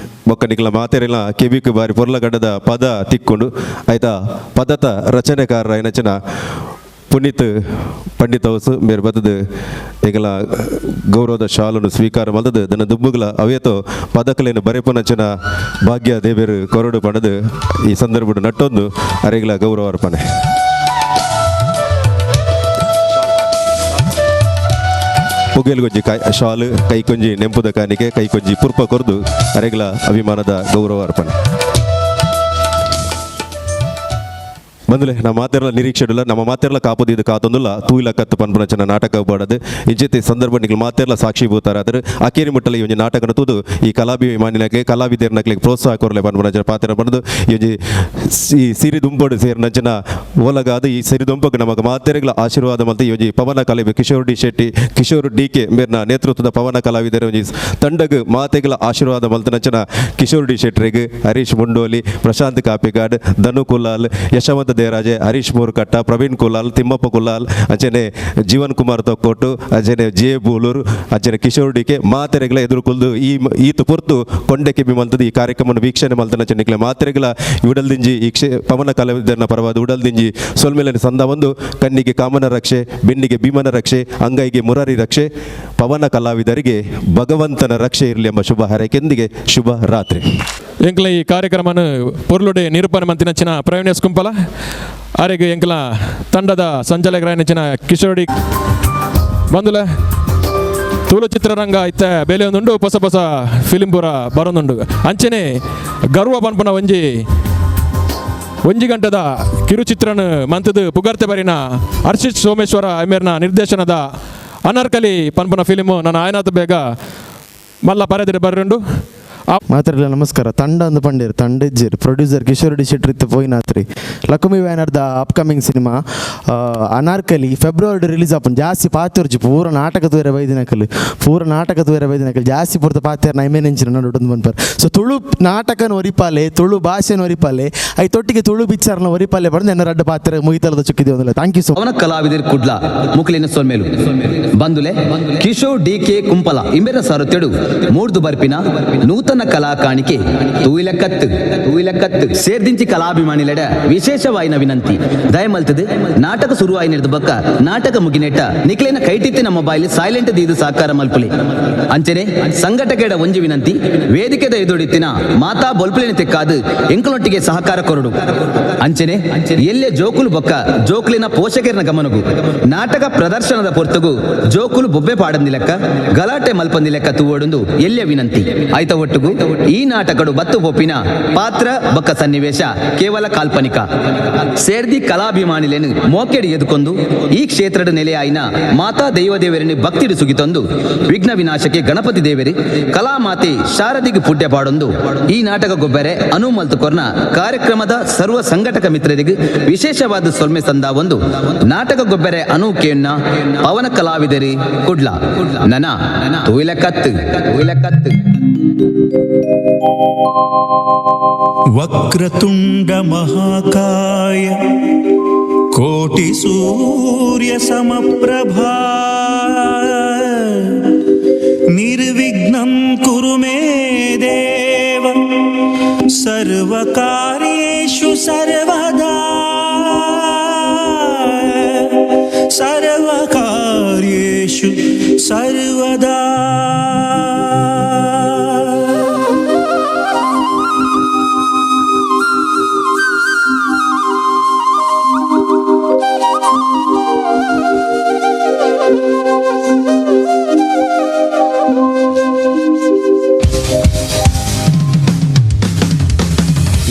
ಬೊಕ್ಕ ನಿಕ್ಲ ಮಾತೆರೆಲ್ಲ ಕೆಬಿಕ್ ಬಾರಿ ಪೊರ್ಲಗಡ್ಡದ ಪದ ತಿಕ್ಕೊಂಡು ಆಯ್ತಾ ಪದತ ರಚನೆಕಾರ ನೆಂಚಿನ ಪುನೀತ್ ಪಂಡಿತ ಹೌಸ್ ಮೇರು ಬತ್ತದ ಎಂಕಲ ಗೌರವದ ಶಾಲನ್ನು ಸ್ವೀಕಾರ ಮಲ್ತದ ದನ ದುಂಬುಗಳ ಅವೇತೋ ಪದಕಲೇನು ಬರೆಪುನಂಚಿನ ಭಾಗ್ಯ ದೇವೇರು ಕೊರಡು ಪಣದು ಈ ಸಂದರ್ಭ ನಟ್ಟೊಂದು ಅರೆಗಳ ಗೌರವ ಅರ್ಪಣೆ. ಪುಗೇಲ್ಗೊಂಜಿ ಕಾಯ್ ಶಾಲು ಕೈಕೊಂಜಿ ನೆಂಪುದ ಕಾಣಿಕೆ ಕೈಕೊಂಜಿ ಪುರ್ಪ ಕೊರ್ದು ಅರೆಗಳ ಅಭಿಮಾನದ ಗೌರವ ಅರ್ಪಣೆ. ಬಂದಲೆ ನಮ್ಮ ಮಾತೆರ್ಲ ನಿರೀಕ್ಷೆಡುಲ್ಲ ನಮ್ಮ ಮಾತೆರ್ಲ ಕಾಪುದಿದ್ದು ಕಾತೊಂದುಲ್ಲ ತೂಯಿಲ ಕತ್ತು ಪನ್ಪುನಂಚಿನ ನಾಟಕ ಬಾಡದು ಇಂಚಿತಿ ಸಂದರ್ಭ ನಿಕ್ಲು ಮಾತೆರ್ಲ ಸಾಕ್ಷಿ ಭೂತಾರಾದರು ಅಕೇರಿ ಮುಟ್ಟಲ ಈ ಒಂಜಿ ನಾಟಕನ ತೂದು ಈ ಕಲಾಭಿಮಾನಿನಕ್ಲೆ ಕಲಾವಿದರ್ನಕ್ಲೆಗ್ ಪ್ರೋತ್ಸಾಹ ಕೊರಲೆ ಪನ್ಪುನಂಚಿನ ಪಾತ್ರ ಪಂದು ಈ ಒಂಜಿ ಈ ಸಿರಿ ದುಂಪಡು ಸೇರಿನಂಚಿನ ಓಲಗಾದು ಈ ಸಿರಿ ದುಂಪಕ್ಕೆ ನಮಗ ಮಾತೆರೆಗಳ ಆಶೀರ್ವಾದ ಮಲ್ತು ಈ ಒಂಜಿ ಪವನ ಕಲಾವಿ Kishore D Shetty Kishore D K ಮೇರ್ನ ನೇತೃತ್ವದ ಪವನ ಕಲಾವಿದರ ಒಂಜಿ ತಂಡಗ್ ಮಾತೆಗಳ ಆಶೀರ್ವಾದ ಮಲ್ತನಂಚಿನ ಕಿಶೋರ್ ಡಿ ಶೆಟ್ಟರಿಗೆ ಹರೀಶ್ ಮುಂಡೋಲಿ ಪ್ರಶಾಂತ್ ಕಾಪಿಕಾಡ್ ಧನು ಕುಲಾಲ್ ಯಶವಂತ ದೇರಾಜೆ ಹರೀಶ್ ಮೂರ್ಕಟ್ಟ ಪ್ರವೀಣ್ ಕುಲಾಲ್ ತಿಮ್ಮಪ್ಪ ಕುಲಾಲ್ ಅಂಚನೆ ಜೀವನ್ ಕುಮಾರ್ ತೊಕ್ಕೋಟು ಅಂಚನೆ ಜೆ ಬೂಲೂರು ಅಂಚನೆ ಕಿಶೋರ್ ಡಿಕೆ ಮಾತೆರೆಗಳ ಎದುರು ಕುಲ್ದು ಈ ಈತ ಪೊರ್ತು ಕೊಂಡೆ ಕೆಬಿ ಮಲ್ತದ ಈ ಕಾರ್ಯಕ್ರಮವನ್ನು ವೀಕ್ಷಣೆ ಮಲ್ತನಂಚನೆ ನಿಕ್ಲೆ ಮಾತೆರೆಗಳ ಉಡಲ್ದಿಂಜಿ ಈ ಕ್ಷೇ ಪವನ ಕಲಾವಿದರನ ಪರವಾದ ಉಡಲ್ದಿಂಜಿ ಸೊಲ್ಮೇಲಿನ ಸಂದ ಒಂದು ಕಣ್ಣಿಗೆ ಕಾಮನ ರಕ್ಷೆ ಬೆನ್ನಿಗೆ ಭೀಮನ ರಕ್ಷೆ ಅಂಗೈಗೆ ಮುರಾರಿ ರಕ್ಷೆ ಪವನ ಕಲಾವಿದರಿಗೆ ಭಗವಂತನ ರಕ್ಷೆ ಇರಲಿ ಎಂಬ ಶುಭ ಹಾರೈಕೆಯೊಂದಿಗೆ ಶುಭ ರಾತ್ರಿ. ಎಂಕ್ಲ ಈ ಕಾರ್ಯಕ್ರಮನ ಪೊರ್ಲುಡೆ ನಿರೂಪಣೆ ಮಂತಿನಂಚಿನ ಪ್ರವೀಣ್ ಎಸ್ ಕುಂಪಲ ಆರೆಗ್ ಎಂಕ್ಲ ತಂಡದ ಸಂಚಾಲಕರಾಯನಂಚಿನ ಕಿಶೋರ್ ಡಿ ಬಂದುಲ. ತುಳು ಚಿತ್ರರಂಗ ಇತ್ತ ಬೇಲೆ ಒಂದುಂಡು ಹೊಸ ಹೊಸ ಫಿಲಿಂ ಪೂರ ಬರೊಂದುಂಡು. ಅಂಚನೆ ಗರ್ವ ಪನ್ಪುನ ಒಂಜಿ ಒಂಜಿ ಗಂಟೆದ ಕಿರುಚಿತ್ರನ ಮಂತದ ಪುಗರ್ತೆ ಬರಿನ ಹರ್ಷಿತ್ ಸೋಮೇಶ್ವರ ಐಮೇರ್ನ ನಿರ್ದೇಶನದ ಅನಾರ್ಕಲಿ ಪನ್ಪುನ ಫಿಲಿಮು ನನ್ನ ಆಯನಾಥ ಬೇಗ ಮಲ್ಲ ಪರದಿರ ಬರ್ರುಂಡು. ಮಾತ್ರಲ್ಲ ನಮಸ್ಕಾರ. ತಂಡ ಒಂದು ಪಂಡೇರು ತಂಡ ಇಜ್ಜೇರು ಪ್ರೊಡ್ಯೂಸರ್ ಕಿಶೋರ್ ಡಿ ಶೆಟ್ರ್ ಇತ್ತು ಪೋಯಿನಾತ್ರಿ Lakumi ಬ್ಯಾನರ್ದ upcoming cinema Anarkali February release ಆಪುಂಡು. ಜಾಸ್ತಿ ಪಾತೆರ್ಜಿ ಪೂರ ನಾಟಕ ತೂಯರೆ ಬೈದಿನಕಲ್ ಪೂರ ನಾಟಕ ತೂಯರೆ ಬೈದಿನಕಲ್ ಜಾಸ್ತಿ ಪೂರ್ತ ಪಾತೆರ್ ನೈಮೇನೆಂಚಿನ ನಡುಟೊಂದು ಪನ್ಪರ್. ಸೊ ತುಳು ನಾಟಕನ ಒರಿಪಾಲೆ, ತುಳು ಭಾಷೆನ ಒರಿಪಾಲೆ, I ತೊಟ್ಟಿಗೆ ತುಳು ಪಿಕ್ಚರ್ನ ಒರಿಪಾಲೆ ಪಂದ್ ಎನ್ನ ರಡ್ಡ ಪಾತ್ರ ಮುಗಿತಲದ ಚುಕ್ಕಿದೆ ಒಂದಲ್ಲ. Thank you so ಅವನ ಕಲಾವಿದರು ಕುಡ್ಲ ಮುಕ್ಲಿನ ಸೊಲ್ಮೇಲು ಬಂದುಲೆ ಕಿಶೋರ್ ಡಿ ಕೆ ಕುಂಪಲ ಇಂಬೆರ ಸಾರುತ್ತೆಡು ಮೂರ್ದು ಬರ್ಪಿನ ನೂತನ ಕಲಾ ಕಾಣಿಕೆ ತೂಯಿಲಕತ್ತು ತೂಯಿಲಕತ್ತು ಸೇರ್ದಿಂಚಿ ಕಲಾಭಿಮಾನಿಲೆಡ ವಿಶೇಷವಾಯಿನ ವಿನಂತಿ ದಯಮಲ್ತದು ನಾಟಕ ಶುರುವಾಯಿನ ಬಕ್ಕ ನಾಟಕ ಮುಗಿನೆಟ್ಟ ನಿಕ್ಲೇನ ಕೈಟಿತ್ತಿನ ಮೊಬೈಲ್ ಸೈಲೆಂಟ್ ದೀದು ಸಾಕಾರ ಮಲ್ಪುಲಿ. ಅಂಚನೆ ಸಂಘಟಕೇಡ ಒಂಜಿ ವಿನಂತಿ ವೇದಿಕೆದ ಎದುಡಿತ್ತಿನ ಮಾತಾ ಬೊಲ್ಪುಲಿನ ತೆಕ್ಕಾದು ಎಂಕಲೊಟ್ಟಿಗೆ ಸಹಕಾರ ಕೊರಡು. ಅಂಚನೆ ಎಲ್ಲೆ ಜೋಕುಲು ಬೊಕ್ಕ ಜೋಕುಲಿನ ಪೋಷಕರನ ಗಮನಗು ನಾಟಕ ಪ್ರದರ್ಶನದ ಪೊರ್ತುಗು ಜೋಕುಲು ಬೊಬ್ಬೆ ಪಾಡಂದಿಲೆಕ್ಕ ಗಲಾಟೆ ಮಲ್ಪಂದಿಲೆಕ್ಕ ತೂವೊಡುಂದು ಎಲ್ಲೆ ವಿನಂತಿ. ಆಯ್ತ ಒಟ್ಟುಗು ಈ ನಾಟಕಡು ಬತ್ತು ಪೊಪ್ಪಿನ ಪಾತ್ರ ಬೊಕ್ಕ ಸನ್ನಿವೇಶ ಕೇವಲ ಕಾಲ್ಪನಿಕ. ಸೇರ್ದಿ ಕಲಾಭಿಮಾನಿಲೇನು ಮೋಕೆಡಿ ಎದುಕೊಂದು ಈ ಕ್ಷೇತ್ರದ ನೆಲೆಯಾಯಿನ ಮಾತಾ ದೈವದೇವರನ್ನು ಭಕ್ತಿಡು ಸುಗಿತೊಂದು ವಿಘ್ನ ವಿನಾಶಕ್ಕೆ ಗಣಪತಿ ದೇವರಿ ಕಲಾಮಾತೆ ಶಾರದಿಗೆ ಪುಡ್ಯ ಪಾಡೊಂದು ಈ ನಾಟಕ ಗೊಬ್ಬರೆ ಅನುಮಲ್ತು ಕೊರ್ನ ಕಾರ್ಯಕ್ರಮದ ಸರ್ವ ಸಂಘಟಕ ಮಿತ್ರರಿಗೆ ವಿಶೇಷವಾದ ಸೊಲ್ಮೆ ಸಂದ ಒಂದು ನಾಟಕ ಗೊಬ್ಬರೆ ಅನು ಕೇಣ್ಣ ಪವನ ಕಲಾವಿದರಿ ಕುಡ್ಲ ನನ ತೂಯಿಲಕತ್ತು ತೂಯಿಲಕತ್ತು. ವಕ್ರತುಂಡ ಮಹಾಕಾಯ ಕೋಟಿ ಸೂರ್ಯ ಸಮಪ್ರಭಾ ನಿರ್ವಿಘ್ನಂ ಕುರು ಮೇ ದೇವ ಸರ್ವಕಾರ್ಯೇಷು ಸರ್ವದಾ ಸರ್ವಕಾರ್ಯೇಷು ಸರ್ವದಾ.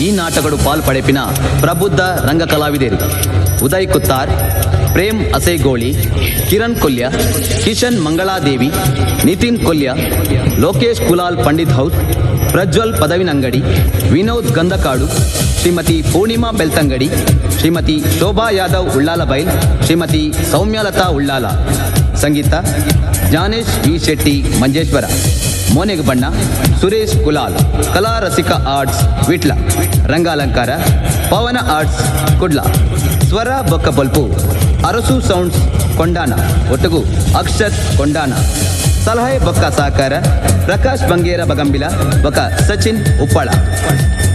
ಈ ನಾಟಕಡು ಪಾಲ್ಪಡೆಪಿನ ಪ್ರಬುದ್ಧ ರಂಗ ಕಲಾವಿದರು ಉದಯ್ ಕುತ್ತಾರ್, ಪ್ರೇಮ್ ಅಸೇಗೋಳಿ, ಕಿರಣ್ ಕೊಲ್ಯ, ಕಿಶನ್ ಮಂಗಳಾದೇವಿ, ನಿತಿನ್ ಕೊಲ್ಯ, ಲೋಕೇಶ್ ಕುಲಾಲ್ ಪಂಡಿತ್ ಹೌಸ್, ಪ್ರಜ್ವಲ್ ಪದವಿನಂಗಡಿ, ವಿನೋದ್ ಗಂಧಕಾಡು, ಶ್ರೀಮತಿ ಪೂರ್ಣಿಮಾ ಬೆಲ್ತಂಗಡಿ, ಶ್ರೀಮತಿ ಶೋಭಾ ಯಾದವ್ ಉಳ್ಳಾಲಬೈಲ್, ಶ್ರೀಮತಿ ಸೌಮ್ಯಲತಾ ಉಳ್ಳಾಲ. ಸಂಗೀತ ಜ್ಞಾನೇಶ್ ವಿ ಶೆಟ್ಟಿ ಮಂಜೇಶ್ವರ, ಮೋನೆಗ್ ಬಣ್ಣ ಸುರೇಶ್ ಕುಲಾಲ್, ಕಲಾ ರಸಿಕ ಆರ್ಟ್ಸ್ ವಿಟ್ಲ, ರಂಗಾಲಂಕಾರ ಪವನ ಆರ್ಟ್ಸ್ ಕುಡ್ಲ, ಸ್ವರ ಬೊಕ್ಕ ಬೊಲ್ಪು ಅರಸು ಸೌಂಡ್ಸ್ ಕೊಂಡಾನ, ಒಟ್ಟುಗು ಅಕ್ಷತ್ ಕೊಂಡಾನ, ಸಲಹೆ ಬೊಕ್ಕ ಸಹಕಾರ ಪ್ರಕಾಶ್ ಬಂಗೇರ ಬಗಂಬಿಲ ಬೊಕ್ಕ ಸಚಿನ್ ಉಪ್ಪಳ,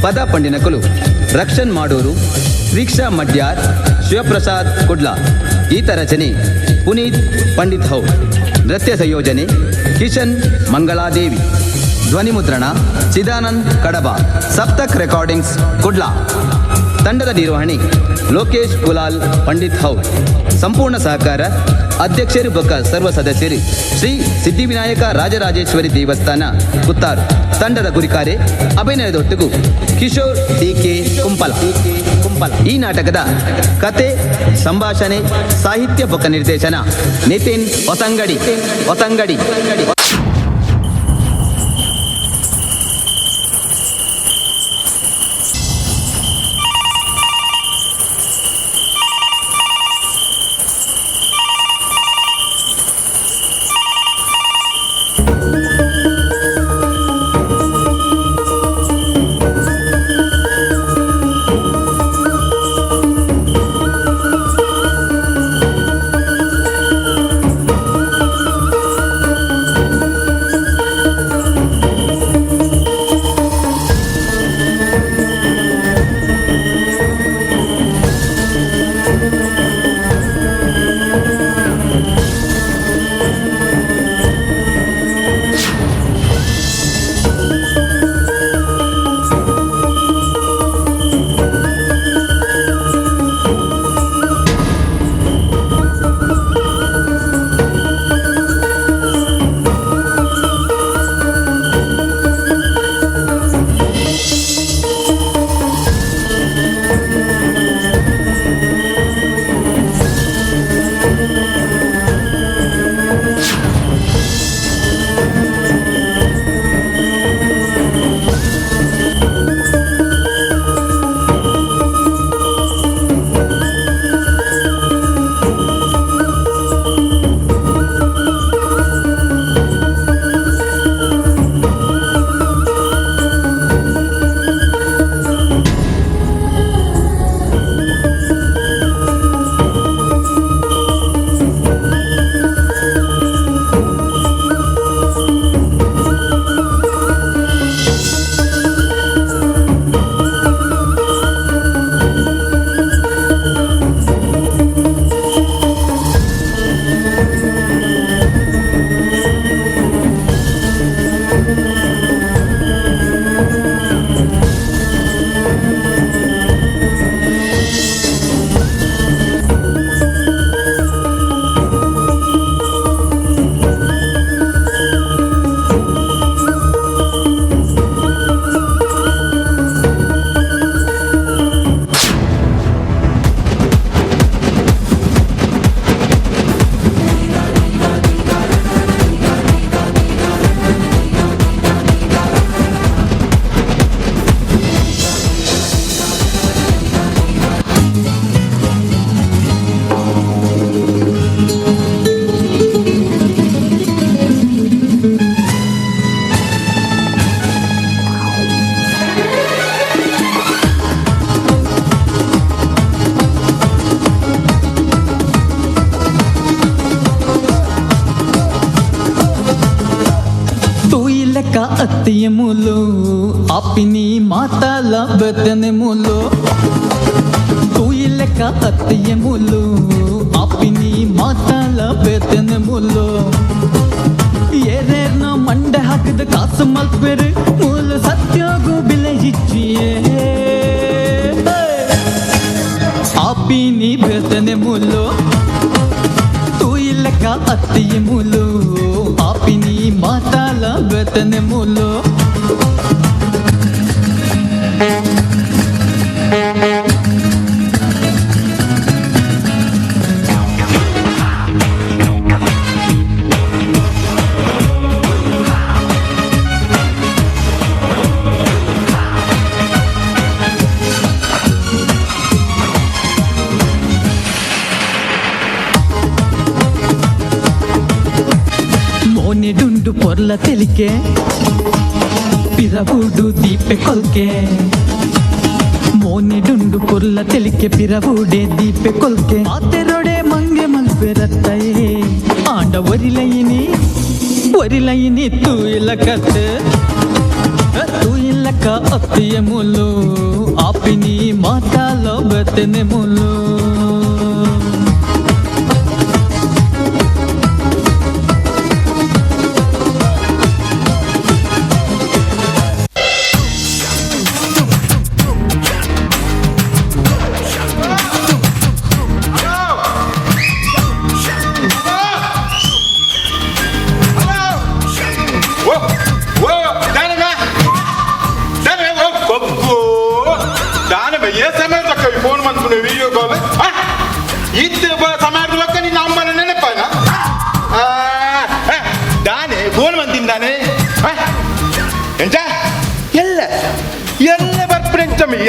ಪದ ಪಂಡಿನಕುಲು ರಕ್ಷನ್ ಮಾಡೂರು, ಶ್ರೀಕ್ಷಾ ಮಡ್ಯಾರ್, ಶಿವಪ್ರಸಾದ್ ಕುಡ್ಲ, ಗೀತ ರಚನೆ ಪುನೀತ್ ಪಂಡಿತ್ how, ನೃತ್ಯ ಸಂಯೋಜನೆ ಕಿಶನ್ ಮಂಗಳಾದೇವಿ, ಧ್ವನಿ ಮುದ್ರಣ ಚಿದಾನಂದ್ ಕಡಬ, ಸಪ್ತಕ್ ರೆಕಾರ್ಡಿಂಗ್ಸ್ ಕುಡ್ಲ, ತಂಡದ ನಿರ್ವಹಣೆ ಲೋಕೇಶ್ ಕುಲಾಲ್ ಪಂಡಿತ್ how, ಸಂಪೂರ್ಣ ಸಹಕಾರ ಅಧ್ಯಕ್ಷರು ಬೊಕ್ಕ ಸರ್ವ ಸದಸ್ಯರು ಶ್ರೀ ಸಿದ್ಧಿವಿನಾಯಕ ರಾಜರಾಜೇಶ್ವರಿ ದೇವಸ್ಥಾನ ಕುತ್ತಾರು, ತಂಡದ ಗುರಿಕಾರೆ ಅಭಿನಯದೊಟ್ಟಿಗೂ ಕಿಶೋರ್ ಡಿ ಕೆ ಕುಂಪಲ ಕುಂಪಲ. ಈ ನಾಟಕದ ಕತೆ, ಸಂಭಾಷಣೆ, ಸಾಹಿತ್ಯ ಬೊಕ್ಕ ನಿರ್ದೇಶನ ನಿತಿನ್ ಹೊಸಂಗಡಿ ಹೊಸಂಗಡಿ. ತೂಯಿಲೆಕ್ಕ ಅತ್ತಿಯ ಮೂಲು ಆಪಿನಿ ಮಾತಲ ಬೆತ್ತನೆ ಮೂಲು ತೂಯಿಲೆಕ್ಕ ಅತ್ತಿಯ ಮೂಲು ಆಪಿನಿ ಮಾತಲ ಬೆತ್ತನೆ ಮೂಲು ಏರೇರ್ನ ಮಂಡೆ ಹಾಕಿದ ಕಾಸು ಮಲ್ಪೆರು ಮೂಲ ಸತ್ಯಗೂ ಬಿಲೆ ಇಚ್ಚಿಯೇ ಆಪಿನಿ ಬೆತ್ತನೆ ಮೂಲು ತೂಯಿಲೆಕ್ಕ ಅತ್ತಿಯ ಮೂಲು ಆಪಿನಿ ಮಾತಾಲ ಬೆತ್ತನೆ ಮೂಲು ಮೋನೆಡುಂಡು ಪೊರ್ಲ ತೆಲಿಕೆ ಪಿರವುಡು ದೀಪೆ ಕೊಲ್ಕೆ ಮೋನೆಡುಂಡು ಪೊರ್ಲ ತೆಲಿಕೆ ಪಿರವುಡೆ ದೀಪೆ ಕೊಲ್ಕೆ ಆತೆರೊಡೆ ಮಂಗೆ ಮಲ್ಪೆರತ್ತಯೇ ಆಂಡ ಒರಿಲಯಿನಿ ಒರಿಲಯಿನಿ ತೂಯಿಲಕತ್ತೆ ತೂಯಿಲಕ ಅತ್ತಿಯ ಮೂಲು ಆಪಿನಿ ಮಾತಾಲೋ ಬತ್ತನೆ ಮೂಲು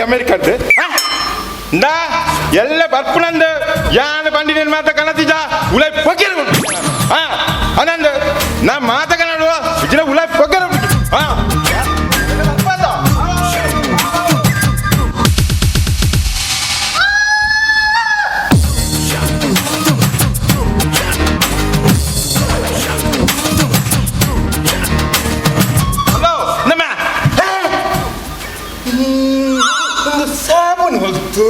ಅಮೆರಿಕದ್ದು ನಾ ಎಲ್ಲ ಬರ್ಪುನಂದು ಯಾನ ಬಂಡಿನ ಮಾತ ಕಣತಿಜ ಉಲೈ ಪೊಗೆರ ಹಾ ಅನಂದ ನಾ ಮಾತ ಕನ್ನಡ ಇಜ್ಜಿನ ಉಲೈ ಪೊಗೆರ ಹಾ ಹಲೋ ನಮ್ಮ ಸಾಬೂನು ಹೊಲ್ತು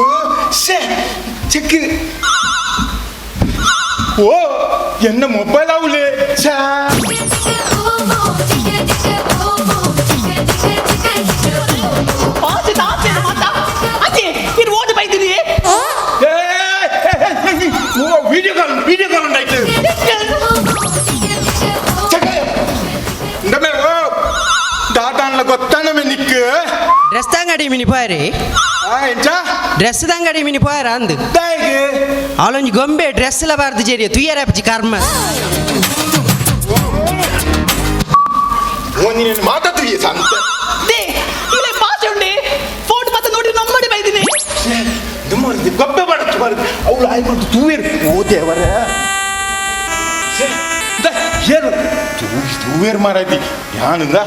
ಶೇ ಚೆಕ್ ಓ ಎನ್ನ ಮೊಬೈಲ್ ಅವಲೇ ಚಾ ವಿಡಿಯೋ ಕಾಲ್ ವಿಡಿಯೋ ಕಾಲ್ ಉಂಟಾಯ್ತು ದಾಟಾನ್ಲ ಗೊತ್ತಾನಮೆ ನಿಕ್ಕು ಡ್ರೆಸ್ ತಾಂಗಡಿ ಮಿನಿ ಪೋಯರಿ ಡ್ರೆಸ್ ತಾಂಗಡಿ ಮಿನಿ ಪೋಯರ ಅಂದು ಅವಳೊಂಜಿ ಗೊಂಬೆ ಡ್ರೆಸ್ ಎಲ್ಲ ಬಾರ್ದು ಜೇರಿ ತುಯ್ಯರ ಅಪ್ಚಿ ಕರ್ಮ ನೀನು ಮಾತಾಡ್ತೀಯ ಸಂತ ಇಲ್ಲೇ ಭಾಷೆ ಉಂಡೆ ಫೋಟೋ ಮತ್ತೆ ನೋಡಿ ನಮ್ಮಡಿ ಬೈದಿನಿ ಗೊಬ್ಬೆ ಮಾಡತ್ತು ಬಾರದು ಅವಳು ಆಯ್ ಮಾಡ್ತು ತೂವೇರು ಓ ದೇವರ ಏನು ತೂವೇರು ಮಾರಾಯ್ತಿ ಯಾನಂದ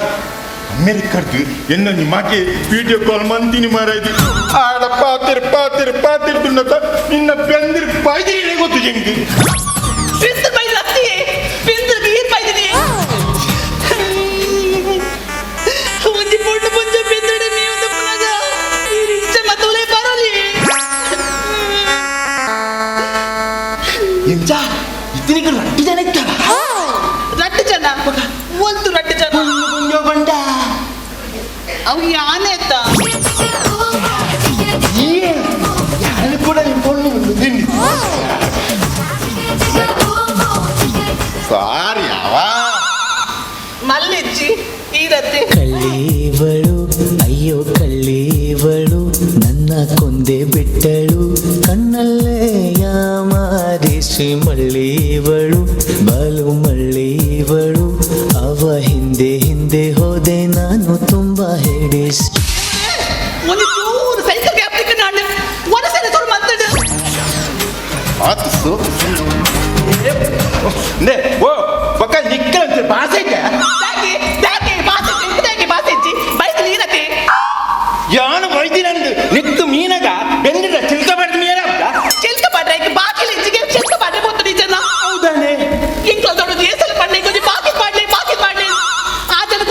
ಅಮೆರಿಕದ್ದು ಎನ್ನ ನಿಮಗೆ ವಿಡಿಯೋ ಕಾಲ್ ಮಂತೀನಿ ಮಾರಾಯ್ತಿ ಆಡ ಪಾತಿರ್ ಪಾತಿರ್ ಪಾತಿರ್ ತುಣ್ಣತ ನಿನ್ನ ಬೆಂದಿರ್ ಪಾಯ್ದಿರಿ ಗೊತ್ತು ಹೆಂಗೆ ಬಿಂದು ಬೈದ ಅತ್ತಿ ಬಿಂದು ನೀರು ಬೈದಿನಿ ಒಂಜಿ ಪೊಣ್ಣು ಪುಂಜ ಬಿಂದುಡೆ ನೀವು ಪುನಗ ಇಚ್ಚ ಮತ್ತುಲೆ ಬರಲಿ ಎಂಜ ಇತನಿಗೆ ರಟ್ಟು ಜನ ಇತ್ತಲ್ಲ ರಟ್ಟು ಜನ ಒಂದು ರಟ್ಟು ಜನ ಬಂಡ ಅವು ಯಾನೆ ಎತ್ತ ಯಾರು ಕೂಡ ಪೊಣ್ಣು ತಿಂಡಿ ಸಾರಿ ಯಾವ ಮಲ್ಲಿಚ್ಚಿ ಈರತ್ತೆ ಕಳ್ಳೀವಳು ಅಯ್ಯೋ ಕಳ್ಳೀವಳು ನನ್ನ ಕೊಂದೆ ಬಿಟ್ಟಳು ಕಣ್ಣಲ್ಲೇ ಯಾಮಾರಿಸಿ ಮಳ್ಳೀವಳು ಬಲು ಮಳ್ಳೀವಳು ಅವ ಹಿಂದೆ ಹಿಂದೆ ಹೋದೆ ನಾನು ತುಂಬ ಹಿಡಿಸಿ ಒಂದು ಚೂರು ಸೈಕಲ್ ಗ್ಯಾಪ್ಲಿಕ್ಕೆ ನಾನು ಒನಸೆನೆ ತೋರು ಮಾತಾಡು ಆತು ಸು ನೇ ಓ ಬಕ್ಕ ನಿಕ್ಕಂತ ಭಾಷೆ ದಾಕೆ ದಾಕೆ ಭಾಷೆ ದಾಕೆ ಭಾಷೆ ಬೈಕಲ್ ಈರತ್ತೆ ಯಾನು ಬೈದಿನಂದು ನಿಕ್ಕು ಮೀನಗ ಬೆಂದಿರ ಚಿಲ್ಕ ಬಡ್ದು ಮೀನ ಚಿಲ್ಕ ಬಾಡ್ರೆ ಬಾಕಿಲ್ ಇಂಚಿಗೆ ಚಿಲ್ಕ ಬಾಡ್ರೆ ಬೊತ್ತು ನಿಜನ ಹೌದಾನೆ ಇಂಕ್ಲ ದೊಡ್ಡ ಏಸಲ್ ಪಡ್ಲೆ ಕೊಂಚ ಬಾಕಿ ಪಾಡ್ಲೆ ಬಾಕಿ ಪಾಡ್ಲೆ ಆ ಜನ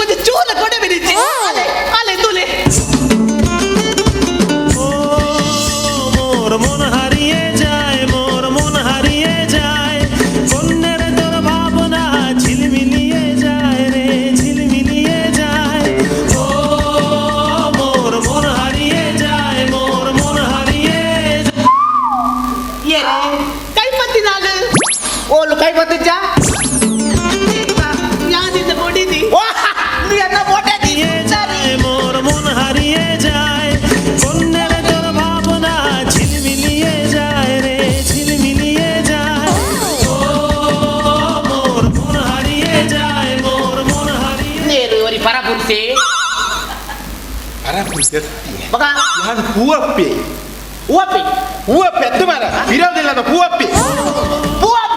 ಪರಪು ದೆರ್ತಿ ಯಾನ್ ಪೂವಪ್ಪೆ. ಪೂವಪ್ಪೆ? ಪೂವಪ್ಪೆ ಅತ್ತು ಮಾರ, ವಿರೋಧಿಲ್ಲದ ಪೂವಪ್ಪೆ. ಪೂವಪ್ಪೆ.